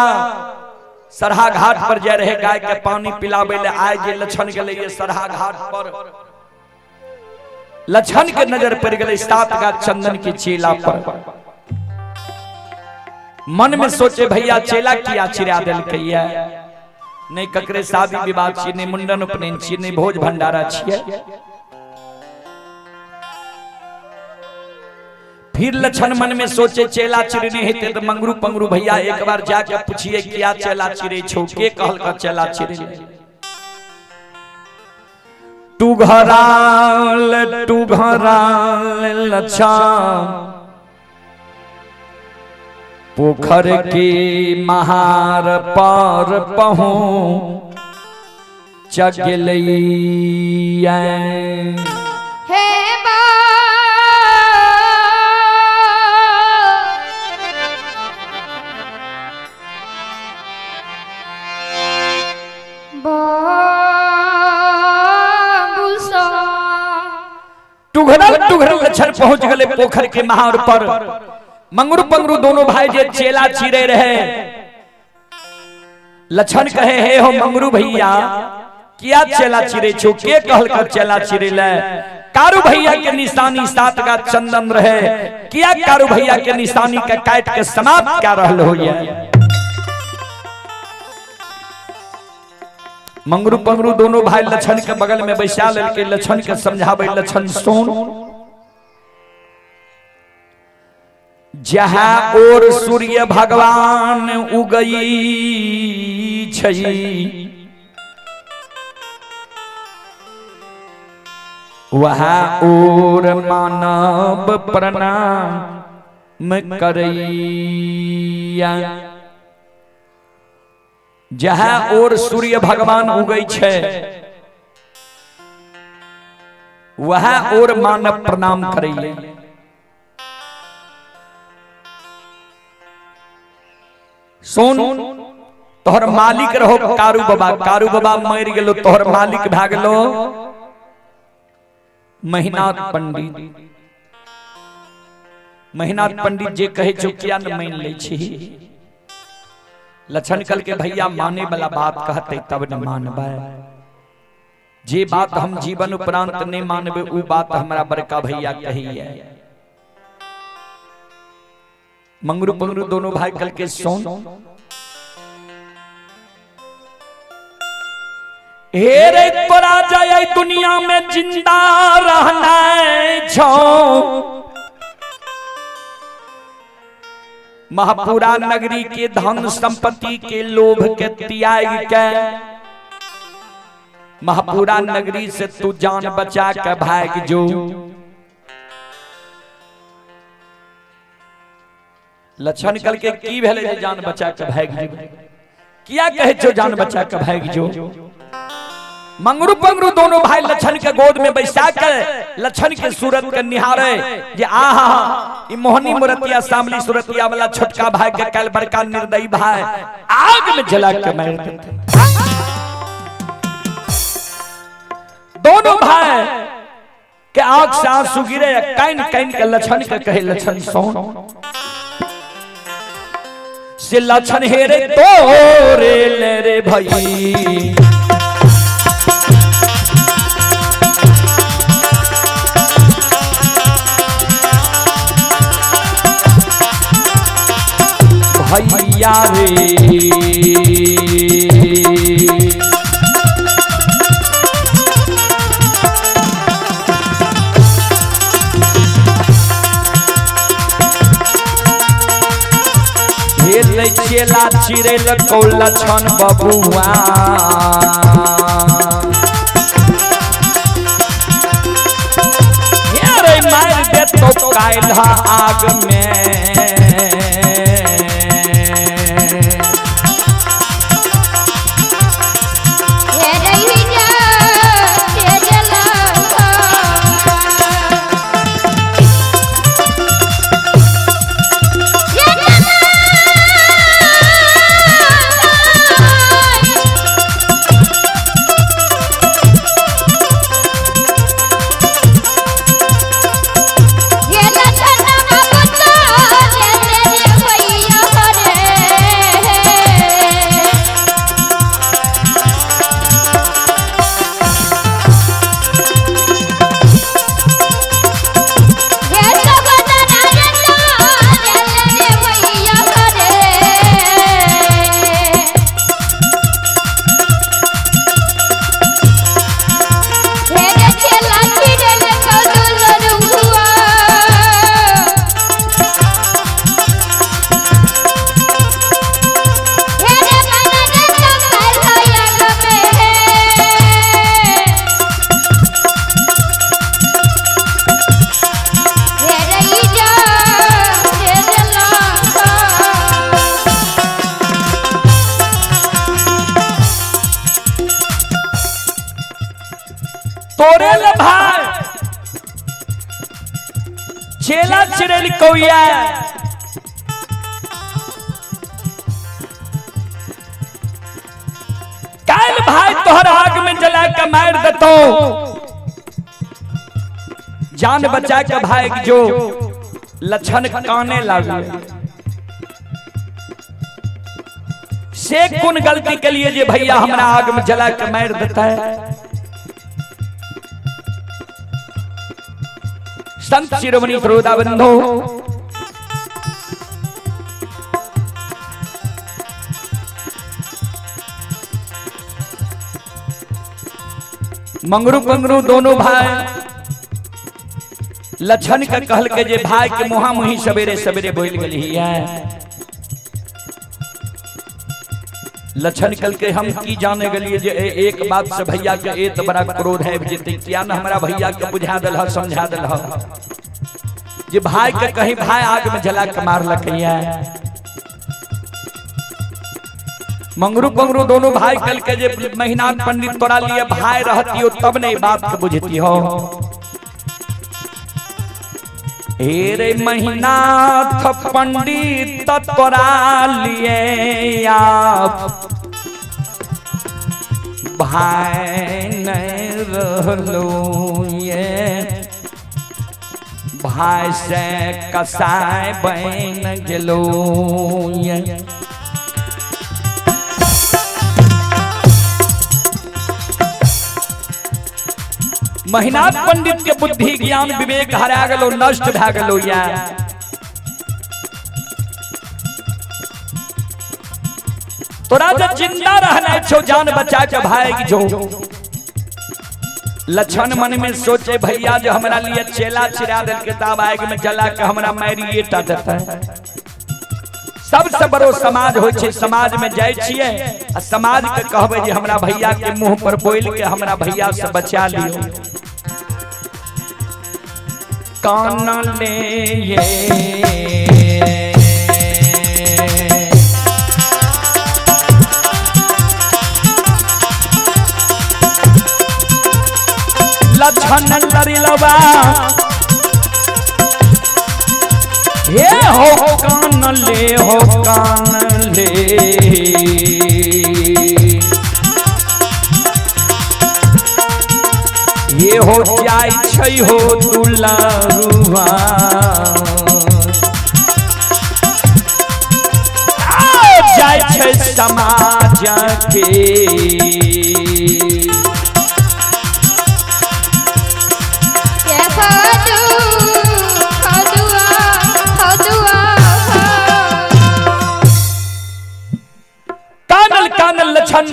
सरहा घाट पर जा रहे गाय के पानी पिलावे ले आए, जे लक्षण गेलै सरहा घाट पर, लक्षण के नजर पड़ गए सात गाछ चंदन के चेला पर। मन में सोचे भैया चेला किया चिरा देलकै, नहीं ककरे शादी विवाह छी, नहीं मुंडन उपनयन छी, नहीं भोज भंडारा छियै। फिर लक्षण मन में सोचे चेला चिरने हेते तो मंगरू पंगरू भैया एक बार जाके पूछिए क्या चेला चिरे छो, के कहल का चेला चिरे। टुघराल लक्षण पोखर के महार पर पहुँच गेलै। हे टुघरल टुघरल लक्षण पहुंच गए पोखर के महार पर। मंगरू पंगरू दोनों भाई जे चेला चिरे रहे। लक्षण कहे हे हो मंगरू भैया किया चेला चिरे छो, के कहल का चेला चिरे ले। कारू भैया के निशानी सात का चंदन रहे, किया कारू भैया के निशानी के काट के समाप्त क्या रहल हो। मंगरू पंगरू दोनों भाई लक्षण के बगल में बैसा लेलके, लक्षण के समझावे लक्षण सुन, जहाँ और सूर्य भगवान उगई छई वहाँ और मानव प्रणाम करैया। जहाँ और सूर्य भगवान उगई छे वहाँ और मानव प्रणाम करैया। सुन तोहर मालिक रहो कारू बाबा, कारू बाबा मर गेलो तोहर मालिक भा गेलो महिनाथ पंडित। महिनाथ पंडित जे कहे छौ किया न मान लै छी। लक्षण कल के भैया माने वाला बात कहते तब न मानबै, जे बात हम जीवन उपरांत नहीं मानबे उ बात हमरा बड़का भैया कहिए। मंगरू पंगरू दोनों भाई कल के सोन हे रे तोरा जाय दुनिया में जिंदा रहना छो। महापुरा नगरी के धन संपत्ति के लोभ के त्याग के महापुरा नगरी से तू जान बचा के भाग जो। लक्षण कल के की भेले जे जान बचा के भाग जो, किया कहे छो जान बचा के भाग जो। मंगरू पंगरू दोनों भाई लक्षण के गोद में बैसा के लक्षण के सूरत के निहारे जे आहा ई मोहनी मूर्तिया सामली सूरतिया वाला छोटका भाई के कल बड़का निर्दयी भाई आग में जला के मार देते। दोनों भाई के आंख से आंसू गिरे, can can के लक्षण के कहे लक्षण सोन से लक्षण हेरे तोरे ले रे भाई। भैया रे चेला चिरेल को लक्षण बबुआ रे मार दे तो काल्हा आग में। चेला चिरेल कौया काल भाई तोहर आग में जला के मार देतो, जान बचा के भाई जो। लक्षण काने लागल से कौन गलती के लिए जे भैया हमरा आग में जला के मार देता है। संत शिरोमणि श्रोता बंधु मंगरू पंगरू दोनों भाई लक्षण के कहल के जे भाई के मुहा मुही सवेरे सवेरे बोल गई है। लक्षण कल के हम की जाने गलिए जे एक बात से भैया के एत बड़ा क्रोध है जेते किया न हमरा भैया के बुझा दल ह समझा दल ह जे भाई के कहीं भाई आग में जला के मार लकैया। मंगरू पंगरू दोनों भाई कल के जे महीनाथ पंडित तोरा लिए भाई रहती हो तब नहीं बात के बुझती हो। हे रे महीनाथ पंडित तोरा लिए आप भाई नहीं रहलो ये भाई से कसाई बन गेलो ये। महिनाथ पंडित के बुद्धि ज्ञान विवेक हरा गलो, नष्ट भा गलो। या तोरा जब जिंदा रहना छो जान बचा के भाग जो। लक्षण मन में सोचे भैया जो हमरा लिए चेला चिरा दिल के ताब आग में जला के हमरा मारिए टा देता है। सबसे बड़ो समाज होइ छै, समाज में जाइ छियै आ समाज के कहबै जे हमरा भैया के मुंह पर बोल के हमरा भैया से बचा लियो। कान ले ये लक्षण लरिलवा हे हो कान ले हो कान ले ये हो जाय छै हो दुलारुआ जाय छै समाज के। कानल कानल लक्षण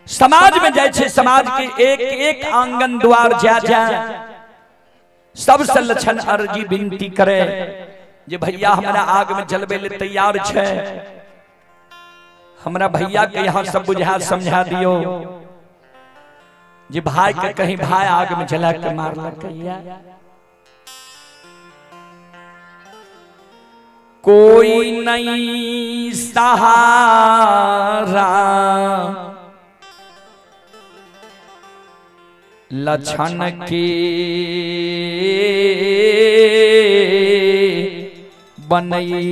समाज में जाय छै, समाज के एक एक आंगन द्वार जा जा सबसे लक्षण अर्जी विनती करे जे भैया हमरा आग में जलबे ले तैयार छै, हमरा भैया के यहाँ सब बुझा समझा दियो जे भाई के कहीं भाई आग में जला के मारलक। कोई नहीं सहारा लक्षण के बनैया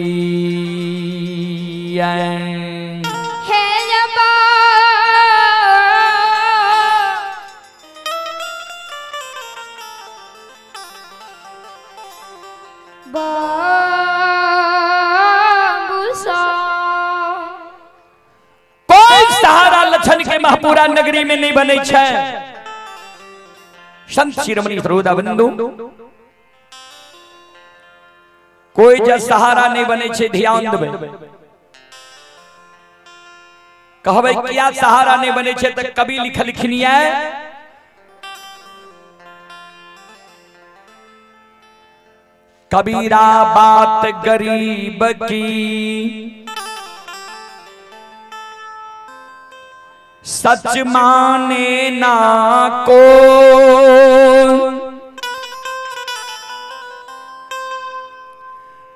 कोई सहारा लक्षण के महपूरा नगरी में नहीं बने छै। संत शिरोमणि श्रोता बंधु कोई जे सहारा नहीं बने छै ध्यान देबै। कहबै किया सहारा नहीं बने छै त कवि लिखलखिन ये कबीरा बात गरीब की सच माने ना को,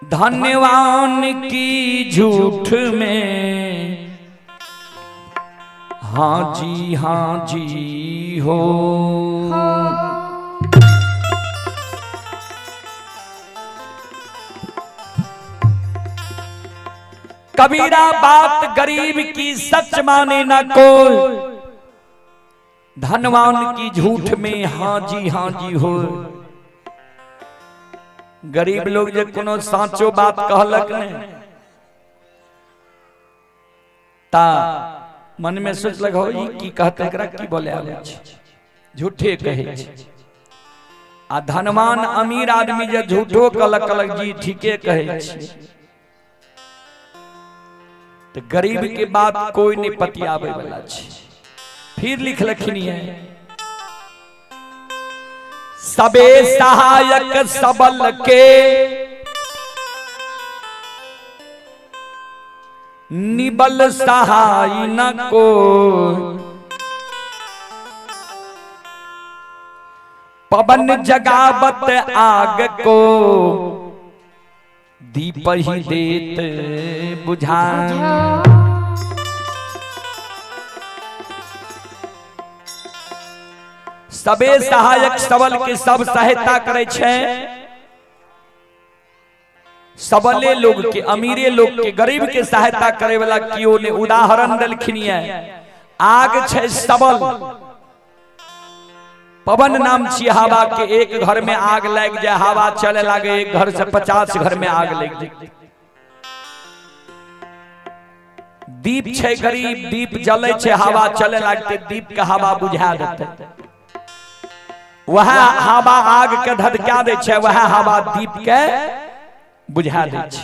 धनवान की झूठ में हाँ जी हो। कबीरा बात गरीब की सच माने ना कोई, धनवान की झूठ में हाँ जी हो। गरीब लोग जे कोनो साचो बात कहलक ने ता मन में सोचलक हो ई की कहते एकरा की बोले आबै छै, झूठे कहै छै। आ धनवान अमीर आदमी जे झूठो कहलक कहलक जी ठीके कहै छै। तो गरीब के बात कोई नहीं पतियाबे वाला छै। फिर लिखलखिन है सबे सहायक सबल के निबल सहाय न को, पवन जगावत आग को दीप ही देत बुझा। सबे सहायक सबल के सब सहायता करे छै, सबले लोग के अमीरे लोग के गरीब के सहायता करे वाला कियो ने उदाहरण देलखिन है। आग छै सबल, पवन नाम छी हवा के, एक घर में आग लग जाए हवा चले लागे, एक घर से 50 घर में आग लग जाए। दीप छै गरीब, दीप जले छै हवा चले लागते दीप के हवा बुझा देते, वह हवा आग के धधका दे छै, वह हवा दीप के बुझा दे छै।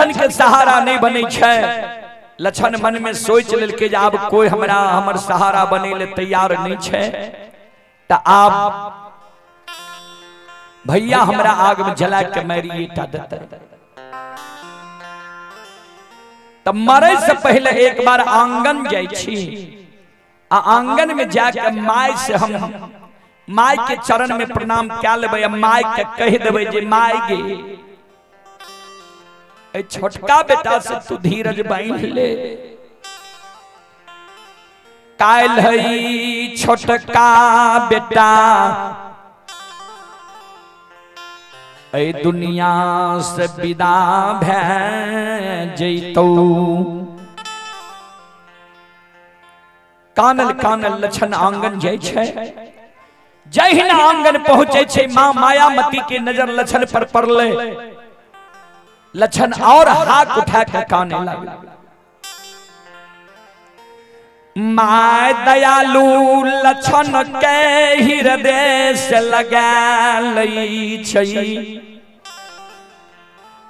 लछन के सहारा नहीं बनै छै। लछन मन में सोच लेलकै जे आब कोई हमरा हमर सहारा बनै ले तैयार नहीं छै, त आब भैया हमरा आग में जला के मारिए टा देतै। त मरे से पहले एक बार आंगन जाइ छी आ आंगन में जाके my से हम my के चरण में प्रणाम कए लेबै आ my के कहि देबै जे my गे, ए छोटका बेटा से तू धीरज बांध ले, काल्हि है छोटका बेटा ए दुनिया से विदा भए जैतौ। कानल कानल लछन आंगन जाइ छै। जहिना आंगन पहुंचे छै मां मायामती के नजर लछन पर पड़ले, लछन और हाथ उठा के काने लगल। My दयालु लछन के हृदय से लगा लै छै,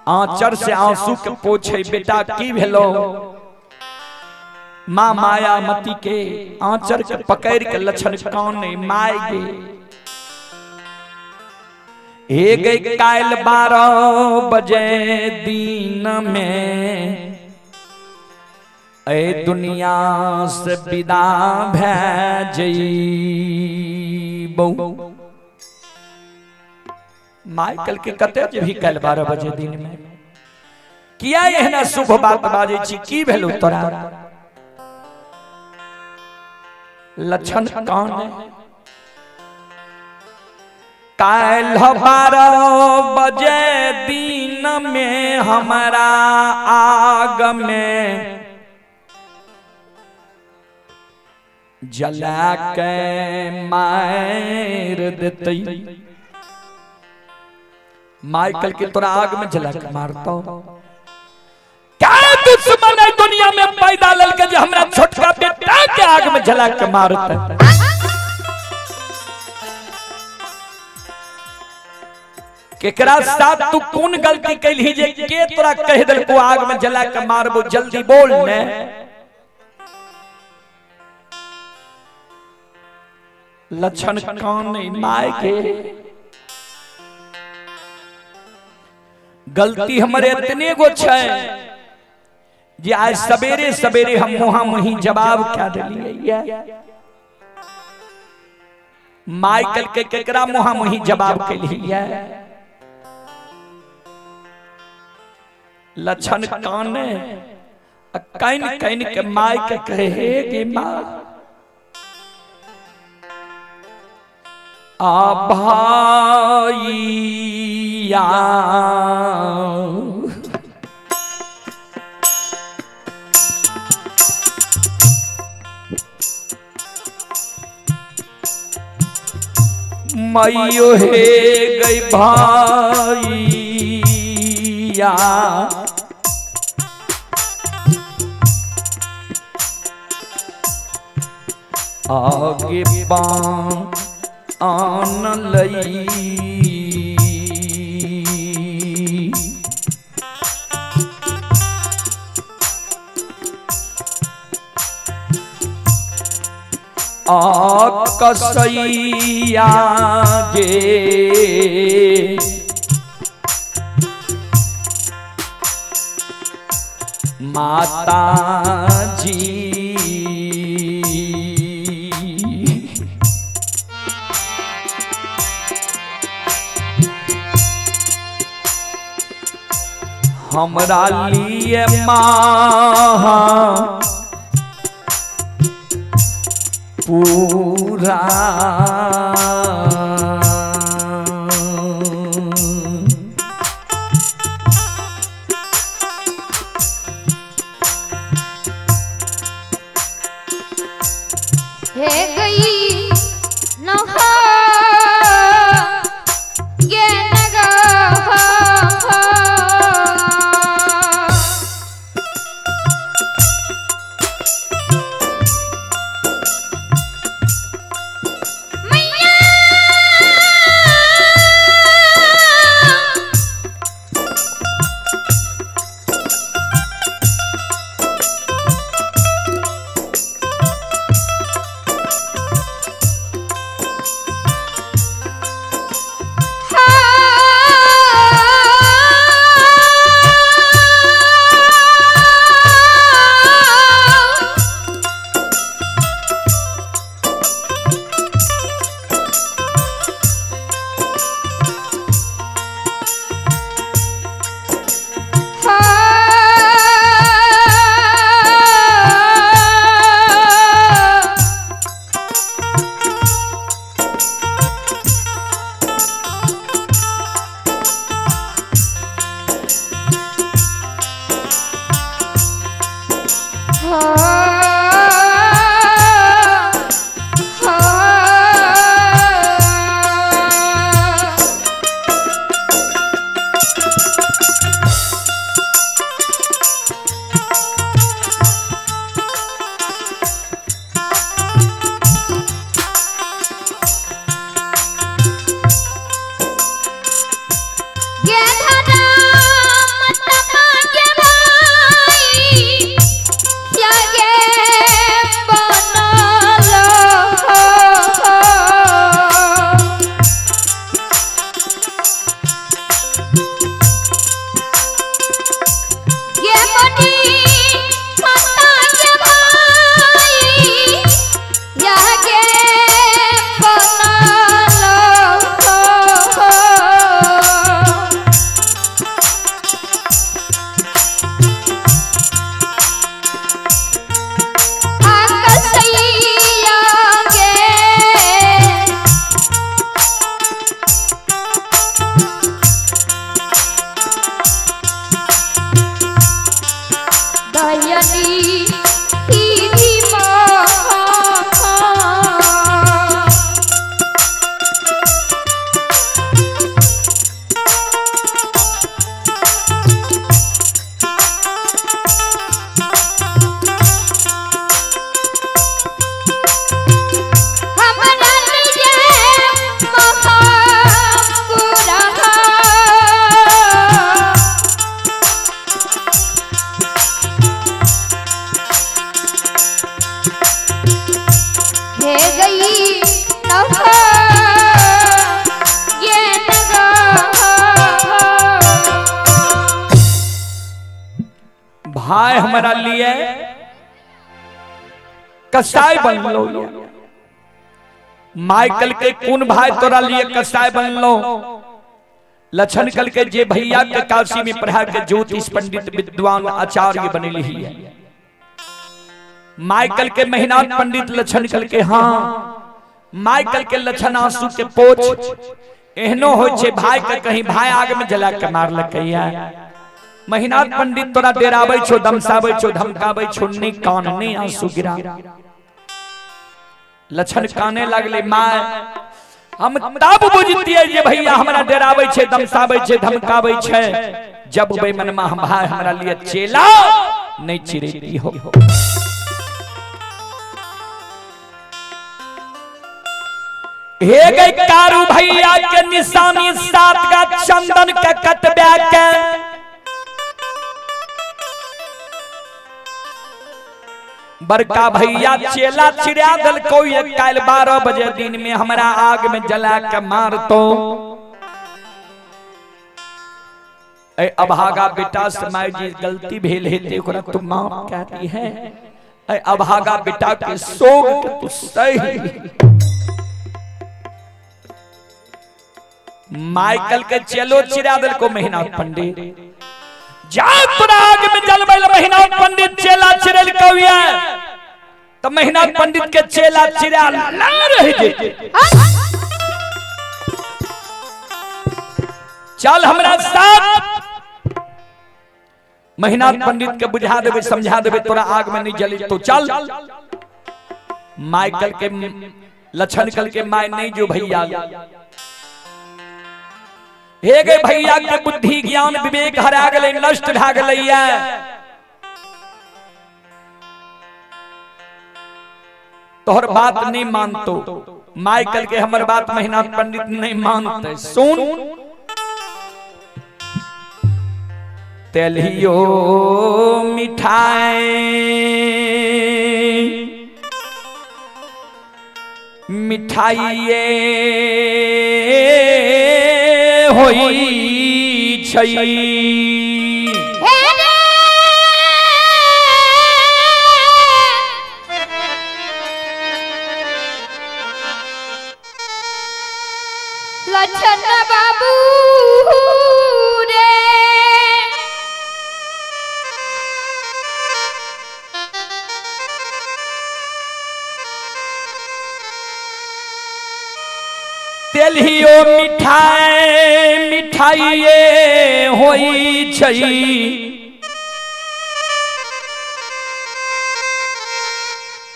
आंचर से आंसू के पोछे, बेटा की भेलो? मां मायामती के आंचर के पकड़ के लछन काने, my गे, हे गई काल 12 बजे दिन में ए दुनिया से विदा भए जइबौ। My कल के कते जे भी काल 12 बजे दिन में किया एहना शुभ बात बाजै छी, की भेलो तोरा? लछन काने, काल्हि 12 बजे दिन में हमारा आग में जला के मार देतै। माइकल के तोरा आग में जला के मारतौ। क्या दुश्मन है दुनिया में पैदा ललके जे हमरा छोटका बेटा के आग में जला के मारतै? केकरा साथ तू कौन गलती कैलही जे के तोरा कह देलको आग में जला के मारबो? जल्दी बोल ने। लछन काने, my के गलती हमरे इतने गो छै जे आज सवेरे सवेरे हम मुहा मुही जवाब क्या देलियै। माइकल के केकरा मुहा मुही जवाब कैलियै? लछन काने can can के my के कहे, हे गे माँ, आ भाईया मैयो हे गई भाईया, आगे पान आन लई, आ कसैया जे माता जी, हमरा लिए माँ पूरा हे गई नहा गे नगा। मैया भाई हमारा लिए कसाई बनलो। माइकल के कौन भाई तोरा लिए कसाई बनलो? लक्षण कल के जे भैया के काशी में पढ़ा के ज्योतिष पंडित विद्वान आचार्य बनेली है। माइकल के मेहनाथ पंडित लक्षण कल के हाँ माइकल के लक्षण आंसू के पोछ एहनो हो छे भाई के कहीं भाई आग में जला के मार लकैया। महिनाथ पंडित तोरा डेराबै छो, दमसाबै छो, धमकाबै छो, नहीं कान नहीं आंसू गिरा। लक्षण काने लागले my हम तब बुझतिए जे भैया हमरा डेराबै छे, दमसाबै छे, धमकाबै छे, जब बेमनमा हम भाई हमरा लिए चेला नहीं चिरेती हो। हे गई कारू भैया के निशानी सात का चंदन के कटबा के बड़का भैया चेला चिड़ा दलको ये काल 12 बजे दिन में हमरा आग में जला के मार तो। ए अभागा बेटा समय जी गलती भेल हेते ओकरा तू माफ कहती है। ए अभागा बेटा के सोग के तू सही। माइकल के चेलो चिड़ा दलको मेहनाथ पंडित जा तोरा आग में जलबै मेहनाथ पंडित चेला चिड़ल कविया तो मेहनाथ पंडित के चेला चिड़ा ला रह जे। चल हमरा साथ मेहनाथ पंडित के बुझा देबे समझा देबे तोरा आग में नहीं जली तो चल। माइकल के लक्षण कल के my नहीं जो भैया हे गए भैया के बुद्धि ज्ञान विवेक हरा गले नष्ट भा गलैया। तोहर बात नहीं मानतो माइकल के हमर बात मेहनाथ पंडित नहीं मानते। सुन तेलियो मिठाई मिठाइये होई छई लक्षण बाबू रे तेलियो मिठाई मिठाइये होई छई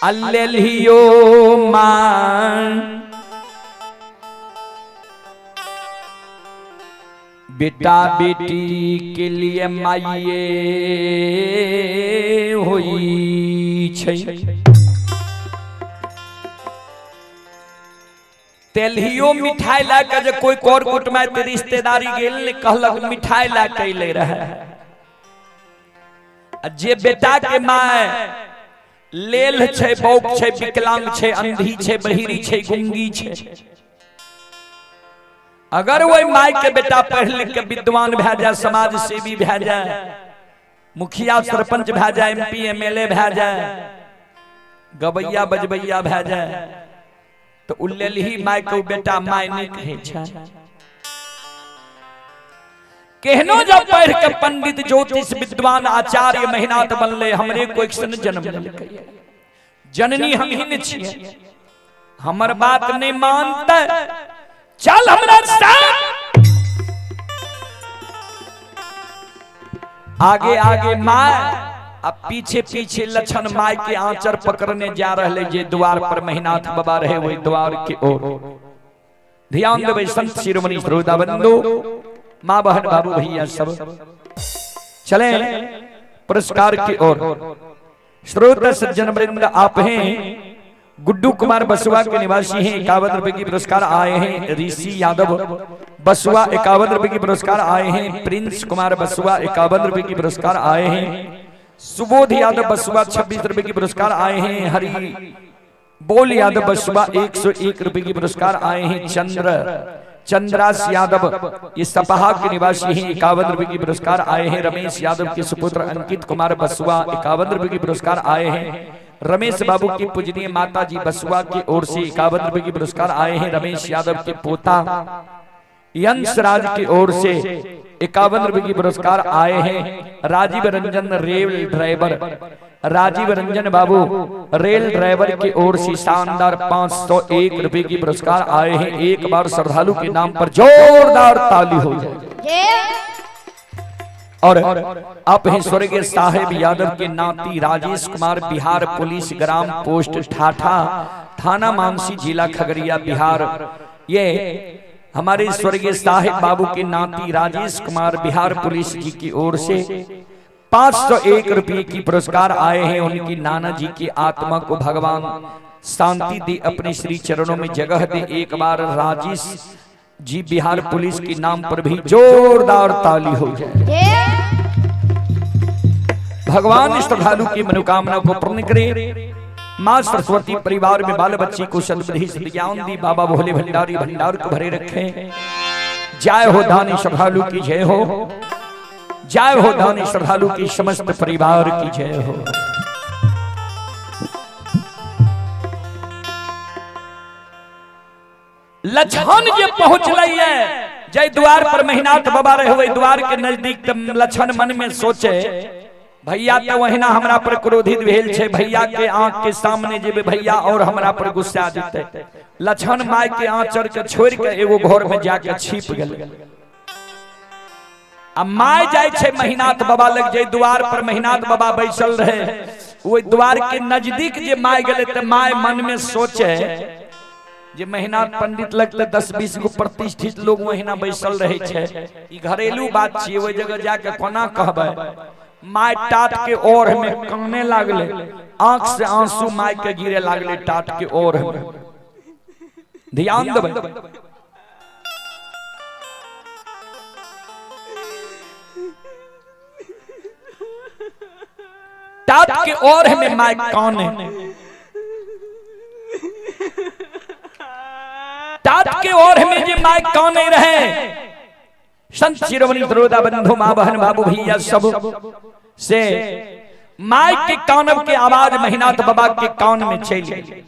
अल्लियो मान बेटा बेटी के लिए माइये होई छै। तेलहियो मिठाई ला के जे कोई कर कुटुमाइत रिश्तेदारी गेल कहलक मिठाई ला के अइले रहे। जे बेटा के my लेल छै, बौक छै, विकलांग छै, अंधी छै, बहिरी छै, गुंगी छै, अगर वही my के बेटा पढ़ लिख के विद्वान भए जाए, समाज सेवी भए जाए, मुखिया सरपंच भए जाए, एमपी एमएलए भए जाए, गबैया बजबैया भए जाए, तो उल्लेलही my के बेटा my नहीं कहै छै। केहनो जब पढ़ के पंडित ज्योतिष विद्वान आचार्य महिनाथ बनले, हमरे कोई सन जन्म लेलकै, जननी हम ही ने छियै, हमर बात नहीं मानते, चल हमरा साथ। आगे आगे my अब पीछे पीछे लक्षण my के आंचर पकड़ने जा रहे जे द्वार पर महिनाथ बाबा रहे वही द्वार के ओर। ध्यान देवे संत शिरोमणि श्रोता बंधु, माँ बहन बाबू भैया सब चले पुरस्कार की ओर। श्रोता सज्जन वृंद आप हैं गुड्डू कुमार बसुआ के निवासी हैं, 51 रुपए की पुरस्कार आए हैं। ऋषि यादव बसुआ 51 रुपए की पुरस्कार आए हैं। प्रिंस कुमार बसुआ 51 रुपए की पुरस्कार आए हैं। सुबोध यादव बसुआ 26 रुपए की पुरस्कार आए हैं। हरि बोल यादव बसुआ 101 रुपए की पुरस्कार आए हैं। चंद्रास यादव ये सपहा के निवासी हैं, 51 रुपए की पुरस्कार आए हैं। रमेश यादव के सुपुत्र अंकित कुमार बसुआ 51 रुपए की पुरस्कार आए हैं। रमेश बाबू की पूजनीय माता जी बसुआ की ओर से 51 रुपए की पुरस्कार आए हैं। रमेश यादव के पोता यंशराज की ओर से 51 रुपए की पुरस्कार आए हैं। राजीव रंजन रेल ड्राइवर, राजीव रंजन बाबू रेल ड्राइवर की ओर से शानदार 501 रुपए की पुरस्कार आए हैं। एक बार श्रद्धालु के नाम पर जोरदार ताली हो जाए। और आप हैं स्वर्गीय साहेब यादव के नाती राजेश कुमार, बिहार पुलिस, ग्राम पोस्ट ठाठा, थाना मानसी, जिला खगड़िया, बिहार। ये हमारे स्वर्गीय साहेब बाबू के नाती राजेश कुमार बिहार पुलिस जी की ओर से 501 रुपये की पुरस्कार आए हैं। उनकी नाना जी की आत्मा को भगवान शांति दे, अपने श्री चरणों में जगह दे। एक बार राजेश जी बिहार पुलिस के नाम पर भी जोरदार ताली हो जाए। भगवान श्रद्धालु की मनोकामना को पूर्ण करे। माँ सरस्वती परिवार में बाल बच्ची को सद्बुद्धि सद्ज्ञान दी। बाबा भोले भंडारी भंडार को भरे रखे। जय हो दानी श्रद्धालु की जय हो। जय हो दानी श्रद्धालु की समस्त परिवार की जय हो। लक्षण जे पहुंचलै है जय द्वार पर महिनाथ बाबा रहे हुए द्वार के नजदीक, त लक्षण मन में सोचे भैया तो वहिना हमरा पर क्रोधित भेल छे, भैया के आंख के सामने जेबे भैया और हमरा पर गुस्सा जेते। लक्षण my के आंचर के छोड़ के एगो घर में जाके छिप गेल। आ my जाय छे महिनाथ बाबा लग, जे द्वार पर महिनाथ बाबा बैसल रहे ओहि द्वार के नजदीक जे my गेले त my मन में सोचे जे महिनाथ पंडित लगते 10-20 गो प्रतिष्ठित लोग वहिना बैसल रहे छे, ई घरेलू बात छियै, ओहि जगह जाके कोना कहबै। My टाट के ओर में काने लागले, आंख से आंसू my के गिरे लागले टाट के ओर में। ध्यान देबै। टाट के ओर में my काने, टाट के ओर में जे my काने रहे। संत शिरोमणि श्रोता बंधु माँ बहन बाबू भैया सब से my के कानब के आवाज महिनाथ बाबा के कान में चली।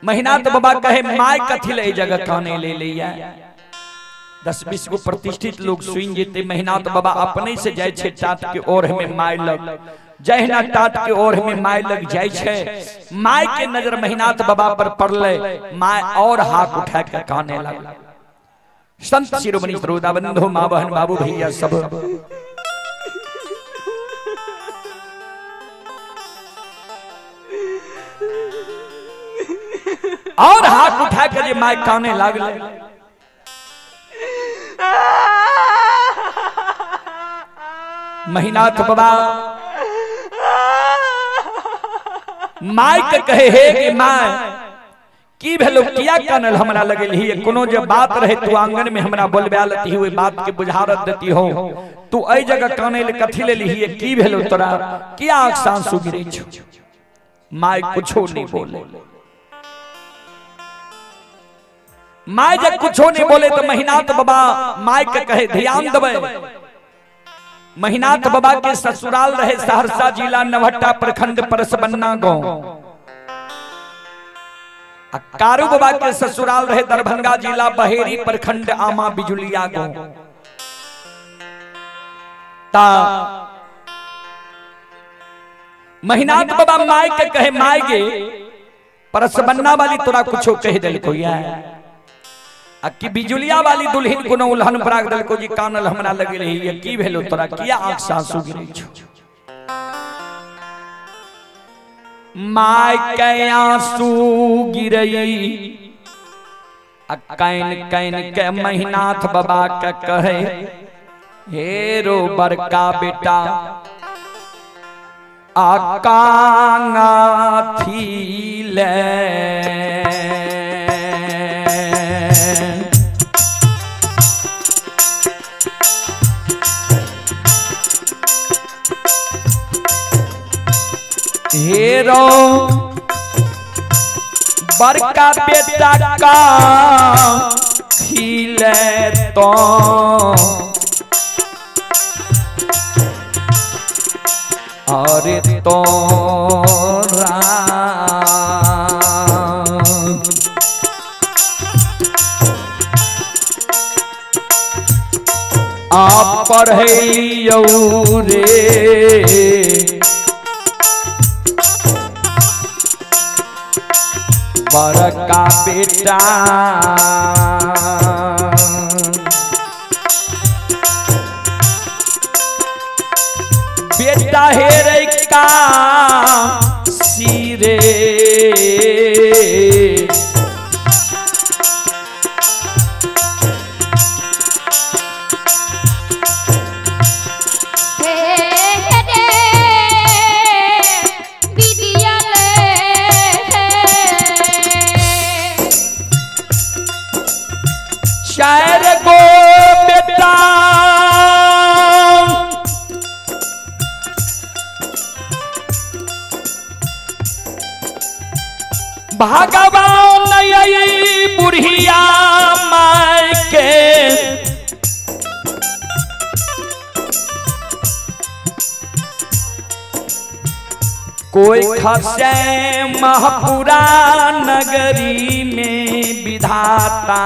महिनाथ बाबा कहे my कथी ले जगह काने ले लिया। 10-20 गो प्रतिष्ठित लोग सुन जेते। महिनाथ बाबा अपने से जाय छे टाट के ओर में my लग। जहिना टाट के ओर में my लग जाय छे, my के नजर महिनाथ बाबा पर पड़ले, my और हाथ उठा के काने लगल। संत शिरोमणि श्रोता बंधु माँ बहन बाबू भैया सब और हाथ उठा के जे my काने लागले। महिनाथ बाबा my के कहे हे कि my की भेलो किया कानल हमरा लगल ही, कोनो जे बात रहे तू आंगन में हमरा बोलबा लती हुए बात के बुझारत देती हो, तू एहि जगह काने ले कथी ले ली, की भेलो तोरा, किया आंख से आंसू गिरे छो? My कुछो नहीं बोले। My जब कुछो नहीं बोले तो महिनाथ बाबा my के कहे ध्यान देबै। महिनाथ बाबा के ससुराल रहे सहरसा जिला नवहट्टा प्रखंड परसबन्ना गांव। कारू बाबा के ससुराल रहे दरभंगा जिला बहेरी प्रखंड आमा बिजुलिया गांव। ता महिनाथ बाबा my के कहे my गे परसबन्ना वाली तोरा कुछो कह देलको या आ कि बिजुलिया वाली दुल्हन कोनो उल्हन पराग देलको जी कानल हमरा लगे रही, की भेलो तोरा, किया आंख से आंसू गिरे छो? My के आंसू गिरई आ can can के महिनाथ बाबा के कहे हे रो बड़का बेटा आ कांगा थीले हेरो बड़का बेटा का खिले तो अरे तोरा आ पढ़ैयौ रे बड़का बेटा बेटा हेरे का सिरे चार गो बेटा भगवान बुढ़िया my के कोई खसे महपुरा नगरी में विधाता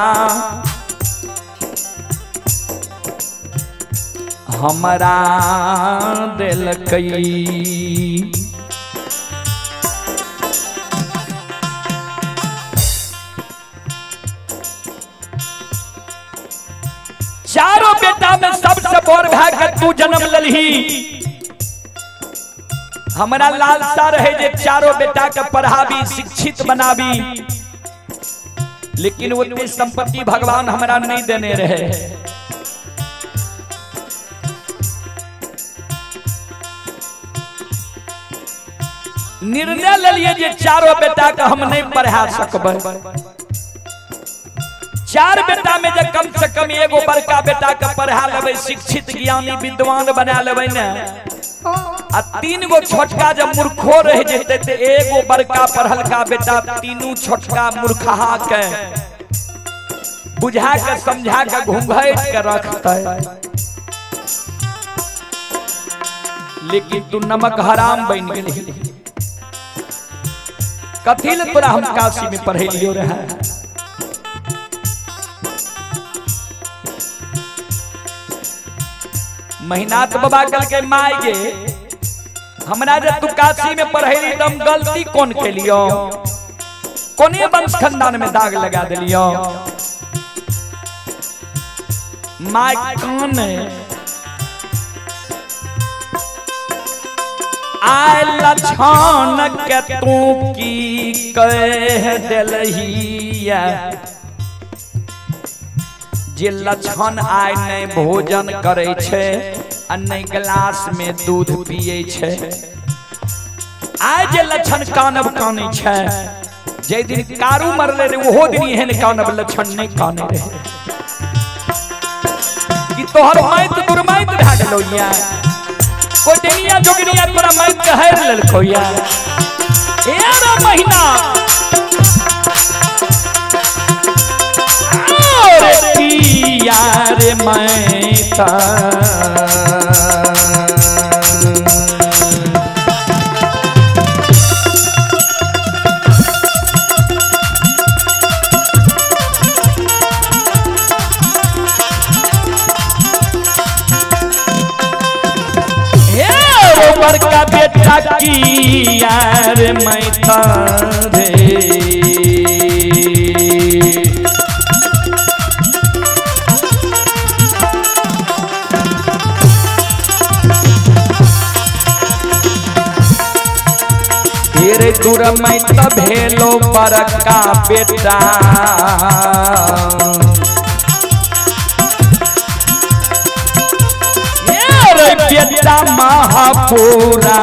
हमरा दिलकई। चारों बेटा में सबसे बड़ भए के तू जन्म ललही। हमरा लालसा रहे जे चारों बेटा के पढ़ाबी शिक्षित बनाबी, लेकिन उतनी संपत्ति भगवान हमरा नहीं देने रहे। निर्णय ले लिए जे चारों बेटा के हम नहीं पढ़ा सकबै। चार बेटा में जे कम से कम एगो बड़का बेटा के पढ़ा लेबै, शिक्षित ज्ञानी विद्वान बना लेबै ने, आ तीन गो छोटका जब मूर्खो रह जेते ते एगो बड़का पढ़लका बेटा तीनू छोटका मूर्खहा के बुझा के समझा के घूंघट के रखते। लेकिन तू नमक हराम बन गेलही। कथी ले तोरा हम काशी में पढ़ेलियो रहे? महिनाथ बाबा कहलकै my गे हमरा जे तू काशी में पढ़ेली त हम गलती कोन केलियो, कोने वंश खानदान में दाग लगा देलियो? My कान आय लछन के तू की कह देलहिया जे लछन आय नहीं भोजन करे छै आ नहीं गिलास में दूध पिए छै। आय जे लछन कानब कानै छै, जे दिन कारू मरले रहे ओहो दिन एहन कानब लछन नहीं काने रहे कि तोहर माइत दुर्माइत भए गेलो या कोई डेनिया जोगनिया तोरा माइत के हैर लेलको या एरा महीना अरे पिया रे मैता। हे रो बड़का बेटा की यार मैता रे। तेरे दूर मैं त भेलो बड़का बेटा रे बेटा महापुरा।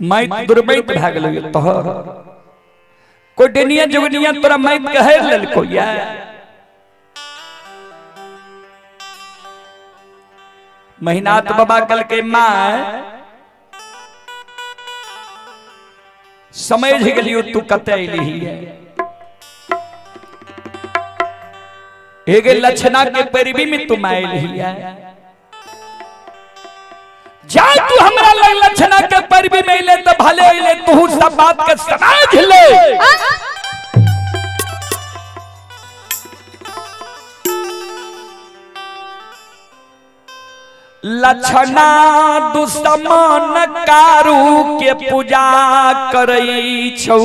माइत दुर्मैत भए गेलो तोहर कोई डेनिया जोगनिया तोरा माइत कहे लेलको या महीनाथ बाबा कल के माँ समझ गेलियो तू कते अइली है। एगे लक्षणा के पैरवी में तुम आयल है। जा तू हमरा लग लक्षणा के पैरवी में अइले त भले अइले, तू सब बात के समझ ले। लक्षणा दुश्मन कारू के पूजा करई छौ,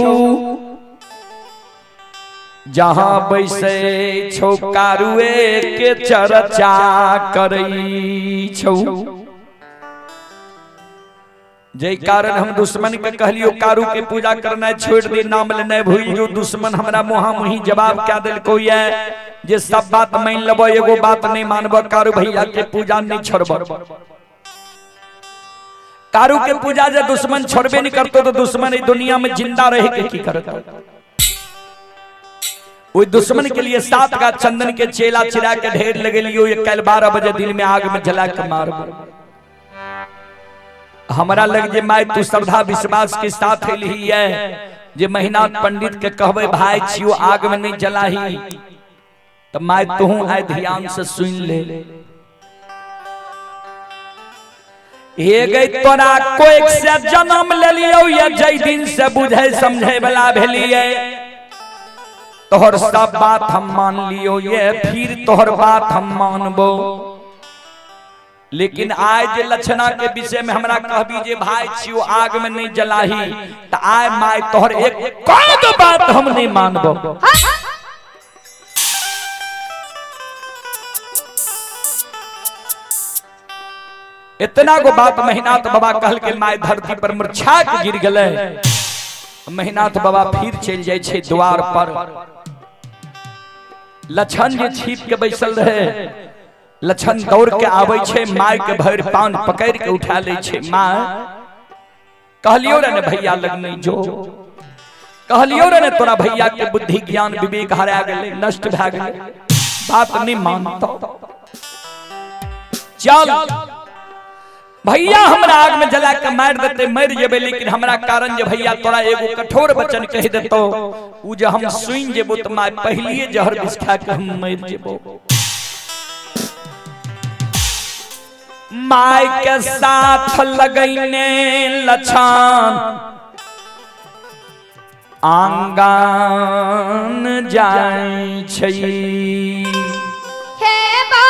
जहां बैसे छौ कारुए के चर्चा करई छौ। जै कारण हम दुश्मन के कहलियो कारू के पूजा करना छोड़ दे, नाम लेना भूल जो, दुश्मन हमरा मुहा मुही जवाब क्या दिलको ये जे सब बात मान लेबो एगो बात नहीं मानबो, कारू भैया के पूजा नहीं छोड़बो। कारू के पूजा जे दुश्मन छोड़बे नहीं करतो तो दुश्मन इस दुनिया में जिंदा रहे के की करतो। वही दुश्मन के लिए 7 का चंदन के चेला चिरा के ढेर लगे लियो, ये कल 12 बजे दिन में आग में जला के मारबो। हमरा लग जे my तू श्रद्धा विश्वास के साथ अइली है जे महीना पंडित के कहबे भाई छियो आग में नहीं जलाही, तो my तू आए ध्यान से सुन ले। हे गई तोरा कोई से जन्म ले लियो या जै दिन से बुझे समझे वाला भेलिए, तोहर सब बात हम मान लियो ये, फिर तोहर बात हम मानबो। लेकिन आय जे लक्षणा के विषय में हमरा कहबी जे भाई छियो आग में नहीं जलाही, तो आय my तोहर एक कोई बात हम नहीं मानबो। इतना गो बात महिनाथ बाबा कहल के my धरती पर मूर्छा के गिर गेलै। महिनाथ बाबा फिर चलि जाइ छै द्वार पर। लछन जे छिप के बैसल रहे, लछन दौड़ के आबै छै, my के भरि पान पकड़ के उठा लै छै। My कहलियो रे ने भैया लग नहीं जो, कहलियो रे ने तोरा भैया के बुद्धि ज्ञान विवेक हरा गेलै, नष्ट भए गेलै, बात नहीं मानतो। चल भैया हमरा आग में जला के मार देते, मर जेबे, लेकिन हमरा कारण जे भैया तोरा एगो कठोर वचन कह देतो, उ जे हम सुन जेबो त my पहलिए जहर विष खा के हम मर जेबो। My के साथ लगैने लछन आंगन जाय छै। हे बा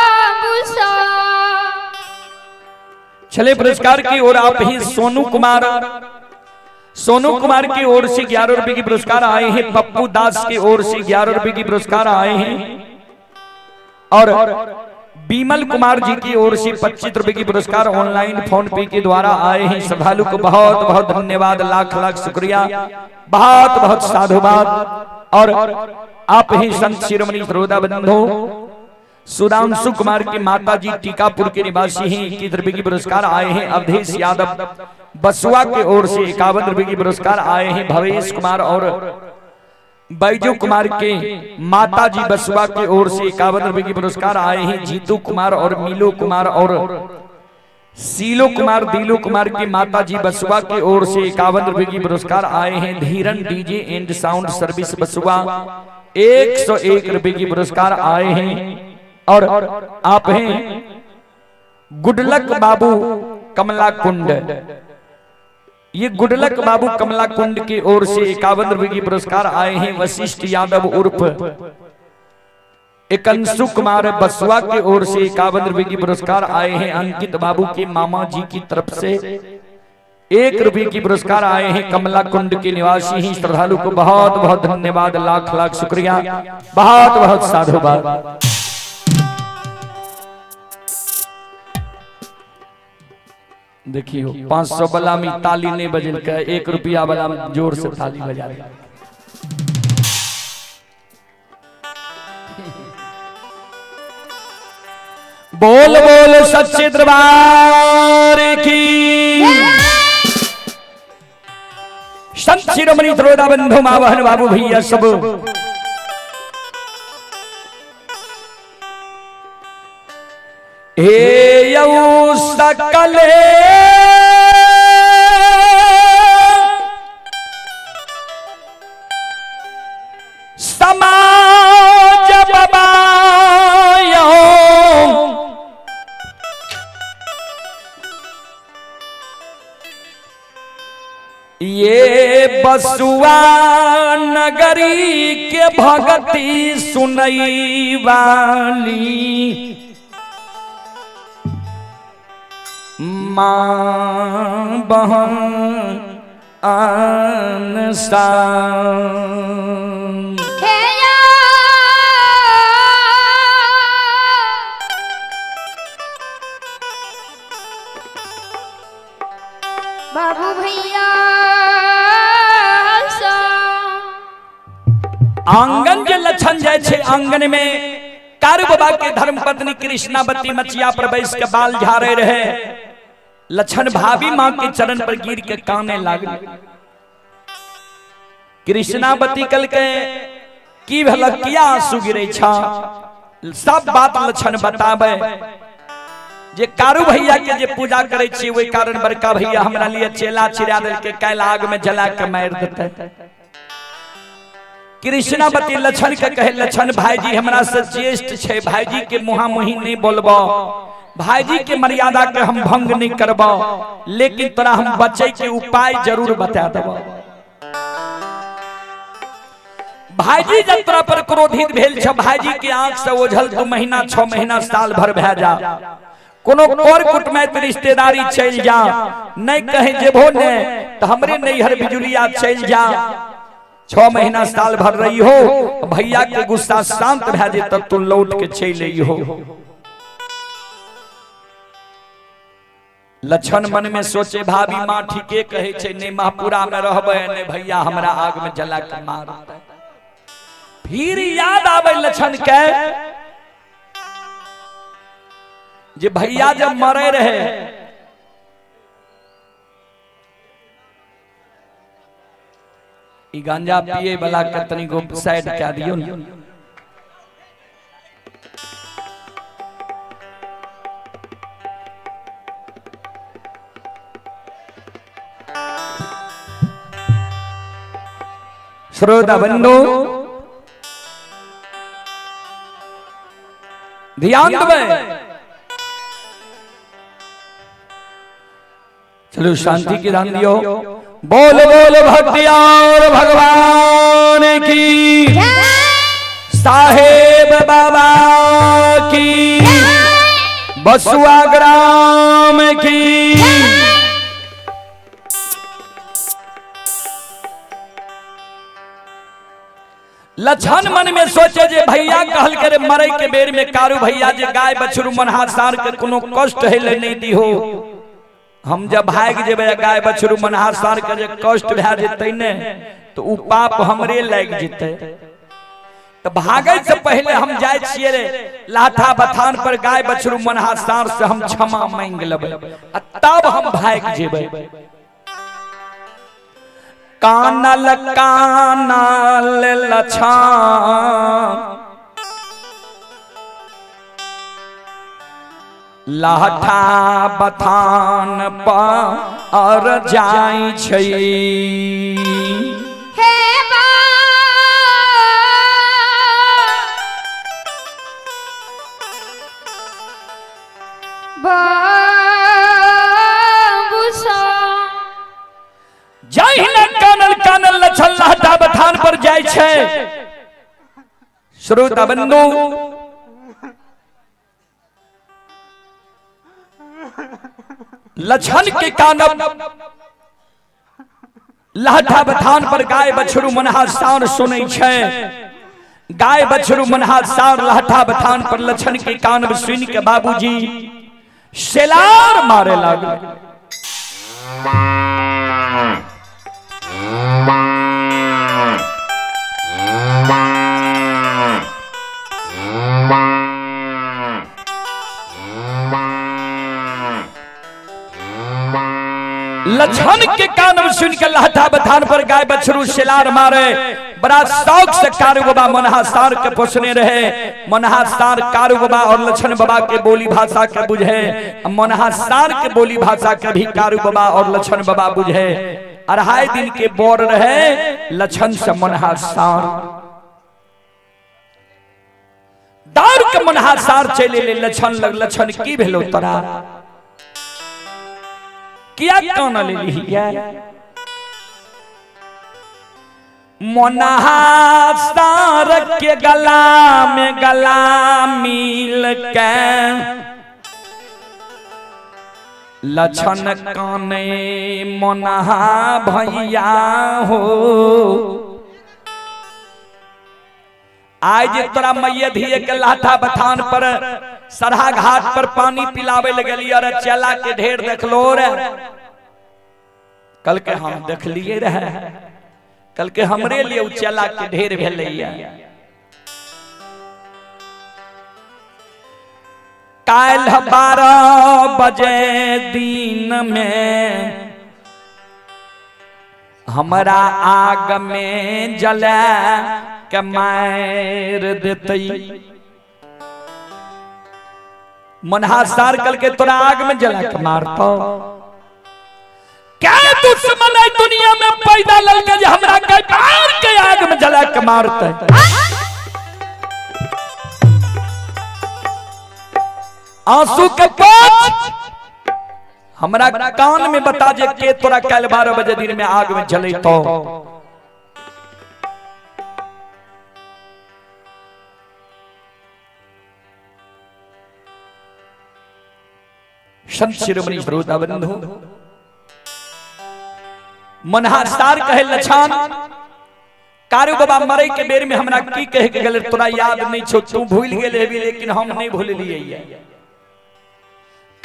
बाबूसा। चले पुरस्कार की ओर आप ही सोनू कुमार, सोनू कुमार की ओर से 11 रुपए की पुरस्कार आए हैं। पप्पू दास की ओर से 11 रुपए की पुरस्कार आए हैं और बीमल कुमार जी की ओर से 25 रुपए की पुरस्कार ऑनलाइन फोन पे के द्वारा आए हैं। श्रद्धालु को बहुत बहुत धन्यवाद, लाख लाख शुक्रिया, बहुत बहुत साधुवाद। और आप ही संत शिरोमणि श्रोता बंधु सुधांशु कुमार की माता जी टीकापुर के निवासी हैं, 21 रुपए की पुरस्कार आए हैं। अवधेश यादव बसुआ के ओर से 51 रुपए की पुरस्कार आए हैं। भवेश कुमार और बैजू कुमार के माता जी बसुआ के ओर से 51 रुपए की पुरस्कार आए हैं। जीतू कुमार और मीलू कुमार और सीलो कुमार दिलू कुमार की माता जी बसुआ की ओर से 51 रुपए की पुरस्कार आए हैं। Dheeran DJ and sound service Basua 101 रुपए की पुरस्कार आए हैं। और आप हैं गुडलक बाबू कमला कुंड, ये गुडलक बाबू कमला कुंड की ओर से 51 रुपए की पुरस्कार आए हैं। वशिष्ठ यादव उर्फ एकंशु कुमार बसुआ की ओर से 51 रुपए की पुरस्कार आए हैं। अंकित बाबू के मामा जी की तरफ से 1 रुपए की पुरस्कार आए हैं। कमला कुंड के निवासी ही श्रद्धालु को बहुत बहुत धन्यवाद, लाख लाख शुक्रिया, बहुत बहुत साधुवाद। देखियो 500 वाला में ताली नहीं बजल के, 1 रुपया वाला में जोर से ताली बजा दे। बोल बोल सच्चे दरबार की। संत शिरोमणि त्रोदा बंधु माँ बहन बाबू भैया सब हे यऊ सकले समाज बबायो ये बसुआ नगरी के भगती सुनई वाली माँ बहन आनसा। हे या बाबू भैया सा। आंगन जे लक्षण जाय छे, आंगन में कारू बाबा के धर्मपत्नी कृष्णावती मचिया पर बैस के बाल झाड़े रहे। लक्षण भाभी माँ के चरण पर गिर के काने लागल। कृष्णावती कल के की भेल, किया आंसू गिरे छा, सब बात लक्षण बताबे। जे कारू भैया के जे पूजा करे छी ओहि कारण बड़का भैया हमरा लिए चेला चिरा देल के काल्हि आग में जला के मार देते। कृष्णावती लक्षण के कहे, लक्षण भाईजी हमरा से ज्येष्ठ छे, भाईजी के मुहा मुही नहीं बोलबो, भाईजी के मर्यादा के हम भंग नहीं करबो, लेकिन तोरा हम बचे के उपाय जरूर बता देबो। भाईजी जब तोरा पर क्रोधित भेल छ, भाईजी के आंख से ओझल 2 महीना 6 महीना साल भर भए जा, कोनो कर कुटमैत रिश्तेदारी चलि जा, नहीं कहे जेबो ने तो हमरे नैहर बिजुलिया चलि जा। 6 महीना साल भर रही हो, भैया के गुस्सा शांत भए जे तब तू लौट के चलि अइहो। लक्षण मन में सोचे भाभी माँ ठीके कहे छै, नहीं महपुरा में रहबै नहीं भैया हमरा आग में जला के मारतै। फिर याद आवे लक्षण के जे भैया जब मरे रहे ई गांजा पिए वाला के तनी गो साइड कए दियौ ने। श्रोता बंधु ध्यान देबै, चलो शांति के ध्यान दियो। बोल बोल भक्तियार भगवान की, साहेब बाबा की, बसुआ ग्राम की। लक्षण मन में सोचे जे भैया कहल करे मरे के बेर में कारू भैया जे गाय बछरू मनहा सार के कोनो कष्ट हेले नहीं दिहो, हम जब भाग जेबै गाय बछरू मनहा सार के जे कष्ट भए जेतै ने तो उ पाप हमरे लागि जेतै। तो भागै से पहले हम जाय छियै रे लाठा बथान पर गाय बछरू मनहा सार से हम क्षमा मांग लेबै आ तब हम भाग जेबै। कानल कानल लछान लाठा बथान पर जाय छै। हे बा बाबूसा जहिना कानल कानल लछन लाठा बथान पर जाय छै। श्रोता बंधु लछन के कानब लाठा बथान पर गाय बछरू मनहा सार सुनै छै। गाय बछरू मनहा सार लाठा बथान पर लछन के कानब सुन के बाबूजी सेलार मारे लागल। लछन के कानब सुन के लाठा बथान पर गाय बछरू सेलार मारे। बड़ा शौक से कारू बाबा मनहा सार के पोसने रहे। मनहा सार कारू बाबा और लछन बाबा के बोली भाषा के बुझे, मनहा सार के बोली भाषा के भी कारू बाबा और लछन बाबा बुझे। 2.5 दिन के बोर रहे लछन से मनहा सार। दौड़ के मनहा सार चले ले लछन लग। लछन की भेलो तोरा, किया कान लेली? मनहा सार के गला में गला मिल के लछन काने मनहा भैया हो। आज तोरा मैया धिये के लाठा बथान पर सरहा घाट पर पानी पिलावे लगलिए अरे चला के ढेर देखलो रे। कल के हम देखलिए रहे, कल के हमरे लिए उ चला के ढेर भेलैया। काल्ह 12 बजे दिन में हमरा आग में जला के मार देतै। मनहा सार कल के तोरा आग में जला के मारतो। क्या दुश्मन है दुनिया में पैदा ललके जे हमरा के मार के आग में जला के मारते। आंसू के पोछ हमरा कान में बता जे के तोरा कल 12 बजे दिन में आग में जलेतो। संत शिरोमणि श्रोता बंधु, मनहार सार कहे लछन, कारू बाबा मरे के बेर में हमरा की कहे के गेल तोरा याद नहीं छो, तू भूल गेल हेबी लेकिन हम नहीं भूललियै।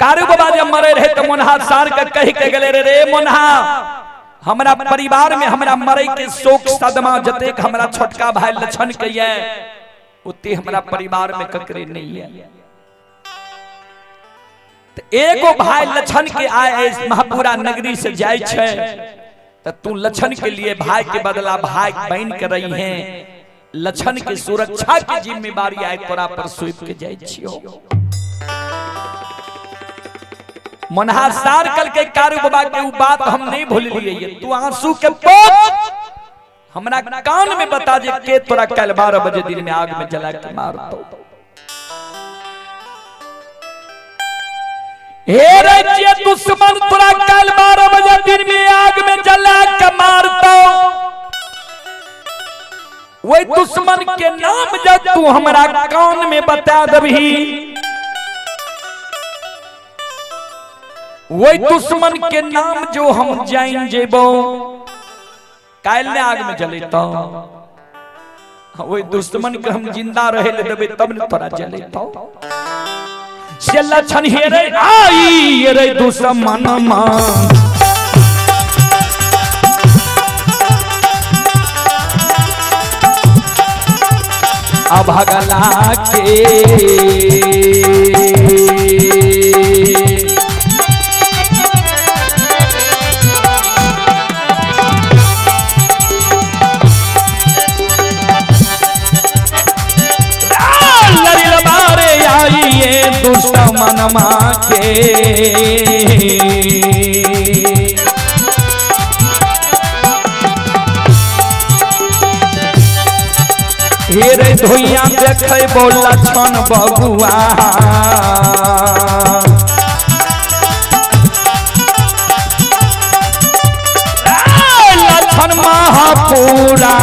कारू बाबा जब मरे रहे तो मनहार सार के कह के गेले रे, रे मनहा, हमरा परिवार में हमरा मरे के शोक सदमा जतेक हमरा छोटका भाई लछन के ये उते हमरा परिवार में ककरे नहीं है। तो एगो भाई लछन के आए महापुरा नगरी से जाय छे तो तू लछन के लिए भाई के बदला भाई बन के रही है, लछन के सुरक्षा के जिम्मेदारी आए तोरा पर सौंप के जाय छियो। मनहार सार कल के कारू बाबा के उ बात हम नहीं भूललिए, तू आंसू के पोछ हमरा कान में बता जे के तोरा कल 12 बजे दिन में आग में जला के मारतो। हे रे दुश्मन तोरा कल 12 बजे दिन में आग में जला के मारतो, वही दुश्मन के नाम जब तू हमरा कान में बता दबही, वही दुश्मन के नाम जो हम जान जेबो काल ने आग में जलेतो, वही दुश्मन के हम जिंदा रहे ले देबे तब ने तोरा जलेतो। से लछन हे रे आई रे दुश्मन मां, अभगला के दुश्मन मां के। हे रे धोइया देखे बोला छन बबुआ, लछन महापुरा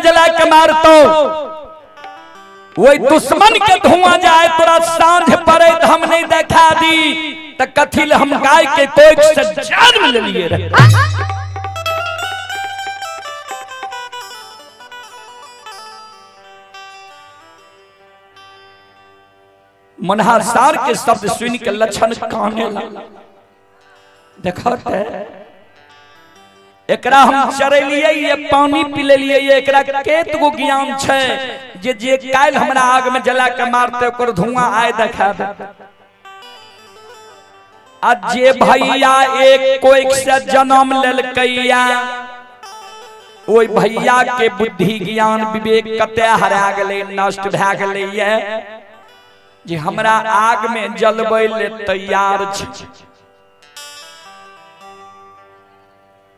जला के मारतो, वही दुश्मन के धुआं जाए तोरा सांझ पड़े हम नहीं देखा दी त कथिल हम गाय के कोख से जन्म ले लिए रहे। मनहार सार के शब्द सुन के लक्षण काने लगा। देखते एकरा हम चरेलिए ये पानी पी लेलिए, एकरा केत गो ज्ञान छै जे जे काल्हि हमरा आग में जला के मारते ओकर धुआं आए देखा दे। आ जे भैया एक कोख से जन्म लेलकैया ओहि भैया के बुद्धि ज्ञान विवेक कते हरा गेलै, नष्ट भए गेलै जे हमरा आग में जलबै ले तैयार छै।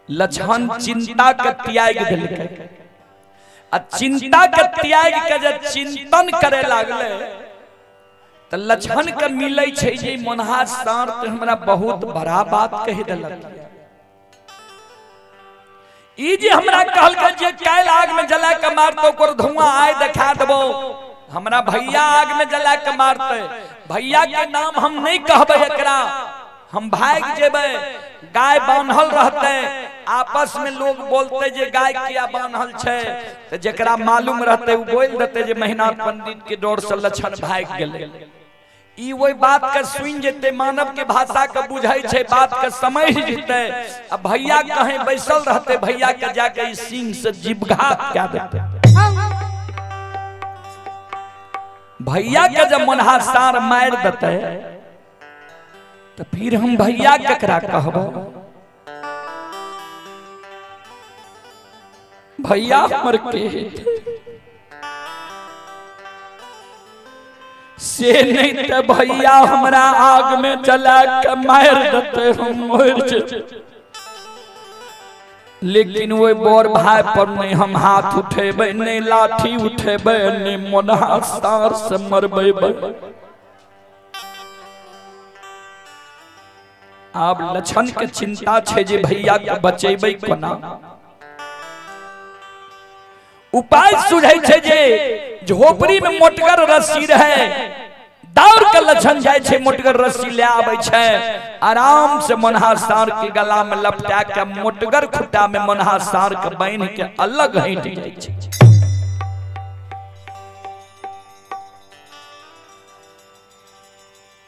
लक्षण चिंता के त्याग देलकै आ चिंता के त्याग के जे चिंतन करे लागले त लक्षण के मिलै छै जे मनहा सार त हमरा बहुत बड़ा बात कहि देलक। ई जे हमरा कहलकै जे काल्हि आग में जला के मारतौ ओकर धुआं आय देखा देबो, हमरा भैया आग में जला के मारते, भैया के नाम हम नहीं कहबै, एकरा हम भाग जेबै, गाय बान्हल रहते, आपस में लोग बोलते जे गाय किया बान्हल छै त जेकरा मालूम रहते उ बोल देते जे महिनाथ पंडित के डर से लक्षण भाग गेलै। ई वही बात के सुन जेते, मानव के भाषा के बुझै छै, बात के समझ जेते आ भैया कहीं बैसल रहते भैया के जाके ई सिंह से जीवघात कए देते। भैया के जब मनहा सार मार देते तो फिर हम भैया केकरा कहब, भैया हमर के से नहीं तो भैया हमरा आग में जला के मार देते हम मर जेते, लेकिन वो बड़ भाई पर नहीं हम हाथ उठेबै, नहीं लाठी उठेबै, नहीं मनहा सार से मरबै। आब लछन के चिंता छे जे भैया के बचेबै कोना। उपाय सुझै छे जे झोपड़ी में मोटगर रस्सी रहे, दौड़ के लछन जाय छे, मोटगर रस्सी ले आबै छे, आराम से मोनहा सार के गला में लपटा के मोटगर खुट्टा में मोनहा सार के बांध के अलग हटि जाय छे।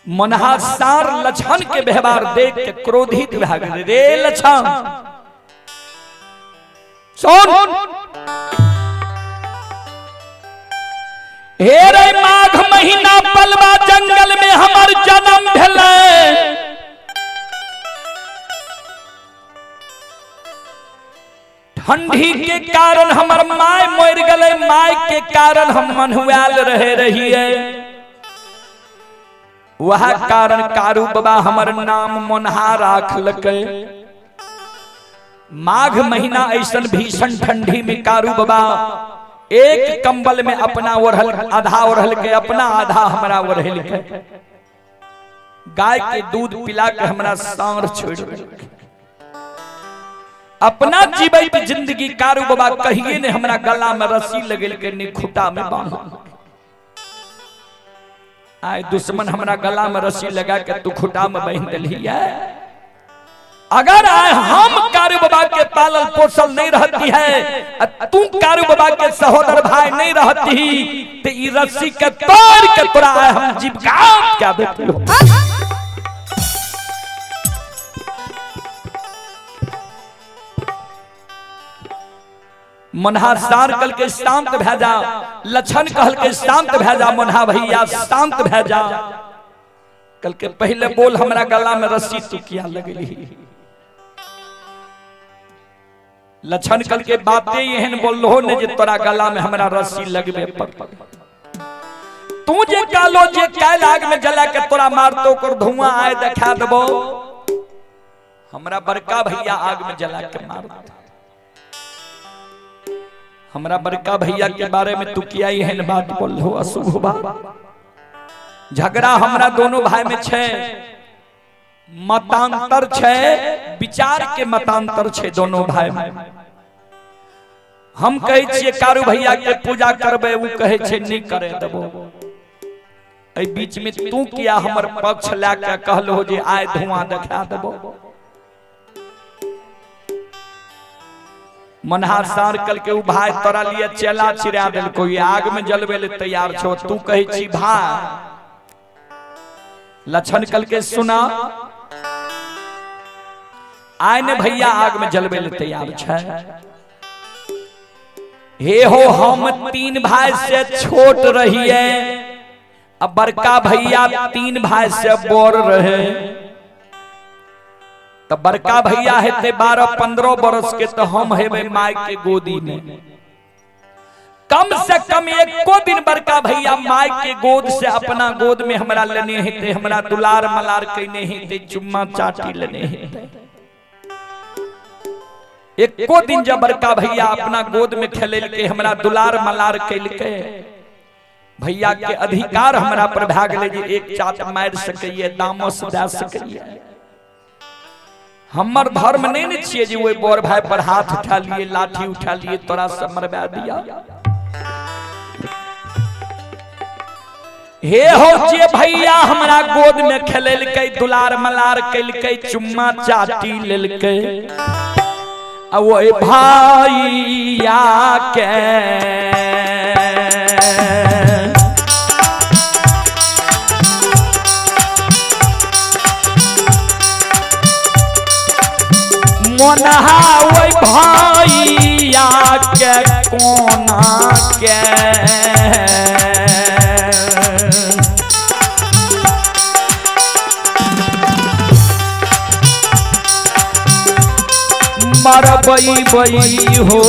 मनहा सार लछन के व्यवहार देख के क्रोधित भए गेलै। रे लछन सुन, हे रे माघ महीना पलवा जंगल में हमर जन्म भेलै, ठंडी के कारण हमर my मरि गेलै, my के कारण हम मन्हुआल रहे रहिए, वह कारण कारू बाबा हमर नाम मोनहा राखलकै। माघ महीना ऐसन भीषण ठंडी में कारू बाबा एक कंबल में अपना ओढ़ल, आधा ओढ़ल के अपना, आधा हमरा ओढ़ल के, गाय के दूध पिला के हमरा साँढ़ छोड़ देलकै। अपना जीवैत जिंदगी कारू बाबा कहिए ने हमरा गला में रस्सी लगेलकै, ने खूंटा में बांधल। आए दुश्मन हमरा गला में रस्सी लगा के तू खुटा में बांध देलही है। अगर आए हम कारू बाबा के पालल पोसल नहीं रहती है, तू कारू बाबा के सहोदर भाई नहीं रहती, तो ई रस्सी के तोड़ के तोरा आए हम जीव क्या देती हो। मनहा सार कल के शांत भै जा, लछन कहल के शांत भै जा, मनहा भैया शांत भै जा। कल के पहले बोल हमरा गला में रस्सी तू किया लगली। लछन कल के बातें एहन बोललो ने जे तोरा गला में हमरा रस्सी लगबे पर, तू जे कालो जे काल आग में जला के तोरा मारतो कर धुआं आए देखा देबो, हमरा बड़का भैया आग में जला के मारतो। हमरा बड़का भैया के बारे में तू किया एहन बात बोललो, अशुभ बात। झगड़ा हमरा दोनों भाई में छे, मतांतर छे, विचार के मतांतर छे दोनों भाई में। हम कहै छियै कारू भैया के पूजा करबै, उ कहै छै नहीं करे देबो। एहि बीच में तू किया हमर पक्ष लए के कहलो जे आय धुआं देखा देबो। मनहा सार कल के उ भाई तोरा लिए चेला चिरा देलको, आग में जलबे ले तैयार छो, तू कहै छी भाई। लछन कल के सुना, आय ने भैया आग में जलबे ले तैयार छै। हे हो हम तीन भाई से छोट रहिए, अब बड़का भैया तीन भाई से बड़ रहे, तो बड़का भैया हेते 12-15 बरस के, तो हम हेबे my के गोदी में। कम से कम एको दिन बड़का भैया my के गोद से अपना गोद में हमरा लेने हेते, हमरा दुलार मलार कने हेते, चुम्मा चाटी लेने हेते। एको दिन जब बड़का भैया अपना गोद में खेलेलके, हमरा दुलार मलार केलके, भैया के अधिकार हमरा पर भए गेलै जे एक चाट मारि सकैए, दामस दए सकैए। हमर धर्म नहीं ने छियै जे ओहि बड़ भाई पर हाथ उठा लिए, लाठी उठा लिए, तोरा सब मरवा दिया। हे हो जे भैया हमरा गोद में खेलेलकै, दुलार मलार केलकै, चुम्मा चाटी लेलकै, आ ओहि भैया के मोनहा ओहि भैया के कोना के मरबई बई हो,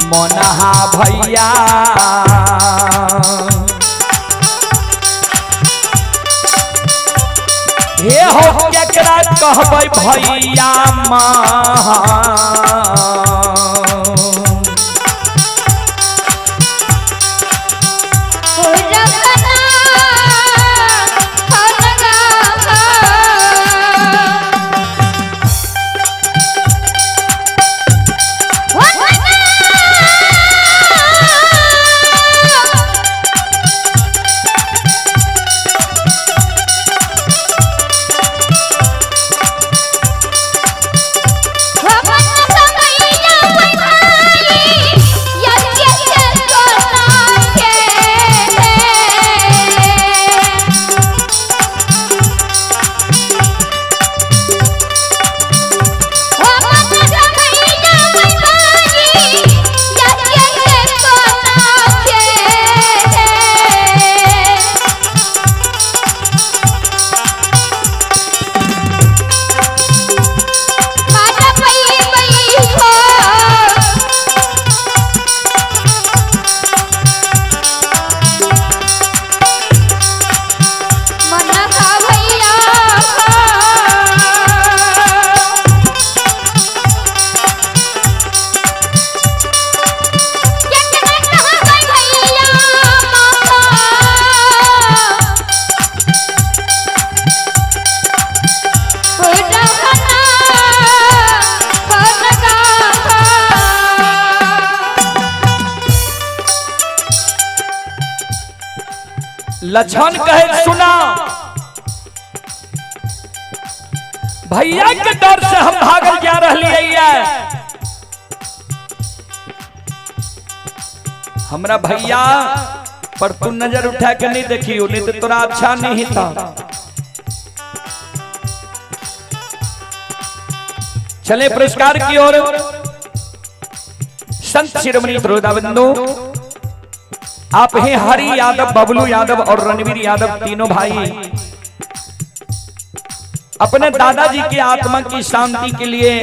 मोनहा भैया। हे हो केकरा कहबै भैया माँ, हो रबना। लक्षण कहे सुना, भैया के डर से हम भागल जा रही है। हमरा भैया पर तू नजर उठा के नहीं देखियो, नहीं तो तोरा अच्छा नहीं था। चले पुरस्कार की ओर। संत शिरोमणि बंधु आप हैं हरि यादव, बबलू यादव और रणवीर यादव, तीनों भाई अपने दादाजी की आत्मा की शांति के लिए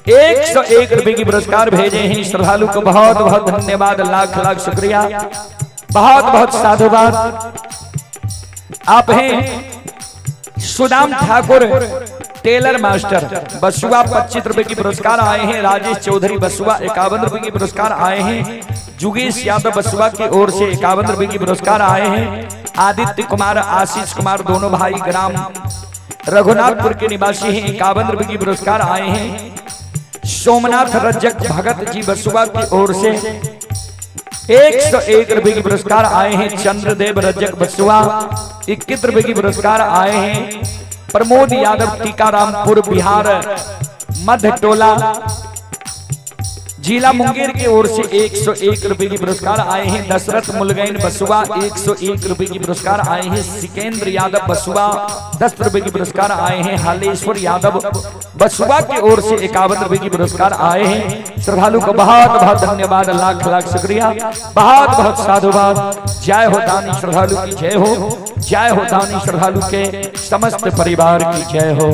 101 रुपए की पुरस्कार भेजे हैं। श्रद्धालु को बहुत बहुत धन्यवाद, लाख लाख शुक्रिया, बहुत बहुत साधुवाद। आप हैं सुदाम ठाकुर टेलर मास्टर बसुआ, 25 रुपए की पुरस्कार आए हैं। राजेश चौधरी बसुआ 51 रुपए की पुरस्कार आए हैं। जुगेश यादव बसुआ की ओर से 51 रुपए की पुरस्कार आए हैं। आदित्य कुमार, आशीष कुमार दोनों भाई ग्राम रघुनाथपुर के निवासी हैं, 51 रुपए की पुरस्कार आए हैं। सोमनाथ रजक भगत जी बसुआ की ओर से 101 रुपए की पुरस्कार आए हैं। चंद्रदेव रजक बसुआ 21 रुपए की पुरस्कार आए हैं। प्रमोद यादव टीकारामपुर बिहार मध्य टोला जिला मुंगेर की ओर से 101 रुपए की पुरस्कार आए हैं। दशरथ मुलगैन बसुआ 101 रुपए की पुरस्कार आए हैं। सिकेंद्र यादव बसुआ 10 रुपए की पुरस्कार आए हैं। हालेश्वर यादव बसुआ की ओर से 51 रुपए की पुरस्कार आए हैं। श्रद्धालु को बहुत बहुत धन्यवाद, लाख लाख शुक्रिया, बहुत बहुत साधुवाद। जय हो दानी श्रद्धालु की जय हो, जय हो दानी श्रद्धालु के समस्त परिवार की जय हो।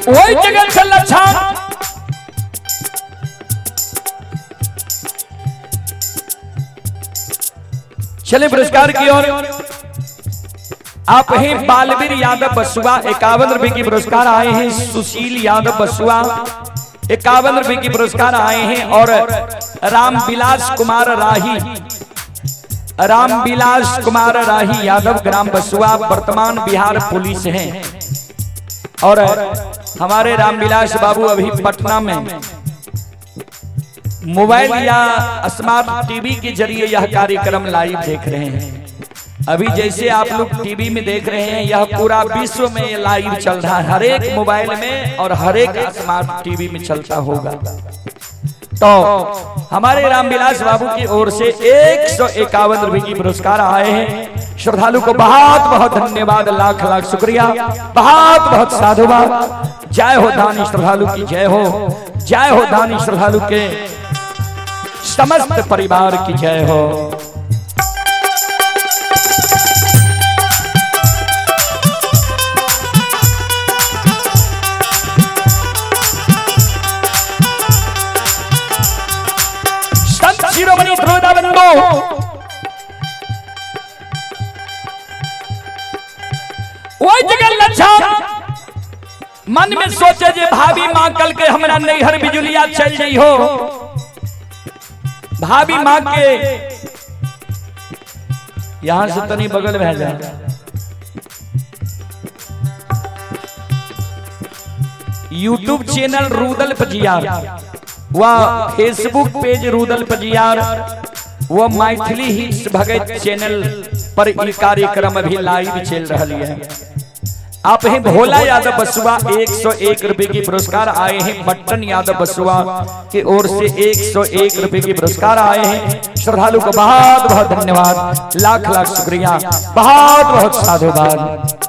वही जगह से लक्षण चले पुरस्कार की ओर। आप हैं बालवीर यादव बसुआ 51 रुपए की पुरस्कार आए हैं। सुशील यादव बसुआ 51 रुपए की पुरस्कार आए हैं। और रामविलास कुमार राही, रामविलास कुमार राही यादव ग्राम बसुआ वर्तमान बिहार पुलिस हैं। और हमारे रामविलास बाबू अभी पटना में मोबाइल या स्मार्ट टीवी के जरिए यह कार्यक्रम लाइव देख रहे हैं। अभी जैसे आप लोग टीवी में देख रहे हैं, यह पूरा विश्व में लाइव चल रहा है, हर एक मोबाइल में और हर एक स्मार्ट टीवी में चलता होगा। तो हमारे रामविलास बाबू की ओर से 151 रुपए की पुरस्कार आए हैं। श्रद्धालु को बहुत बहुत धन्यवाद, लाख लाख शुक्रिया, बहुत बहुत साधुवाद। जय हो दानी श्रद्धालु की जय हो, जय हो दानी श्रद्धालु के समस्त परिवार की जय हो। संत शिरोमणि बंधु वही जगह लक्षण मन में सोचे जे भाभी माँ कल के हमरा नैहर बिजुलिया चल जाइ हो। भाभी माँ के यहां से तनी बगल भै जाए। यूट्यूब चैनल रूदल पजियार व फेसबुक पेज रूदल पजियार व मैथिली हिट्स भगत चैनल पर ई कार्यक्रम अभी लाइव चल रहा है। आप हैं भोला यादव बसुआ 101 रुपए की पुरस्कार आए हैं। बट्टन यादव बसुआ की ओर से 101 रुपए की पुरस्कार आए हैं। श्रद्धालु को बहुत बहुत धन्यवाद, लाख लाख शुक्रिया, बहुत बहुत साधुवाद।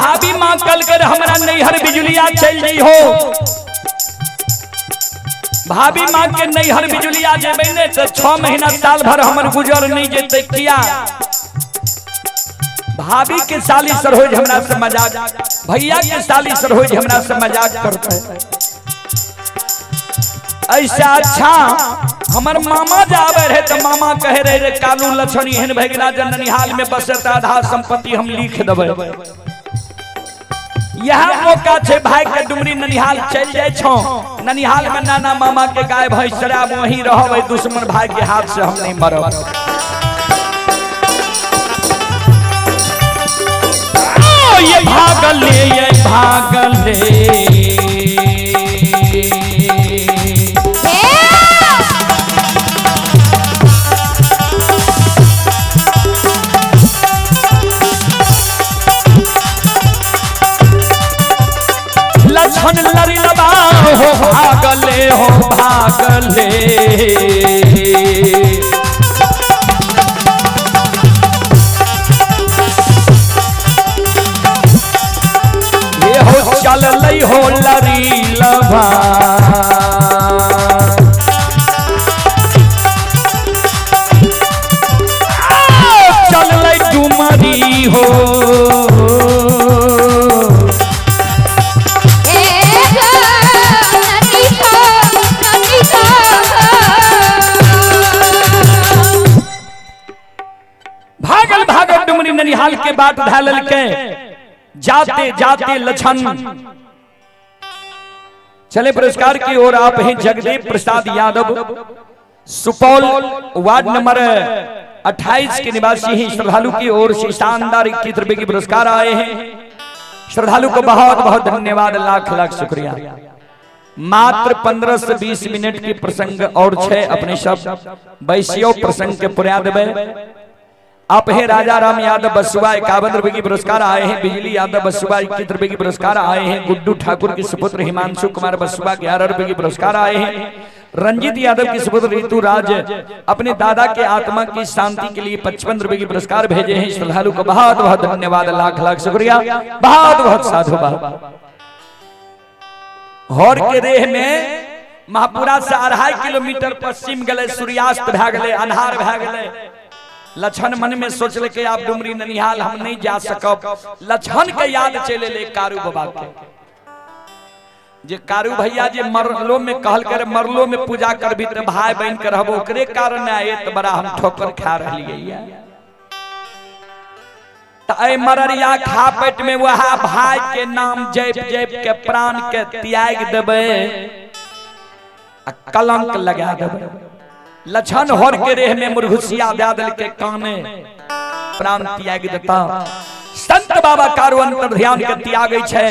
भाभी माँ कल कर हमरा नैहर बिजुलिया चल जाइ हो। भाभी माँ के नैहर बिजुलिया जेबै ने तो 6 महीना साल भर हमर गुजर नहीं जेतै। किया भाभी के साली सरोज हमरा से मजाक, भैया के साली सरोज हमरा से मजाक करते। ऐसा अच्छा हमर मामा जावे रहे तो मामा कहे रहे रे कालू लछन एहन भए गेला जे ननिहाल में बसे त आधा संपत्ति हम लिख देबै। यह मौका छे भाई के डुमरी ननिहाल चल जाय छो, ननिहाल में नाना मामा के गाय भैंस शराब वहीं रहबै, दुश्मन भाई के हाथ से हम नहीं मरब। ये भागले ये भागले लछन लरिलबा हो भागले हो भागले। ये हो चललै हो लरिलबा चललै डुमरी हो। भागल भागल डुमरी ननिहाल के बाट धैल के जाते जाते लछन चले। पुरस्कार की ओर आप हैं जगदीप प्रसाद यादव, सुपौल वार्ड नंबर 28 के निवासी हैं। श्रद्धालु की ओर से शानदार 21 रुपए की पुरस्कार आए हैं। श्रद्धालु को बहुत बहुत धन्यवाद, लाख लाख शुक्रिया। मात्र 15 से 20 मिनट के प्रसंग और 6 अपने शब्द वैश्यो प्रसंग के पुरा देवे। आप है राजा राम यादव बसुआ 51 रुपए की पुरस्कार आए हैं। बिजली यादव बसुआ 21 रुपए की पुरस्कार आए हैं। गुड्डू ठाकुर के सुपुत्र हिमांशु कुमार बसुआ 11 रुपए की पुरस्कार आए हैं। रंजीत यादव के सुपुत्र ऋतु राज अपने दादा के आत्मा की शांति के लिए 55 रुपए की पुरस्कार भेजे हैं। श्रद्धालु को बहुत बहुत धन्यवाद, लाख लाख शुक्रिया, बहुत बहुत साधुवाद। हर के रेह में महापुरा से 2.5 किलोमीटर पश्चिम गले, सूर्यास्त भै गले, अन्हार भै गले। लछन मन में सोचल के आप डुमरी ननिहाल हम नहीं जा सकब। लछन के याद चले ले कारू बाबा के, जे कारू भैया जे मरलो में कहल करे मरलो में पूजा करबी त भाई बहन के रहबो, ओकरे कारण आए त बड़ा हम ठोकर खा रहलियै। त ए मररिया खा पेट में वह भाई के नाम जप जप के प्राण के त्याग देबै आ कलंक लगा देबै। लछन हर के रेह में मुरघुसिया दे दिल के काने प्राण त्याग देता। संत बाबा कारू अंतर ध्यान के त्यागै छै,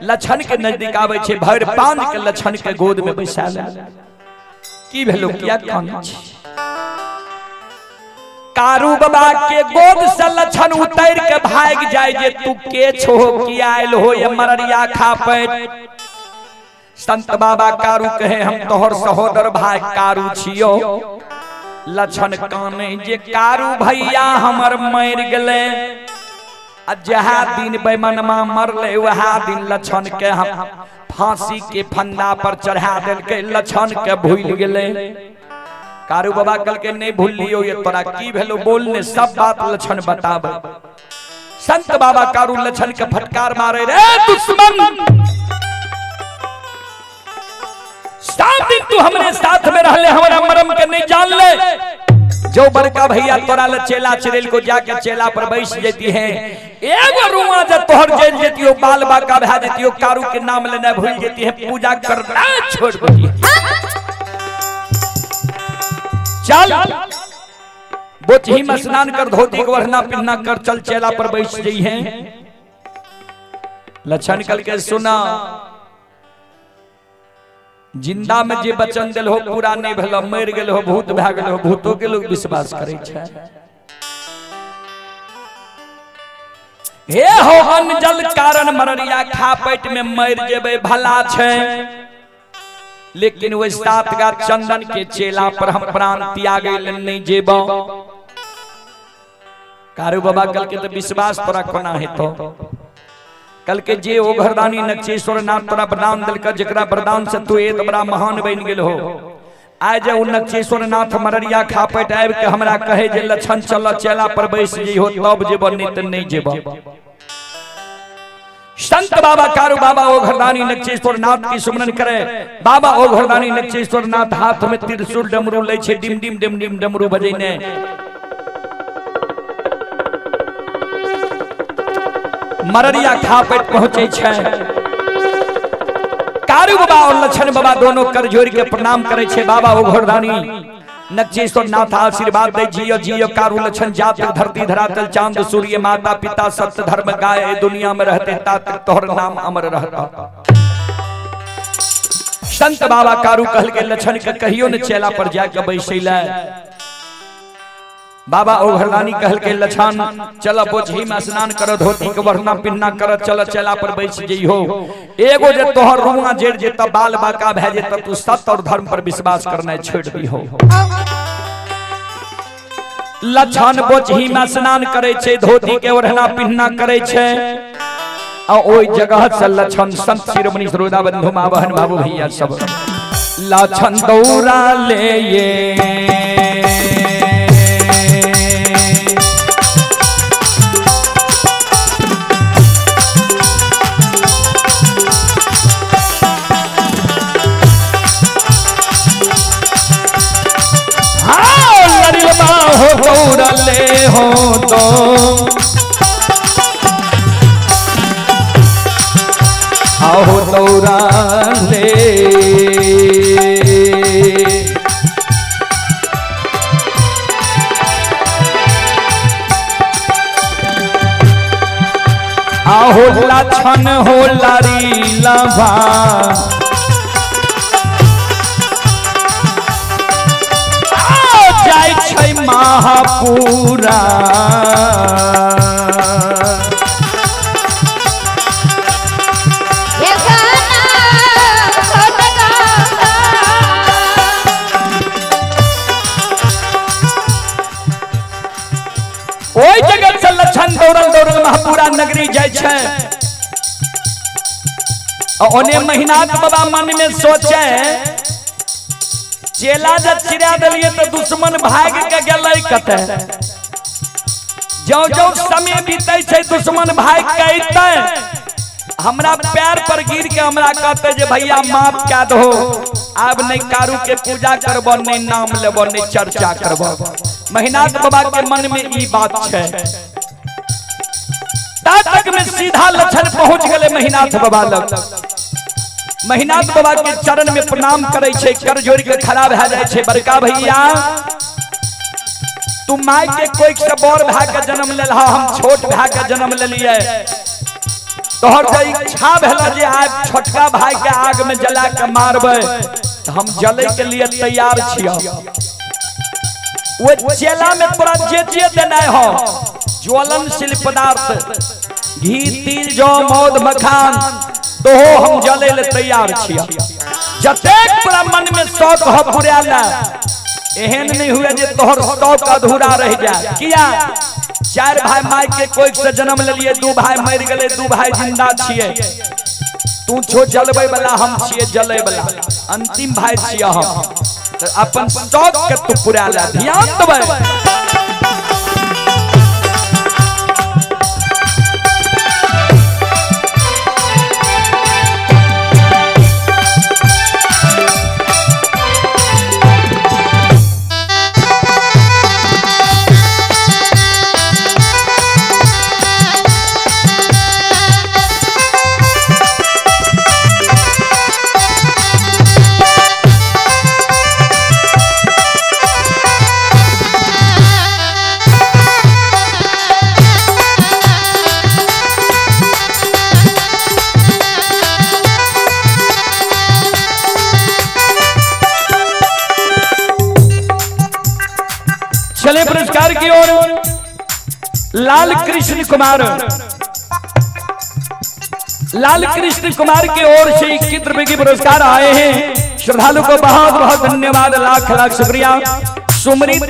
लछन के नजदीक आबै छै, भरि पान के लछन के गोद में बैसा ले। की भेलो किया कानै छी? कारू बाबा के गोद से लछन उतर के भाग जाय जे तू के छो किया आयल हो ये मररिया खा पेट। संत बाबा कारू कहे हम तोहर सहोदर भाई कारू छियो। लछन काने जे कारू भैया हमर मर गले, आ जहा दिन बेमनमा मरले वहा दिन लछन के हम फांसी के फंदा पर चढ़ा देलकै, लछन के भूल गेले। कारू बाबा कल के नहीं भूलियो ये तोरा की भेलो बोलने, सब बात लछन बताबे। संत बाबा कारू लछन के फटकार मारे रे दुश्मन, 7 दिन तू हमरे साथ में रहले, हमरा मरम के नहीं जान ले। जो बड़का भैया तोरा ले चेला चरेल को जाके चेला पर बैस जेती है, एगो रुआ जे तोहर जेल जेती हो, बाल बाका भा जेती हो, कारू के नाम लेना भूल जेती है, पूजा करना छोड़ देती है। चल बोचही में स्नान कर, धोती के वरना पिन्ना कर, चल चेला पर बैस जई है। लछन कल के सुना जिंदा में जे वचन दिल हो पूरा नहीं भेल, मर गेल हो, भूत भए गेल हो, भूतो के लोग विश्वास करे छै। हे हो अनजल कारण मररिया खा पेट में मर जेबै भला छै, लेकिन वह 7 गा चंदन के चेला पर हम प्राण त्यागे नहीं जेबो। कारू बाबा कल के तो विश्वास तोरा कोना हेतो? कल के जे ओ घरदानी नक्शेश्वर नाथ तोरा वरदान दिलक, जकरा वरदान से तू एत बड़ा महान बनि गेल हो, आइ जे ओ नक्शेश्वर नाथ मररिया खापट आबि के हमरा कहे जे लक्षण चल चेला पर बैस जइहो तब जेब, नहीं त नहीं जेब। संत बाबा कारू बाबा ओ घरदानी नक्शेश्वर नाथ की सुमरन करे। बाबा ओ घरदानी नक्शेश्वर नाथ हाथ में त्रिशूल डमरू लै छै, डिम डिम डिम डिम डमरू बजेने मररिया खापट पहुंचे छै। कारू बाबा और लक्षण बाबा दोनों कर जोड़ के प्रणाम करे छे। बाबा ओ घरदानी नक्शेश्वर नाथ आशीर्वाद दे, जियो जियो कारू लक्षण जात धरती धरातल चांद सूर्य माता पिता सत्य धर्म गाय दुनिया में रहते तात तोहर नाम अमर रहता। संत बाबा कारू कहल के लक्षण के कहियो न चेला पर जाके बैसैला। बाबा ओ घरदानी कहल के लक्षण चल बोझी में स्नान कर, धोती के बढ़ना पिन्ना कर, चल चेला पर बैस जइहो। एगो जे तोहर रुआ जेड़ जेता बाल बाका भए जेता, तू सत्य और धर्म पर विश्वास करना छोड़ दिहो। लक्षण बोझी में स्नान करे छे, धोती के ओढ़ना पिन्ना करे छे, आ ओई जगह से लक्षण संत शिरोमणि सरोदा बंधु माँ बहन बाबू भैया सब लक्षण दौड़ा ले ये दौड़ले हो तो आओ दौड़ले। आहो लक्षण हो लारी लभा जाय छै महापुरा। ओहि जगह से लक्षण दौड़ल दौड़ल महापुरा नगरी जाय छै। ओने महिनाथ बाबा मन में सोचे चेला जब चिरा दिलिए तो दुश्मन भाग के गेलै कतै। जो जो समय बीतै छै दुश्मन भाग के अइतै, हमरा पैर पर गिर के हमरा कहते जे भैया माफ कए दहो, आब नहीं कारू के पूजा करबो, नहीं नाम लेबो, नहीं चर्चा करबो। महिनाथ बाबा के मन में ई बात छै। ता तक में सीधा लक्षण पहुंच गए महिनाथ बाबा लग। महिनाथ बाबा के चरण में प्रणाम करे छे, कर जोड़ के खड़ा भए जाय छे। बड़का भैया तू my के कोई से बड़ भाई के जन्म लेलहा, हम छोट भाई के जन्म लेलिए। तोहर जे इच्छा भेल जे आज छोटका भाई के आग में जला के मारबै, हम जले के लिए तैयार छियो। वो चेला में तोरा जे जे देनाय हो, ज्वलनशील पदार्थ घी तिल जौ मौध मखान तो हम जले ले तैयार छिया। जतेक तोरा मन में शौक हो पुरा ला, एहन नहीं हुए जे तोहर शौक अधूरा रह जाए। किया चार भाई my के कोई से जन्म लेलिए, दू भाई मर गए, दू भाई जिंदा छिए। तू छो जलबै वाला, हम छिए जले वाला, अंतिम भाई छिए हम। तो अपन शौक के तू पुरा ला, ध्यान देबै। चले पुरस्कार की ओर लाल कृष्ण कुमार, लाल कृष्ण कुमार की ओर से 21 रुपए के पुरस्कार आए हैं। श्रद्धालु को बहुत बहुत धन्यवाद, लाख लाख शुक्रिया। सुमरित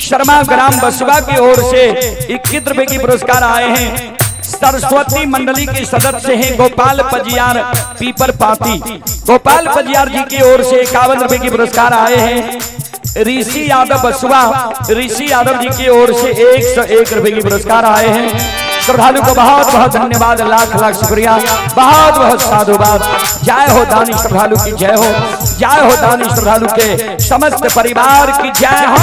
शर्मा ग्राम बसवा की ओर से 21 रुपए की पुरस्कार आए हैं। सरस्वती मंडली के सदस्य हैं गोपाल पजियार पीपर पाती। गोपाल पजियार जी की ओर से 51 रुपए की पुरस्कार आए हैं। ऋषि यादव बसुआ, ऋषि यादव जी की ओर से 101 रुपए की पुरस्कार आए हैं। श्रद्धालु को बहुत बहुत धन्यवाद, लाख लाख शुक्रिया, बहुत बहुत साधुवाद। जय हो दानी श्रद्धालु की जय हो, जय हो दानी श्रद्धालु के समस्त परिवार की जय हो।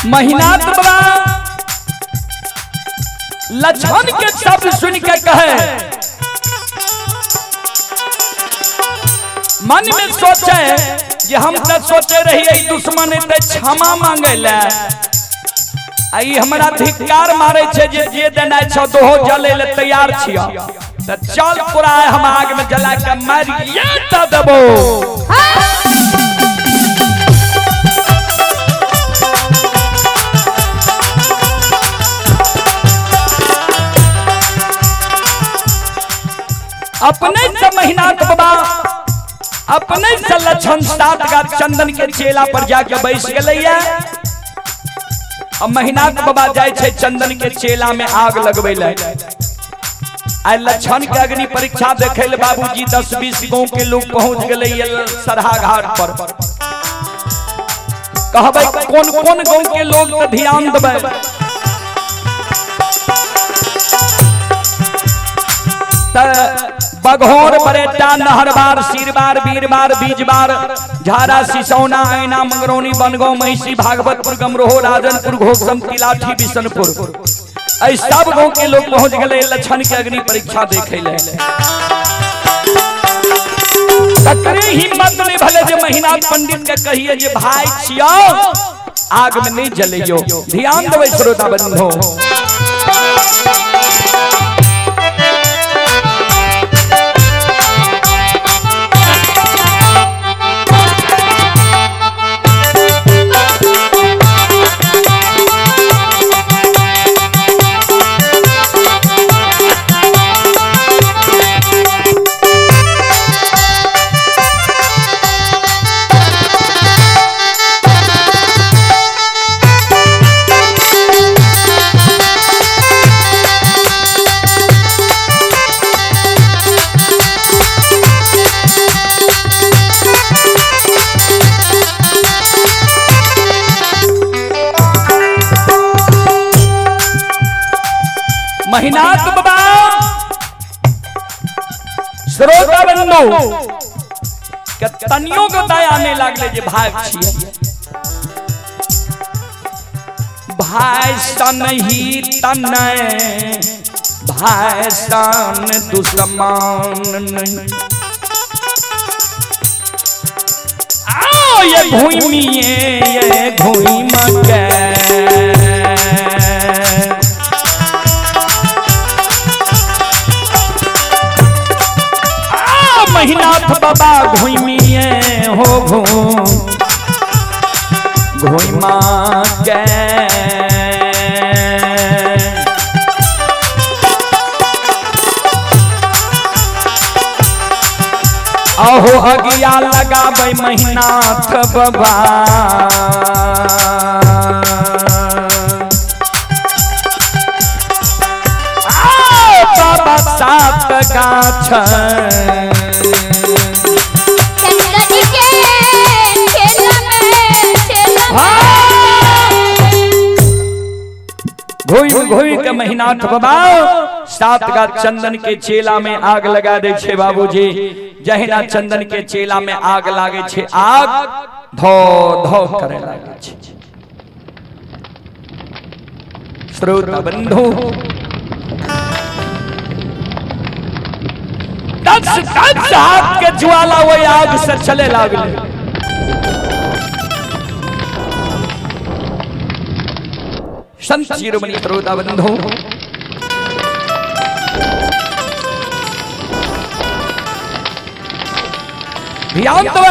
महिनाथ बाबा लक्ष्मण के शब्द सुन के कहे, मन में सोचे जे हम तो सोचे रहिए दुश्मन ते क्षमा मांगे ले, आई हमरा धिक्कार मारे छे जे जे देनाय छो दोहो जले ले तैयार छियो, त चल पूरा हम आग में जला के मारिए त देबो। अपने से महिनाथ बाबा अपने से लक्षण सात गाछ चंदन के चेला पर जाके बैस गलैया। अब महिनाथ बाबा जाय छै चंदन के चेला में आग लगबै ले। आइ लक्षण के अग्नि परीक्षा देखे ले बाबूजी 10-20 गांव के लोग पहुंच गए सरहा घाट पर। कहबै कौन कौन गांव के लोग तो ध्यान देबै। बघोर बरेटा नहरबार सिरबार बीरबार बीजबार झारा सिसौना ऐना मंगरौनी बनगांव महिषी भागवतपुर गमरोहो राजनपुर घोसम तिलाठी बिशनपुर ऐ सब गांव के लोग पहुंच गए लक्षण के अग्नि परीक्षा देखे ले। तकरे हिम्मत नहीं भले जे महिनाथ पंडित के कहिए जे भाई छियो आग में नहीं जलियो। ध्यान देबै श्रोता बंधु। महिनाथ बाबा श्रोता बंधु के तनियो के दया नहीं लागले जे भाई छियै। भाई सन ही तनय भाई सन दुश्मन नहीं। आओ ये भूमिए ये भूमि के महिनाथ बाबा घूमिए हो घूम घूमा के अहो अगिया लगाबै महिनाथ बाबा। बाबा सात गाछ चंदन के चेला में चेला में। घुमि घुमि के महिनाथ बाबा 7 गा चंदन के चेला में आग लगा दे छे बाबूजी। जहिना चंदन के चेला में आग लागे छे, आग धो धो करे लागे छे। श्रोता बंधु 10 10 हाथ के ज्वाला वही आग से चले लागले। संत शिरोमणि श्रोता बंधु ध्यान दो,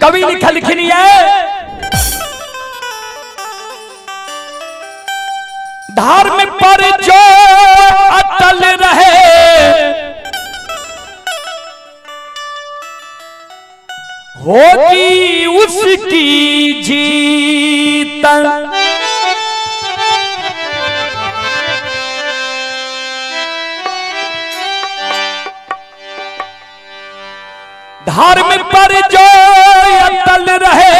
कवि लिखलखिन है धर्म पर जो अटल रहे होगी उसकी जीत। धर्म पर जो अटल रहे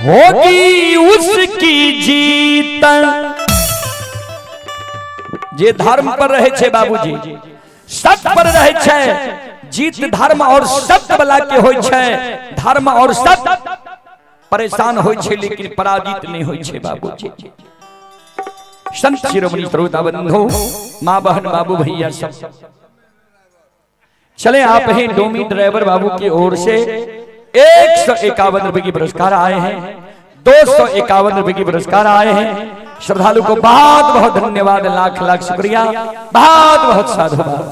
होगी उसकी जीत। जे धर्म पर रहे छे बाबूजी, सत्य पर रहे छे, जीत धर्म और सत्य वाला के होय छे। धर्म और सत्य परेशान होय छे लेकिन पराजित नहीं होय छे बाबूजी। संत शिरोमणि श्रोता बंधु, माँ बहन बाबू भैया सब चले आप ही डोमी ड्राइवर बाबू की ओर से 151 रुपए की पुरस्कार आए हैं, 251 रुपए की पुरस्कार आए हैं। श्रद्धालु को बहुत बहुत धन्यवाद, लाख लाख शुक्रिया, बहुत बहुत साधुवाद।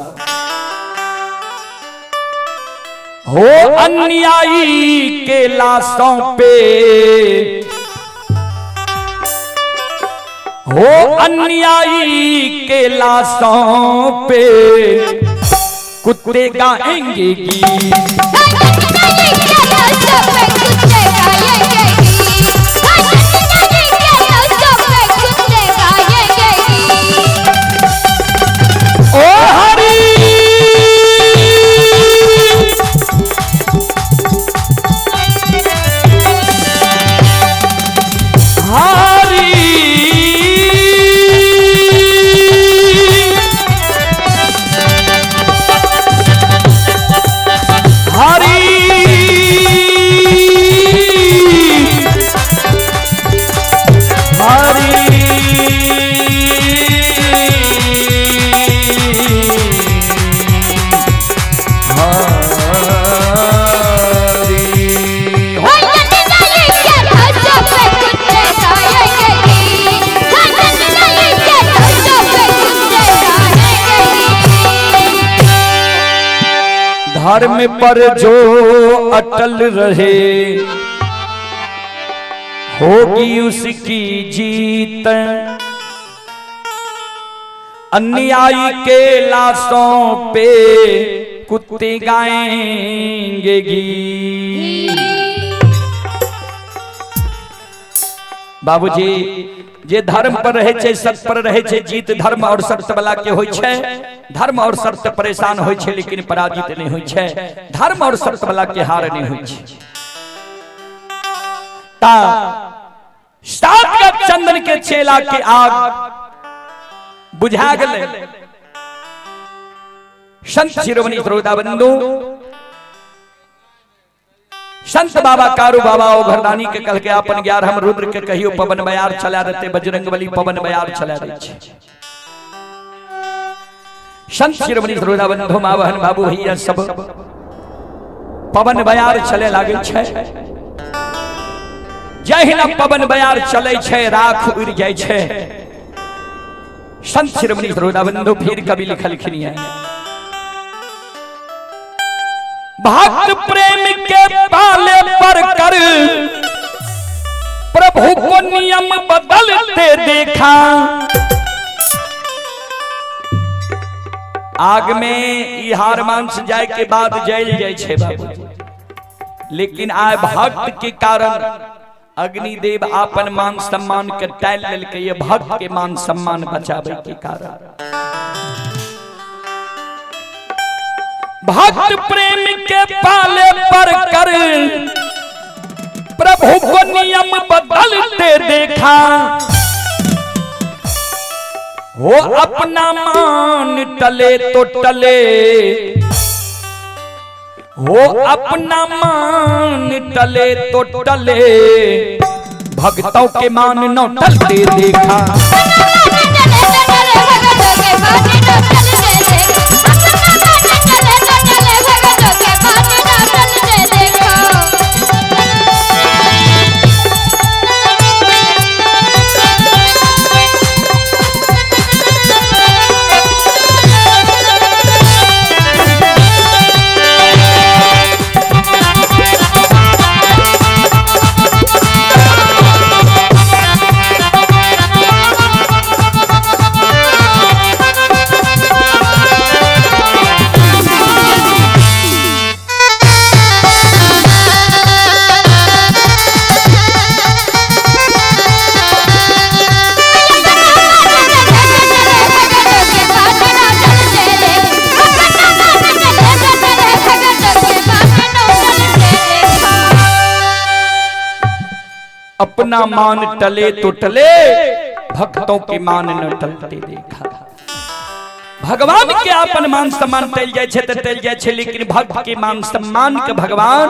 हो अन्यायी के लाशों पे, हो अन्यायी के लाशों पे कुत्ते गाएंगे गीत। ओ हरि हरि हरि हरि धर्म पर जो अटल रहे होगी उसकी जीत। अन्यायी के लाशों पे कुत्ते गाएंगे गीत। बाबूजी जे धर्म पर रहे छे, सत्य पर रहे छे, जीत धर्म और सत्य वाला के होय छे। धर्म और सत्य परेशान होय छे लेकिन पराजित नहीं होय छे। धर्म और सत्य वाला के हार नहीं होय छे। ता सात का चंदन के चेला के आग बुझा गले। संत शिरोमणि श्रोता बंधु, संत बाबा कारू बाबा ओ घरदानी के कह के अपन 11 हम रुद्र के कहियो पवन बयार चला देते, बजरंग बली पवन बयार चला दे। संत शिरोमणि श्रोता बंधु, माँ बहन बाबू भैया सब पवन बयार चले लागे छे। जहिना पवन बयार चले छे राख उड़ जाय छे। संत शिरोमणि श्रोता बंधु फिर कवि लिखलखिन है भक्त प्रेम के पाले पर कर प्रभु को नियम बदलते देखा। आग में ई हार मांस जाए के बाद जल जाए छे बाबू, लेकिन आय भक्त के कारण अग्निदेव आपन मान सम्मान के टाल लेलकै, ये भक्त के मान सम्मान बचावे के कारण। भक्त प्रेम के पाले पर कर प्रभु को नियम बदलते देखा, हो अपना मान टले तो टले, हो अपना मान टले तो टले, भक्तों के मान न टलते देखा। अपना मान टले तो टले, भक्तों के मान न टलते देखा। भगवान के अपन मान सम्मान टल जाए छे त टल जाए छे, लेकिन भक्त के मान सम्मान के भगवान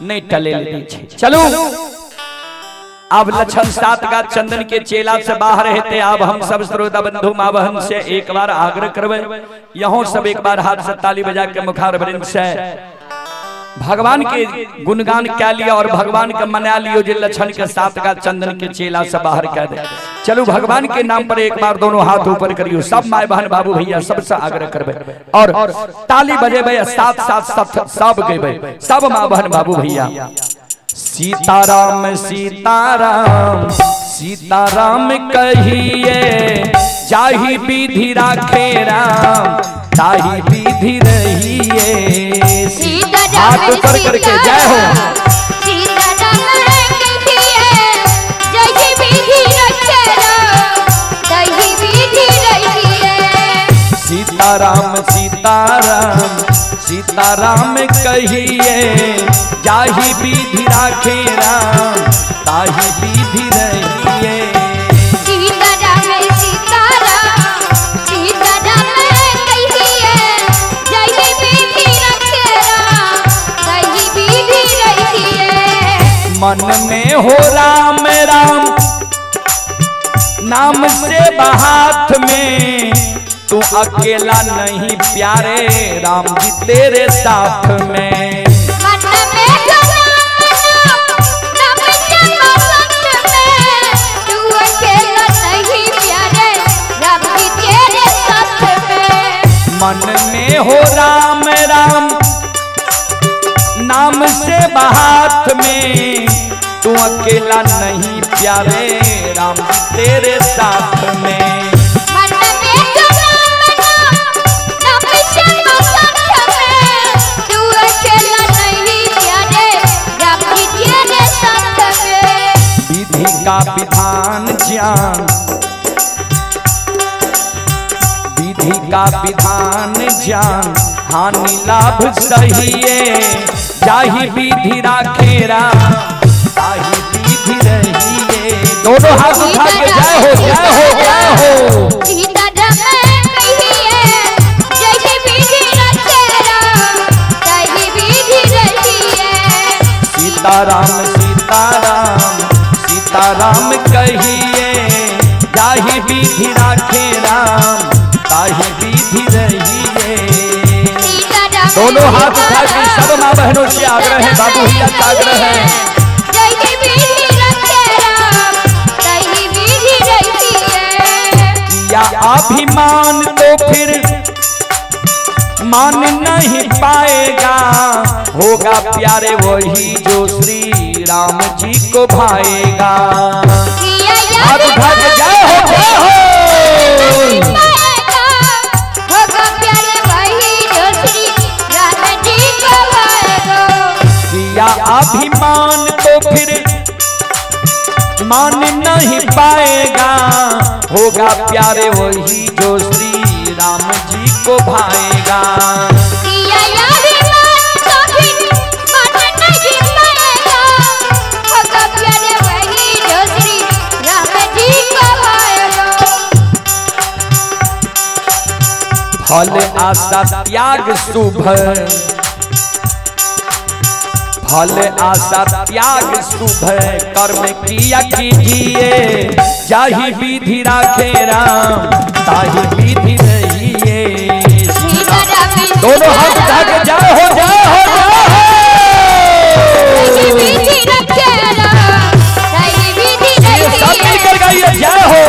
नहीं टले दै छे। चलू अब लक्षण सात गा चंदन के चेला से बाहर हेते। अब हम सब श्रोता बंधु माँ बहन से एक बार आग्रह करबै, यहों सब एक बार हाथ से ताली बजा के मुखार वृंद से भगवान के गुणगान कह लिया और भगवान के मना लियो जे लक्षण के सात गा चंदन के चेला से बाहर कह दे। चलो भगवान के नाम पर एक बार दोनों हाथ ऊपर करियो, सब my बहन बाबू भैया सबसे आग्रह करबे और ताली बजेबे, साथ साथ सब सब गेबे, सब माँ बहन बाबू भैया। सीताराम सीताराम सीताराम कहिए, जाहि विधि राखे राम ताही विधि रहिए। हाथ ऊपर करके जय हो। सीताराम सीताराम सीताराम कहिए, जाहि विधि राखे राम ताही विधि रहिए। सीताराम सीताराम सीताराम कहिए, जाहि विधि राखे राम ताही विधि रहिए। मन में हो राम राम नाम से हाथ में, तू अकेला नहीं प्यारे राम जी तेरे साथ में। मन में हो राम नाम से हाथ में, तू अकेला नहीं प्यारे राम जी तेरे साथ में। मन में हो राम राम नाम से हाथ में, तू अकेला नहीं प्यारे राम जी तेरे साथ में। मन में हो राम नाम से हाथ में, तू अकेला नहीं प्यारे राम जी तेरे साथ में। विधि का विधान ज्ञान, विधि का विधान ज्ञान हानि लाभ सहिए, जाहि विधि राखे राम ताही विधि रहिए। दोनों हाथ उठा के जय हो जय हो जय हो। सीताराम कहिए, जाहि विधि राखे राम ताही विधि रहिए। सीताराम सीताराम सीताराम कहिए, जाहि विधि राखे राम ताही विधि रहिए। दोनों हाथ उठा के सब माँ बहनों से आग्रह है, बाबू भैया से आग्रह है। जाहि विधि राखे राम ताही विधि रहिए। किया अभिमान तो फिर मान नहीं पाएगा, होगा प्यारे वही जो श्री राम जी को भाएगा। हाथ उठा के जय हो जय हो। होगा प्यारे वही जो श्री राम जी को भाएगा। किया अभिमान तो फिर मान नहीं पाएगा, होगा प्यारे वही जो श्री राम जी को भाएगा। किया अभिमान तो फिर मान नहीं पाएगा, फल आशा त्याग शुभ, फल आशा त्याग शुभ कर्म किया कीजिए, जाहि विधि राखे राम ताहि विधि रहिए। दोनों हाथ उठा के जय हो जय हो जय हो। सब मिलकर गाइए जय हो।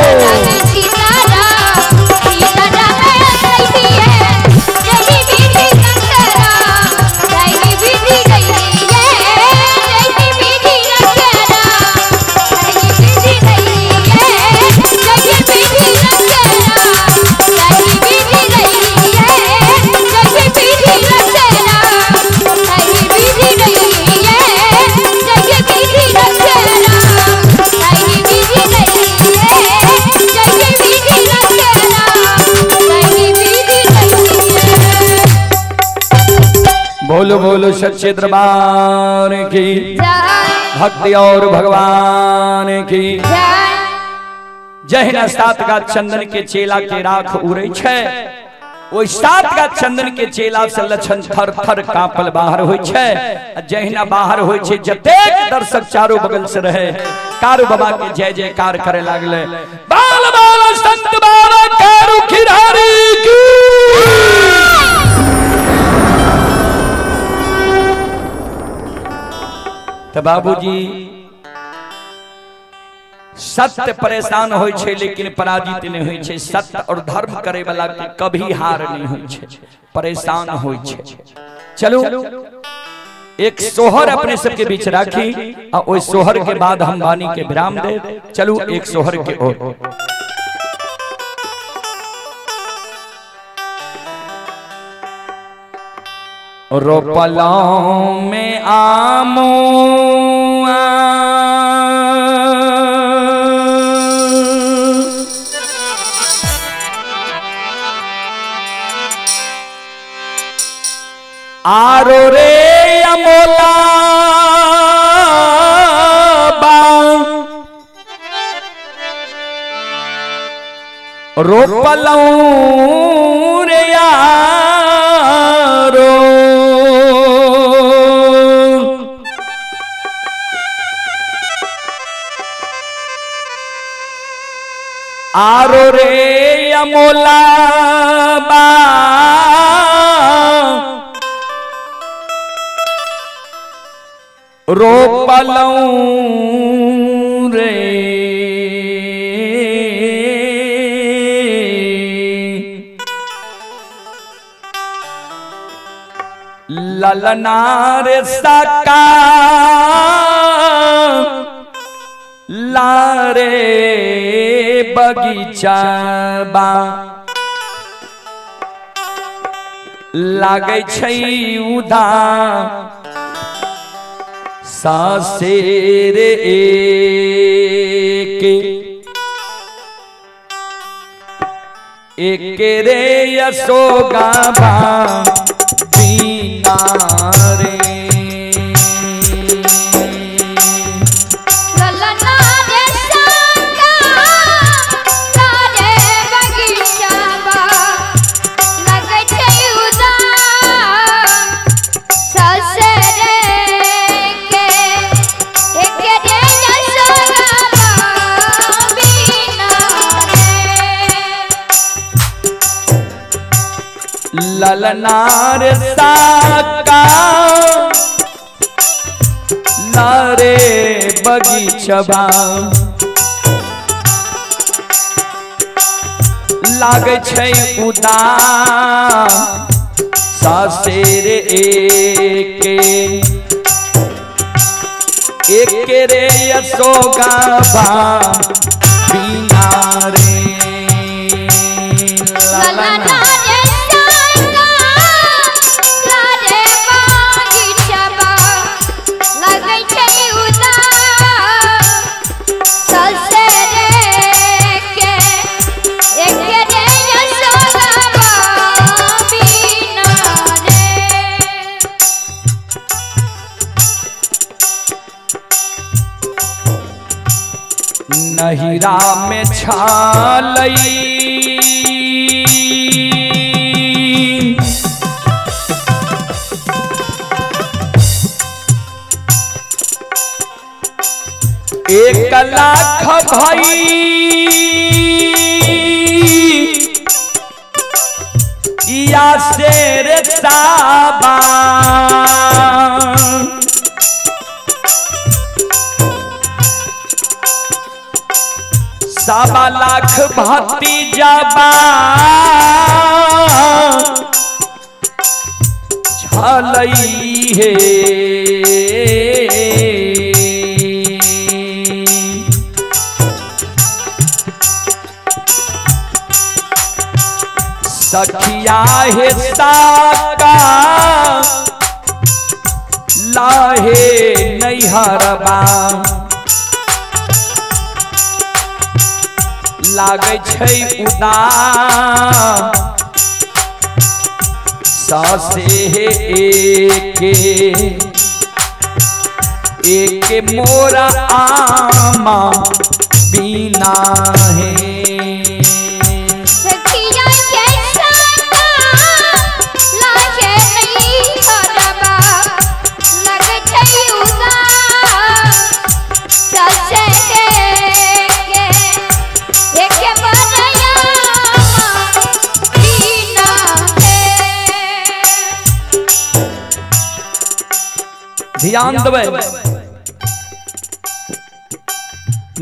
बोलो बोलो सच्चे दरबार की, भक्ति और भगवान की। जहिना सात का चंदन के चेला के राख उड़े छे, ओहि सात का चंदन के चेला से लक्षण थर थर कांपल बाहर होय छे। जहिना बाहर होय छे जतेक दर्शक चारों बगल से रहे कारू बाबा के जय जयकार करे लागले। बाल बाल संत बाबा कारू खिरारी की। तो बाबूजी सत्य परेशान होय छे लेकिन पराजित नहीं होय छे। सत्य और धर्म करे वाला के कभी हार नहीं होय छे, परेशान होय छे। चलो एक सोहर अपने सबके बीच राखी और ओहि सोहर के बाद हम वाणी के विराम दे। चलो एक सोहर के ओर। रोपलों में आमो आरो रे अमोला बा, रोपलों रे यारो, आरो रे अमोला बा, रोपलौं रे ललनार सका लारे बगीचा बा, लागै छै उदा सासेर एक एक रे यशोगा बा बिना रे। ललनार साका लारे बगीचबा, लागै छै उदा सासेर एक एक रे यशोगा बा बिना रे। ललना नहिरा में छालई 1 लाख भाई या शेर साबा। 1.25 लाख भतीजा बा छलई हे। सखिया हे साका लाहे नैहरबा, लागै छै उदास सासे हे एके एक मोरा आमा बिना है। सखिया के साका लागे नहीं हरबा, लग छै उदास ससे के एक बनया बिना है। ध्यान देबै,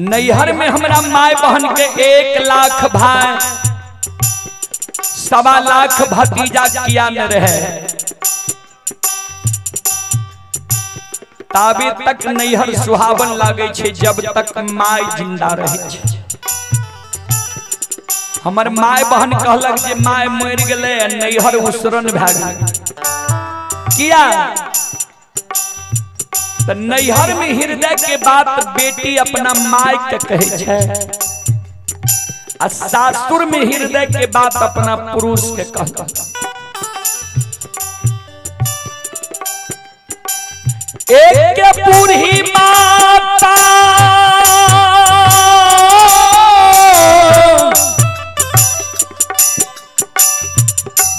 नैहर में हमरा माय बहन के 1 लाख भाई 1.25 लाख भतीजा किया न रहे, ताबे तक नैहर सुहावन लागे छै जब तक my जिंदा रहे छै। हमर my बहन कहलक जे my मरि गेलै आ नैहर उसरन भए गेलै। किया? त नैहर में हृदय के बात बेटी अपना my के कहे छै आ सासुर में हृदय के बात अपना पुरुष के कहता। एक के बूढ़ी माता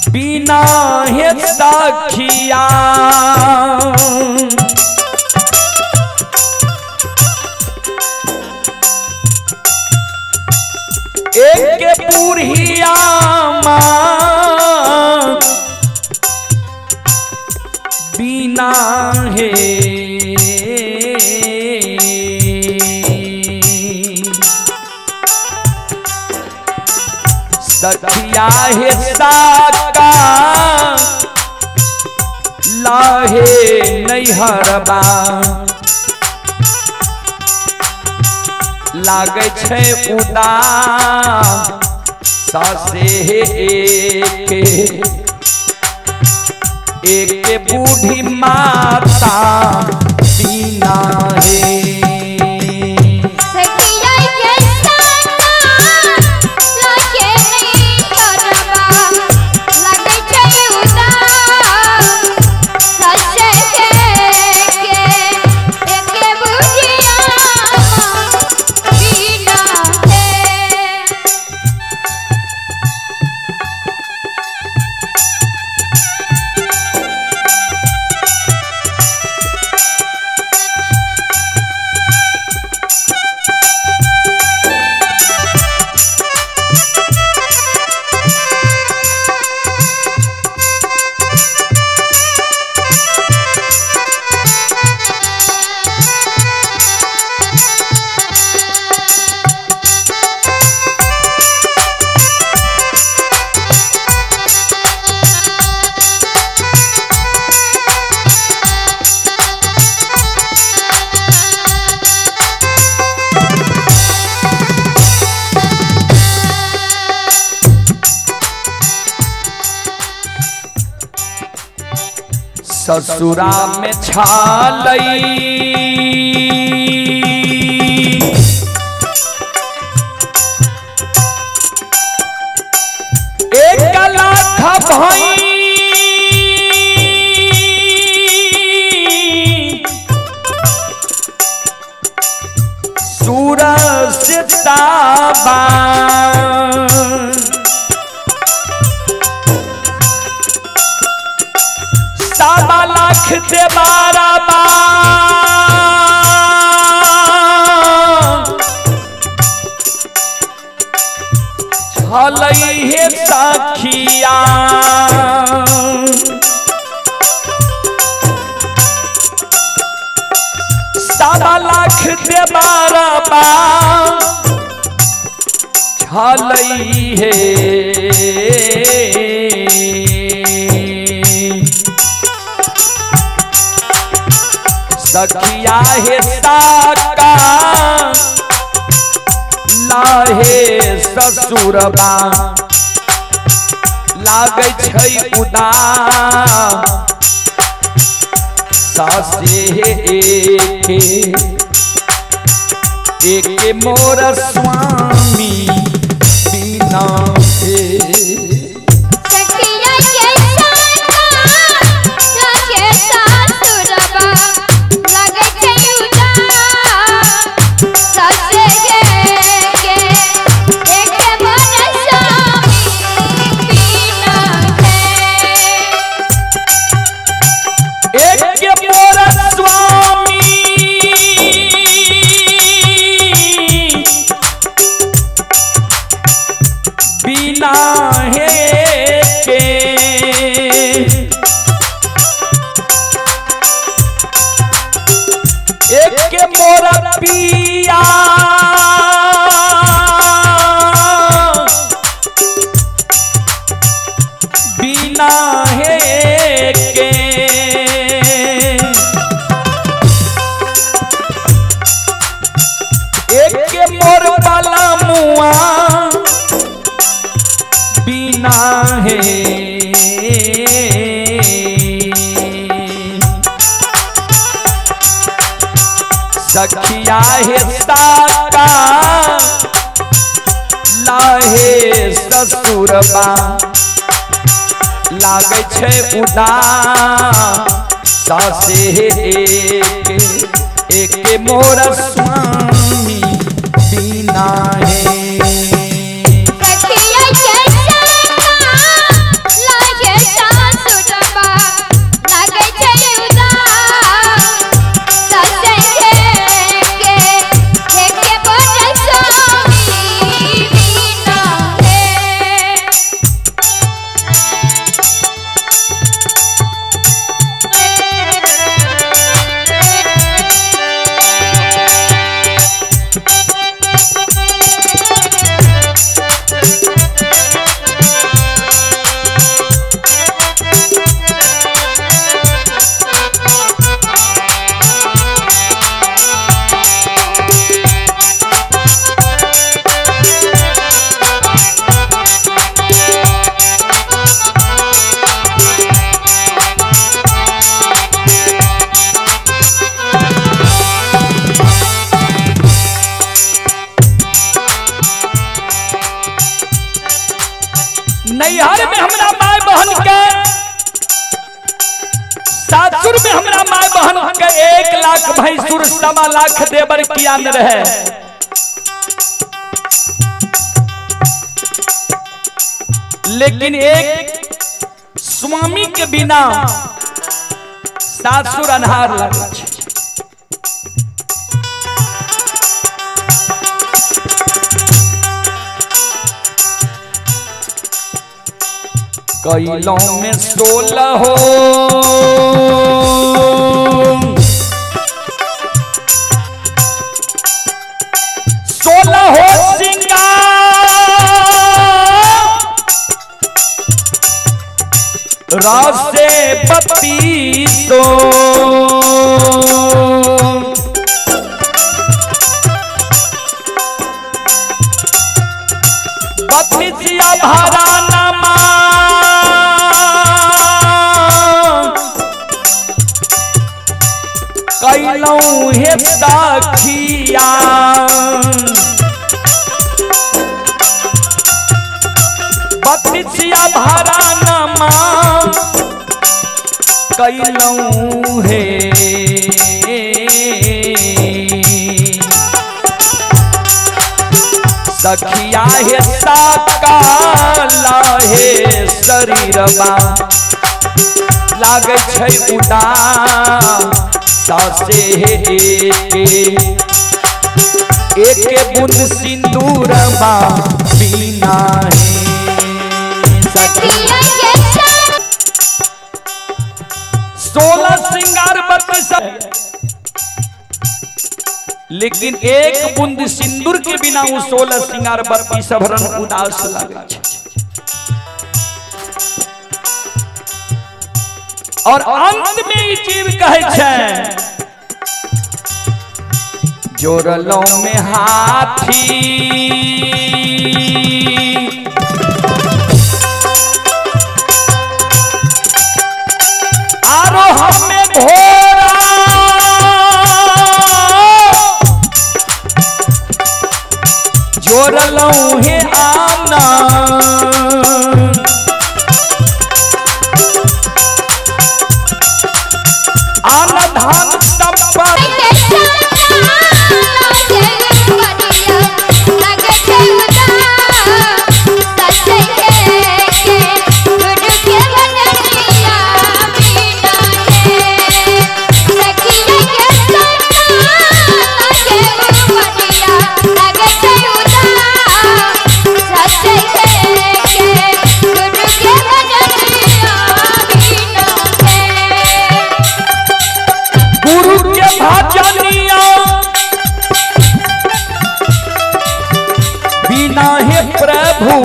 बिना हे सखिया, एक बूढ़िया माँ बिना हे। सखिया हे साका लाहे नैहरबा, लागै छै उदास सासे हे एक एक बूढ़ी माता बिना हे। सखिया के साका लागे नहीं हरबा, लगे छै उदास ससे के एक बुढ़िया बिना है। ससुरा में छालई 1 लाख भाई सूरज ताबा, 1.25 लाख देबारा बा। छलई हे सखिया। 1.25 लाख देबारबा छलई हे। सखिया हे साका लाहे ससुरबा लागै छै उदास सासे एके एके मोर स्वामी बिना हे। सखिया के साका लागे सासुरबा लागै छै उदास सासे के एके मोर स्वामी बिना हे। एक मोर स्वामी बिना हे के। एक मोर पिया बिना हे के। एक मोर बाला मुआ बिना हे। सखिया हे साका लाहे ससुरबा लागै छै उदास सासे एक एक मोर स्वामी बिना हे। सखिया के साका लागे सासुरबा लागै छै उदास सासे के एके मोर स्वामी बिना हे। नैहर में हमरा माय बहन के, सासुर में हमरा माय बहन के 1 लाख भैंसुर 1.25 लाख देवर किया न रहे। लेकिन एक स्वामी के बिना सासुर अन्हार लगे छै। कैलों में 16 हो 16 हो सिंगार रासे 32। बत्तीसिया भारा नमा कैलौं हे सखिया। बत्तीसिया भारा नमा कैलौं हे। सखिया हे साकाला हे शरीरबा लागै छै उदास सासे हे एके एके बूंद सिंदूरबा। बिना है सखी। 16 श्रृंगार 32, लेकिन एक बूंद सिंदूर के बिना वो 16 श्रृंगार 32 भरन उदास लगे छै। और अंत में ई जीव कहे छै जोड़लो में हाथी आरो हमें घोड़ा, जोड़लो हे आना आना धान संपत। गुरु के भजनिया बिना हे प्रभु,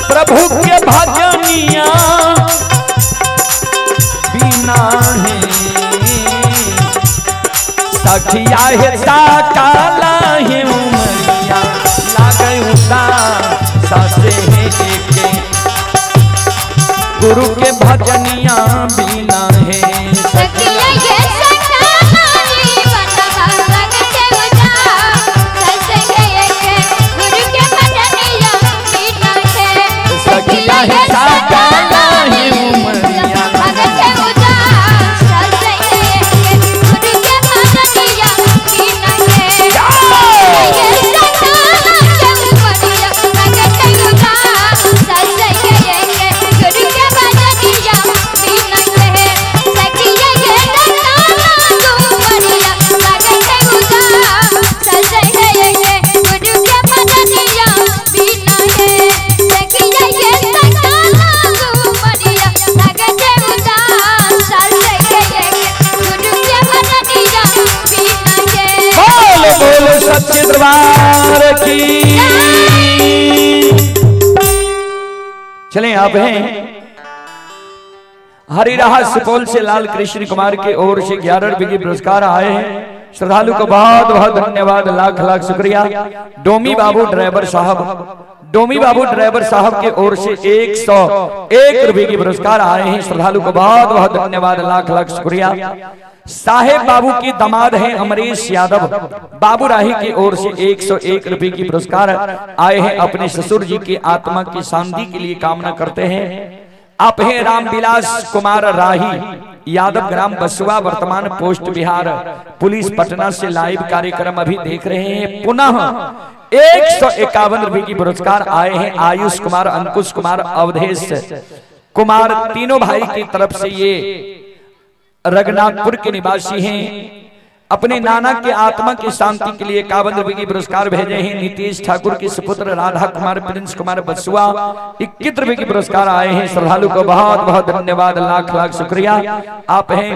प्रभु के भजनिया बिना हे सखिया हे साकाला हे उमरिया लागै उदा सासे हे के गुरु के भजनिया बिना है सखिया ये सखिया हे साकाला हे उमरिया बोल बोल सच्चे दरबार की। चलें आप हैं हरिराहा सुपौल से लाल कृष्ण कुमार के ओर से 11 रुपए के पुरस्कार आए हैं। श्रद्धालु को बहुत बहुत धन्यवाद, लाख लाख शुक्रिया। डोमी बाबू ड्राइवर साहब, डोमी बाबू ड्राइवर साहब के ओर से 101 रुपए के पुरस्कार आए हैं। श्रद्धालु को बहुत बहुत धन्यवाद, लाख लाख शुक्रिया। साहेब बाबू की दामाद हैं अमरीश यादव बाबू राही की ओर से 101 रुपए की पुरस्कार आए हैं। अपने ससुर जी की आत्मा की शांति के लिए कामना करते हैं। आप हैं रामविलास कुमार राही यादव, ग्राम बसुआ, वर्तमान पोस्ट बिहार पुलिस पटना से लाइव कार्यक्रम अभी देख रहे हैं। पुनः 151 रुपए की पुरस्कार आए हैं। आयुष कुमार, अंकुश कुमार, अवधेश कुमार तीनों भाई की तरफ से, ये रघुनाथपुर के निवासी हैं। अपने नाना के आत्मा की शांति के लिए 51 रुपए की पुरस्कार भेजे हैं। नीतीश ठाकुर के सुपुत्र राधा कुमार, प्रिंस कुमार बसुआ 21 रुपए की पुरस्कार आए हैं। श्रद्धालु को बहुत बहुत धन्यवाद, लाख लाख शुक्रिया। आप हैं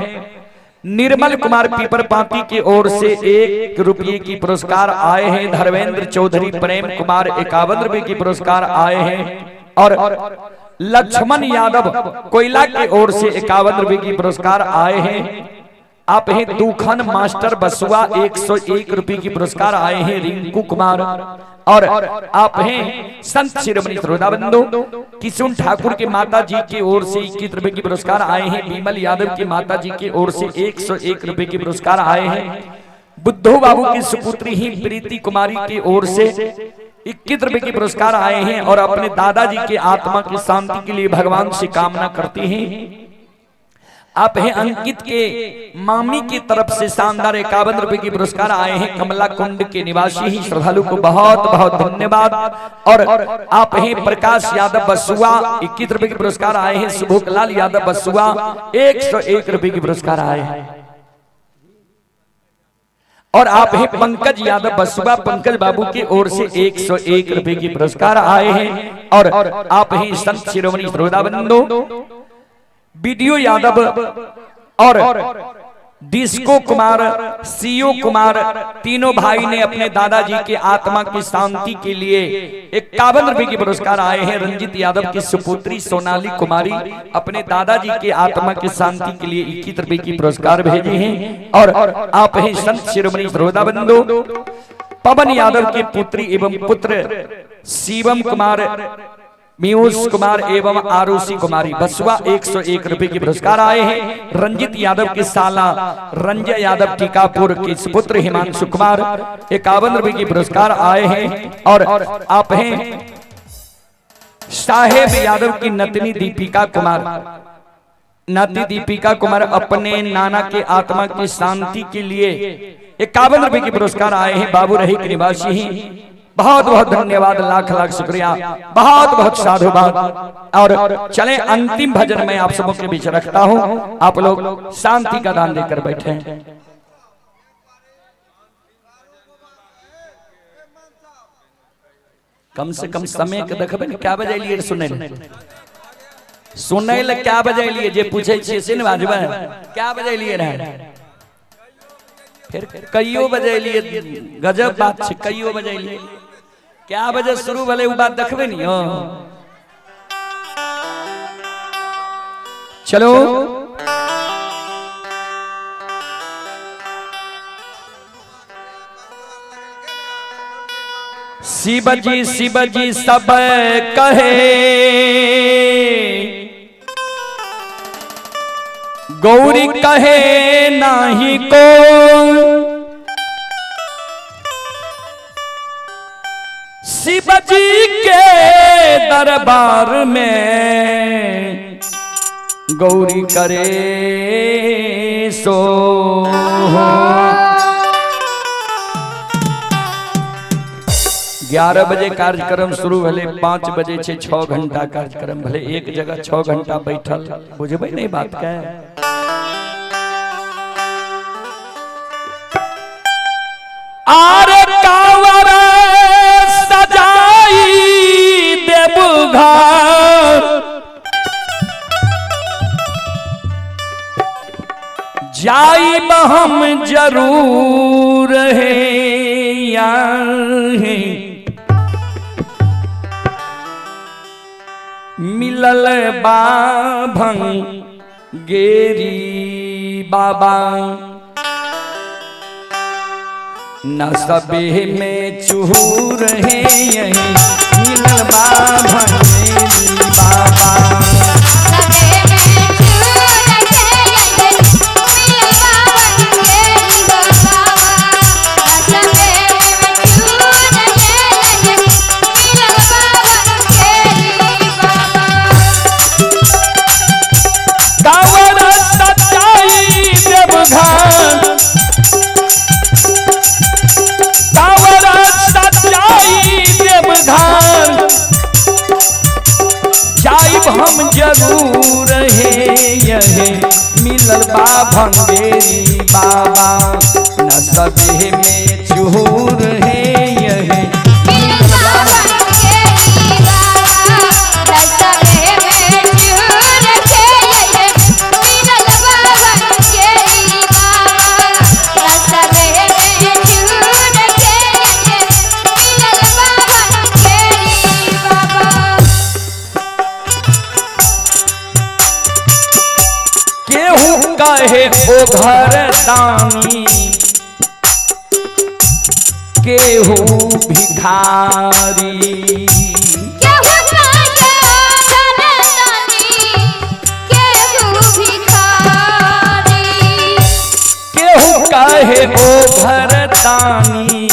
निर्मल कुमार पीपर पाती की ओर से 1 रुपये की पुरस्कार आए हैं। धर्मेंद्र चौधरी, प्रेम कुमार 51 रुपए की पुरस्कार आए हैं। और लक्ष्मण यादव कोयला की ओर से 51 रुपए की पुरस्कार आए हैं। आप हैं दुखन मास्टर बसुआ 101 रुपए की पुरस्कार आए हैं। रिंकू कुमार और आप हैं संत शिरोमणि श्रोता बंधु किशुन ठाकुर के माता जी की ओर से 21 रुपए की पुरस्कार आए हैं। विमल यादव की माता जी की ओर से 101 रुपए की पुरस्कार आए हैं। बुद्धू बाबू की सुपुत्री ही प्रीति कुमारी की ओर से 21 रुपए के पुरस्कार आए हैं और अपने दादाजी के आत्मा की शांति के लिए भगवान से कामना करती हैं। आप हैं अंकित के मामी की तरफ से शानदार 51 रुपए के पुरस्कार आए हैं। कमला कुंड के निवासी ही श्रद्धालु को बहुत बहुत धन्यवाद। और आप हैं प्रकाश यादव बसुआ 21 रुपए के पुरस्कार आए हैं। सुभोकलाल यादव बसुआ 101 रुपए के पुरस्कार आए हैं। और आप ही पंकज यादव बसुआ पंकज बाबू की ओर से 101 रुपए की पुरस्कार आए हैं। और आप ही संत शिरोमणि श्रोता बंधु बीडीओ यादव और डिस्को कुमार, सीओ कुमार, तीनों भाई ने अपने दादाजी की आत्मा की शांति के लिए 51 रुपए की पुरस्कार आए हैं। रंजित यादव की सुपुत्री सोनाली कुमारी अपने दादाजी की आत्मा की शांति के लिए 21 रुपए की पुरस्कार भेजे हैं। और आप ही संत शिरोमणि श्रोता बंधु पवन यादव की पुत्री एवं पुत्र शिवम कुमार, मियूष कुमार एवं आरुषि कुमारी बसुआ 101 रुपए के पुरस्कार आए हैं। रंजित यादव के साला रंजय यादव टीकापुर के पुत्र हिमांशु कुमार 51 रुपए के पुरस्कार आए हैं। और आप हैं साहेब यादव की नतनी दीपिका कुमार, नाती दीपिका कुमार अपने नाना के आत्मा की शांति के लिए 51 रुपए के पुरस्कार आए हैं। बाबू रही के निवासी हैं। बहुत बहुत धन्यवाद, लाख लाख शुक्रिया, बहुत बहुत साधुवाद। और चले अंतिम भजन मैं आप सबों के बीच रखता हूं, आप लोग शांति का दान देकर बैठे। कम से कम समय के देखबे ने क्या बजे लिए सुनै सुनै ले क्या बजे लिए जे पूछे छियै से ने बाजबै क्या बजे लिए रहे, फिर कईयो बजे लिए, गजब बात छै, कईयो बजे लिए क्या बजे शुरू भले उ बात देखबे नहीं हो। चलो शिवजी शिवजी सब कहे गौरी कहे नाही को, शिवजी के दरबार में गौरी करे सो। 11 बजे कार्यक्रम शुरू भले, 5 बजे छे 6 घंटा कार्यक्रम भले, एक जगह 6 घंटा बैठल बुझबे नहीं बात के। आर कावर सजाई देवघर जाई हम जरूर है यार मिलल बाभंग गेरी बाबा न सबे में चूर है यही मिलल बाभंग गेरी बाबा। हम जरूर है यही मिलल बाभंगेरी बाबा न सबे में चूर है यही मिलल बाभंगेरी बाबा न सबे में चूर है यही मिलल बाभंगेरी बाबा न सबे में चूर है यही मिलल बाभंगेरी बाबा। केहू कहे ओ घर दानी केहू भिखारी, केहू कहे ओ घर दानी केहू भिखारी, केहू कहे ओ घर दानी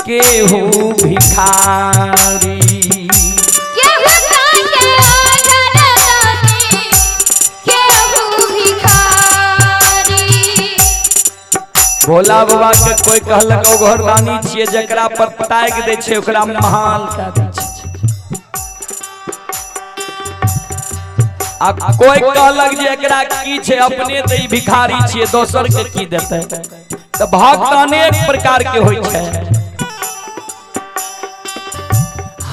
केहू भिखारी, केहू कहे ओ घर दानी केहू भिखारी। भोला बाबा के कोई कहलक ओ घर दानी छियै, जकरा पर ताकि दै छै ओकरा महाल कए दै छै। आ कोई कहलक जे एकरा की छै, अपने तऽ ई भिखारी छियै, दोसर के की देतै। तो भक्त अनेक प्रकार के होइ छै।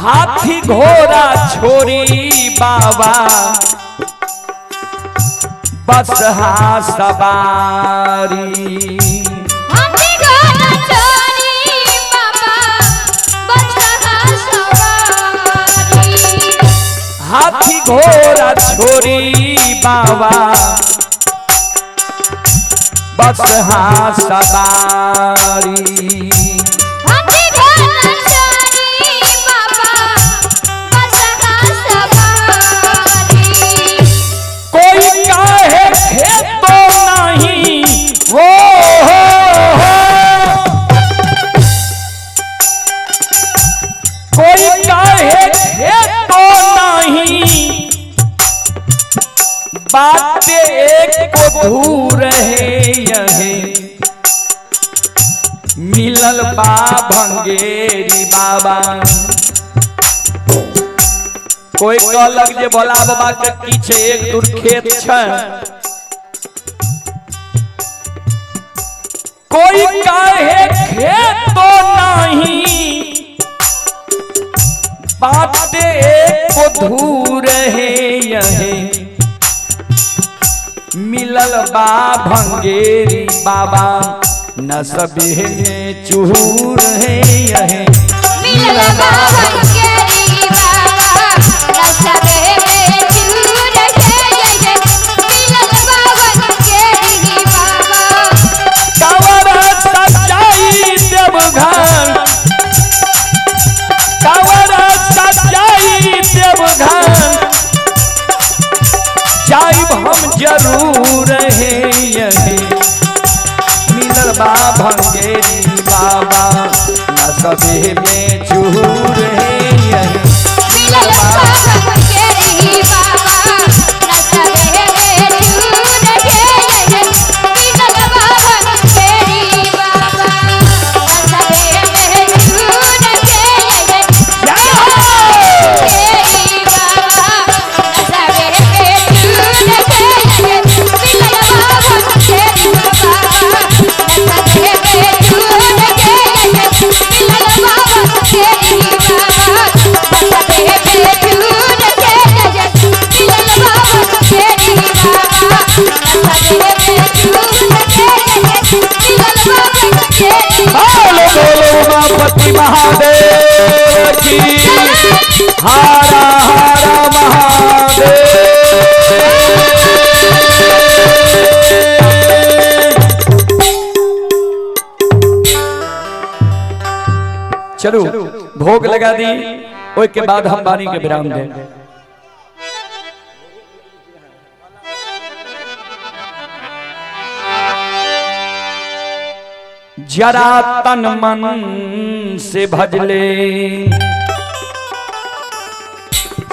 हाथी घोड़ा छोड़ी बाबा बसहा सवारी। हाथी घोड़ा छोड़ी बाबा बसहा सवारी। हाथी घोड़ा छोड़ी बाबा बसहा सवारी। हाथी घोड़ा छोड़ी बाबा बसहा सवारी। कोई काहे खेतो नहीं वो हो हो। कोई काहे खेतो नहीं बात एक को धूर है यहे मिलल बा भंगेरी बाबा। कोई कहलक जे भोला बाबा के पीछे एक दूर खेत छै। कोई काहे खेतो नहीं बात एक को धूर है यहे मिलल बा भंगेरी बाबा न सबे चूर है यहे मिलल बा भंगेरी बाबा रसबे में चूर है यहे। मिलल बा भंगेरी बाबा। कांवर सजाई देवघर, कांवर सजाई देवघर जाइब हम जरूर है यहे मिलल बा भंगेरी बाबा न सबे में चूर है यहे। मिलल बा भंगेरी बाबा रसबे में चूर है यहे। मिलल बा भंगेरी बाबा रसबे में चूर है यहे। जय हो! भंगेरी बाबा रसबे में चूर है यहे। मिलल बा भंगेरी बाबा रसबे में चूर है यहे। मिलल बा भंगेरी बाबा रसबे में चूर है यहे। मिलल बा भंगेरी बाबा रसबे में चूर है यहे। मिलल बा भंगेरी। बोलो बोलो उमापति महादेव की। हरा हरा महादेव। चलो भोग लगा दी, ओई के बाद हम वाणी के विराम दें। जरा तन मन से भजले।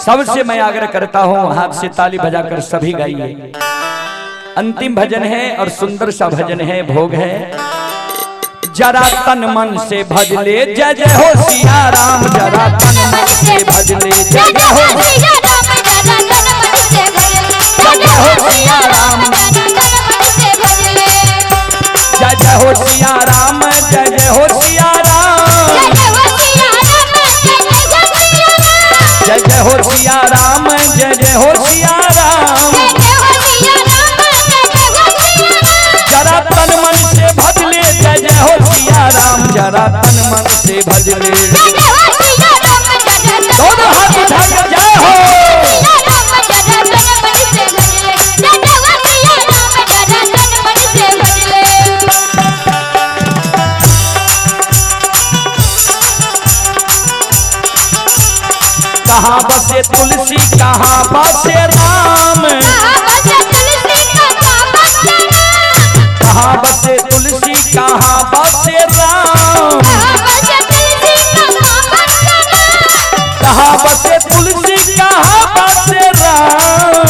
सबसे मैं आग्रह करता हूं हाथ से ताली बजाकर सभी गाइए। अंतिम भजन है और सुंदर सा भजन है, भोग है। जरा तन मन से भजले जय जय हो सिया राम। जरा तन मन से भजले जय जय हो सिया राम। जरा तन मन से भजले जय जय हो सिया राम। जरा तन मन से भजले जय जय हो सिया राम। जय जय हो सिया राम। जय जय हो सिया राम। जय जय हो सिया राम। जय जय जय हो सिया राम। जय हो सिया राम। जरा तन मन से भजले जय जय हो सिया राम। जरा तन मन से भजले जय जय हो सिया राम। जरा तन दोनों हाथ उठा कर जय हो। सिया राम। जरा तन मन से भजले जय जय हो सिया राम। जरा तन मन से भजले। कहाँ बसे तुलसी कहाँ बसे राम। कहाँ बसे तुलसी कहाँ बसे राम। कहाँ बसे तुलसी कहाँ बसे राम। कहाँ बसे तुलसी कहाँ बसे राम। कहाँ बसे तुलसी कहाँ बसे राम।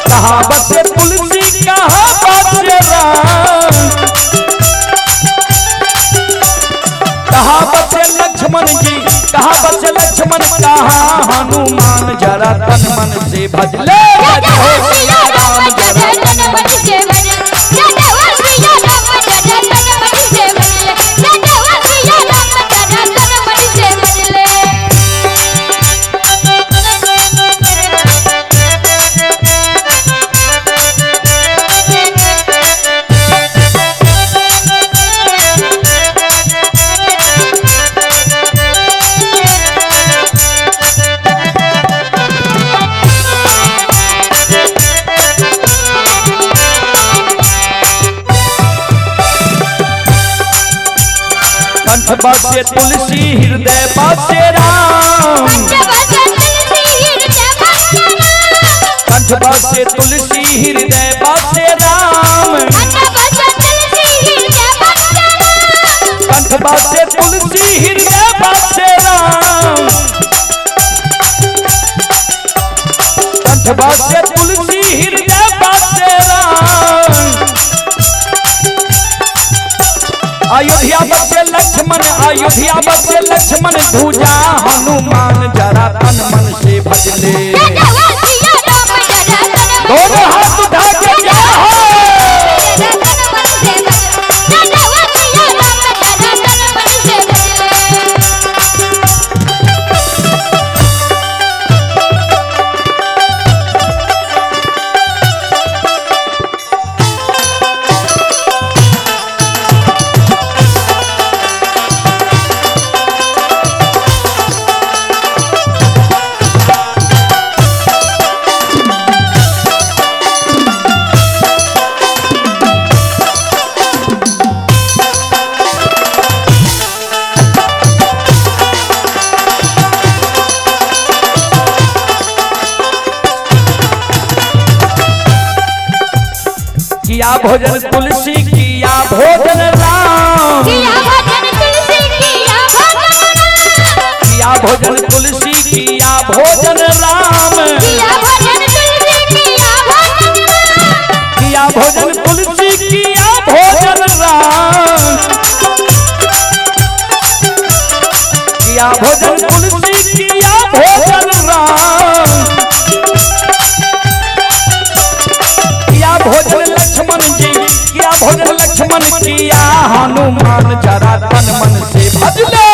कहाँ बसे तुलसी कहाँ बसे राम। कहाँ बसे लक्ष्मण जी कहाँ बसे लक्ष्मण कहाँ हनुमान। जरा तन मन से भजले जय जय जय हो हो सिया सिया राम। राम। जरा जरा तन मन से भजले। कंठ बसे तुलसी हृदय बसे राम। कंठ बसे तुलसी हृदय बसे राम। कंठ बसे तुलसी हृदय बसे राम। कंठ बसे तुलसी हृदय बसे राम। अयोध्या बसे लक्ष्मण, अयोध्या बसे लक्ष्मण, पूजा हनुमान जरा तन मन से भजले। दोनों हाथ उठा के जय हो। किया भोजन तुलसी किया भोजन राम। किया भोजन तुलसी किया भोजन राम। किया भोजन तुलसी किया भोजन राम। किया भोजन तुलसी किया भोजन राम। किया भोजन तुलसी किया भोजन राम। किया भोजन तुलसी किया भोजन राम। किया भोजन लक्ष्मण जी किया भोजन लक्ष्मण किया हनुमान जरा तन मन से भजले।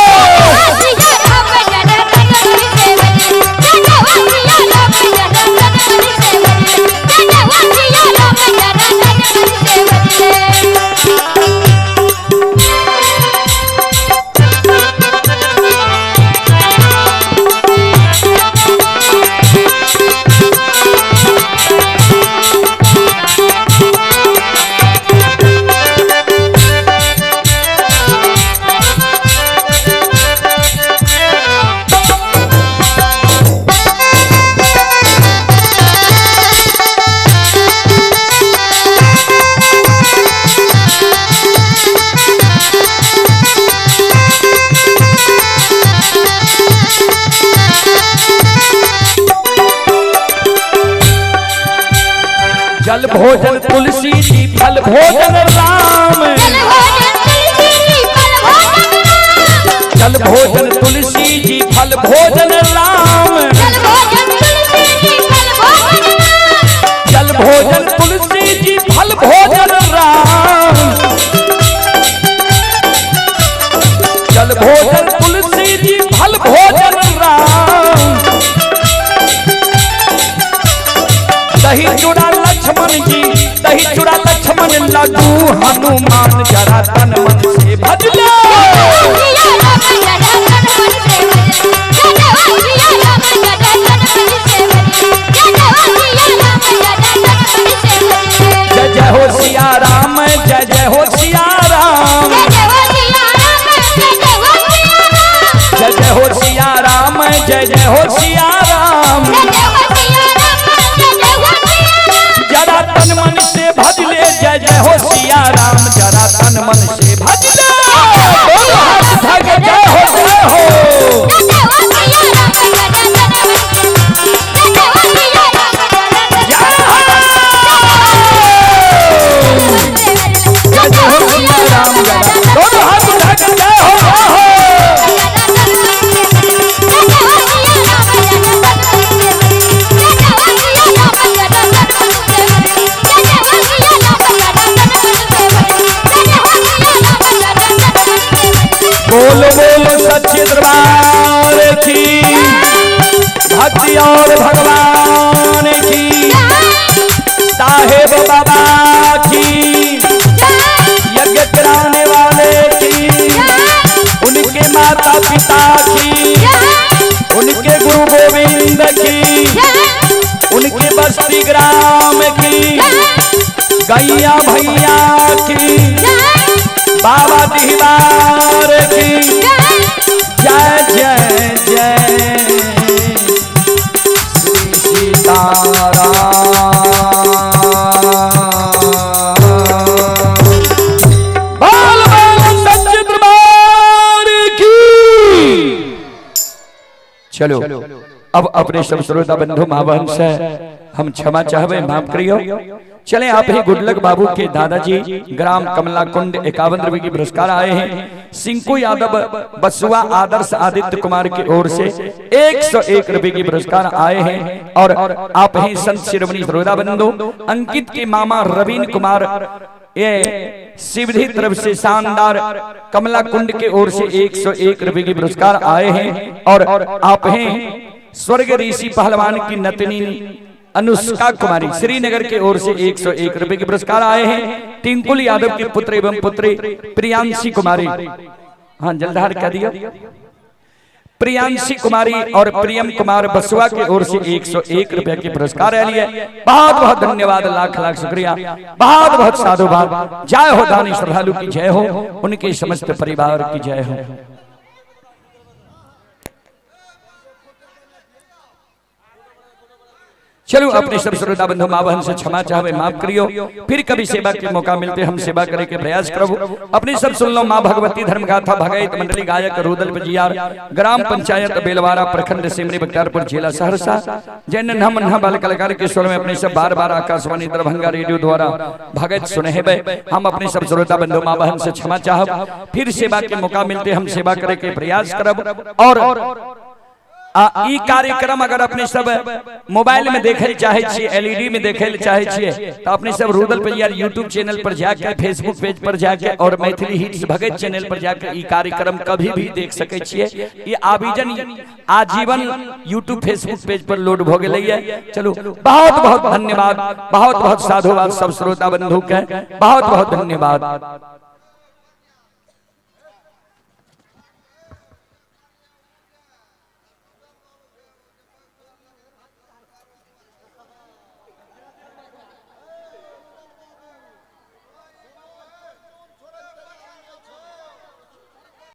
जल भोजन तुलसी जी फल भोजन राम। जल भोजन तुलसी जी फल भोजन राम। जल भोजन तुलसी जी फल भोजन राम। जल भोजन तुलसी जी फल भोजन राम। दही चूड़ा लक्ष्मण जी दही चूड़ा लक्ष्मण लड्डू हनुमान जरा तन मन से भजले। जय जय हो सिया राम जय जय हो सिया राम। जय जय हो सिया राम जय जय हो सिया राम। जरा तन मन से भजले जय जय हो सिया राम। जरा तन मन से भजले दोनों हाथ उठा के जय हो जय हो। जय जय हो सिया राम जरा दोनों हाथ उठा के जय हो जय हो। बोल बोल सच्चे दरबार की भक्ति और भगवान की साहेब बाबा की यज्ञ कराने वाले की उनके माता पिता की उनके गुरु गोविंद की उनके बस्ती ग्राम की गैया भैया की बाबा दीवार की जय जय जय श्री सीताराम। बाल बाल सच्चे दरबार की। चलो अब अपने सब श्रोता बंधु माँ बहन से हम क्षमा चाहबे, माफ करियो। चले आप ही गुडलक बाबू के दादाजी ग्राम कमला कुंड 51 रुपए की पुरस्कार आए हैं। सिंकू यादव बसुआ आदर्श आदित्य कुमार की ओर से 101 रुपए की पुरस्कार आए हैं। और आप ही संत शिरोमणि श्रोता बंधु अंकित के मामा रवीन कुमार ये शिवधी तरफ से शानदार कमला कुंड के ओर से 101 रुपए की पुरस्कार आए हैं। और आप हैं स्वर्ग ऋषि पहलवान की नतनी अनुष्का कुमारी श्रीनगर के ओर से 101 रुपए के पुरस्कार आए हैं। टिंकुल यादव के पुत्र एवं पुत्री प्रियांशी कुमारी, हाँ जलधार कह दिया, प्रियांशी कुमारी और प्रियम कुमार बसुआ की ओर से 101 रुपए के पुरस्कार आए लिए। बहुत बहुत धन्यवाद, लाख लाख शुक्रिया, बहुत बहुत साधुवाद। जय हो दानी श्रद्धालु की जय हो, उनके समस्त परिवार की जय हो। चलो अपने सब श्रोता बंधु माँ बहन से क्षमा चाहे, माफ करियो। फिर कभी सेवा के मौका मिलते हम सेवा करे के प्रयास करो। अपने सब सुन लो माँ भगवती धर्म गाथा भगत मंडली गायक रुदल बजियार ग्राम पंचायत बेलवारा प्रखंड सिमरी बख्तियारपुर जिला सहरसा। जैन नन्हा मन्हा बाल कलाकार के स्वर में अपने सब बार बार आकाशवाणी दरभंगा रेडियो द्वारा भगत सुने। हम अपने सब श्रोता बंधु माँ बहन से क्षमा चाहब, फिर सेवा के मौका मिलते हम सेवा करे के प्रयास करब। और ई कार्यक्रम अगर अपने सब मोबाइल में देखे चाहे छिए, एलईडी में देखे चाहे छिए, तो अपने सब रुदल पे यार यूट्यूब चैनल पर जाके, फेसबुक पेज पर जाके और मैथिली हिट्स भगत चैनल पर जाके ई कार्यक्रम कभी भी देख सके छिए। ये आविजन आजीवन यूट्यूब फेसबुक पेज पर लोड भ गेलै है। चलो बहुत बहुत धन्यवाद, बहुत बहुत साधुवाद सब श्रोता बंधु के, बहुत बहुत धन्यवाद।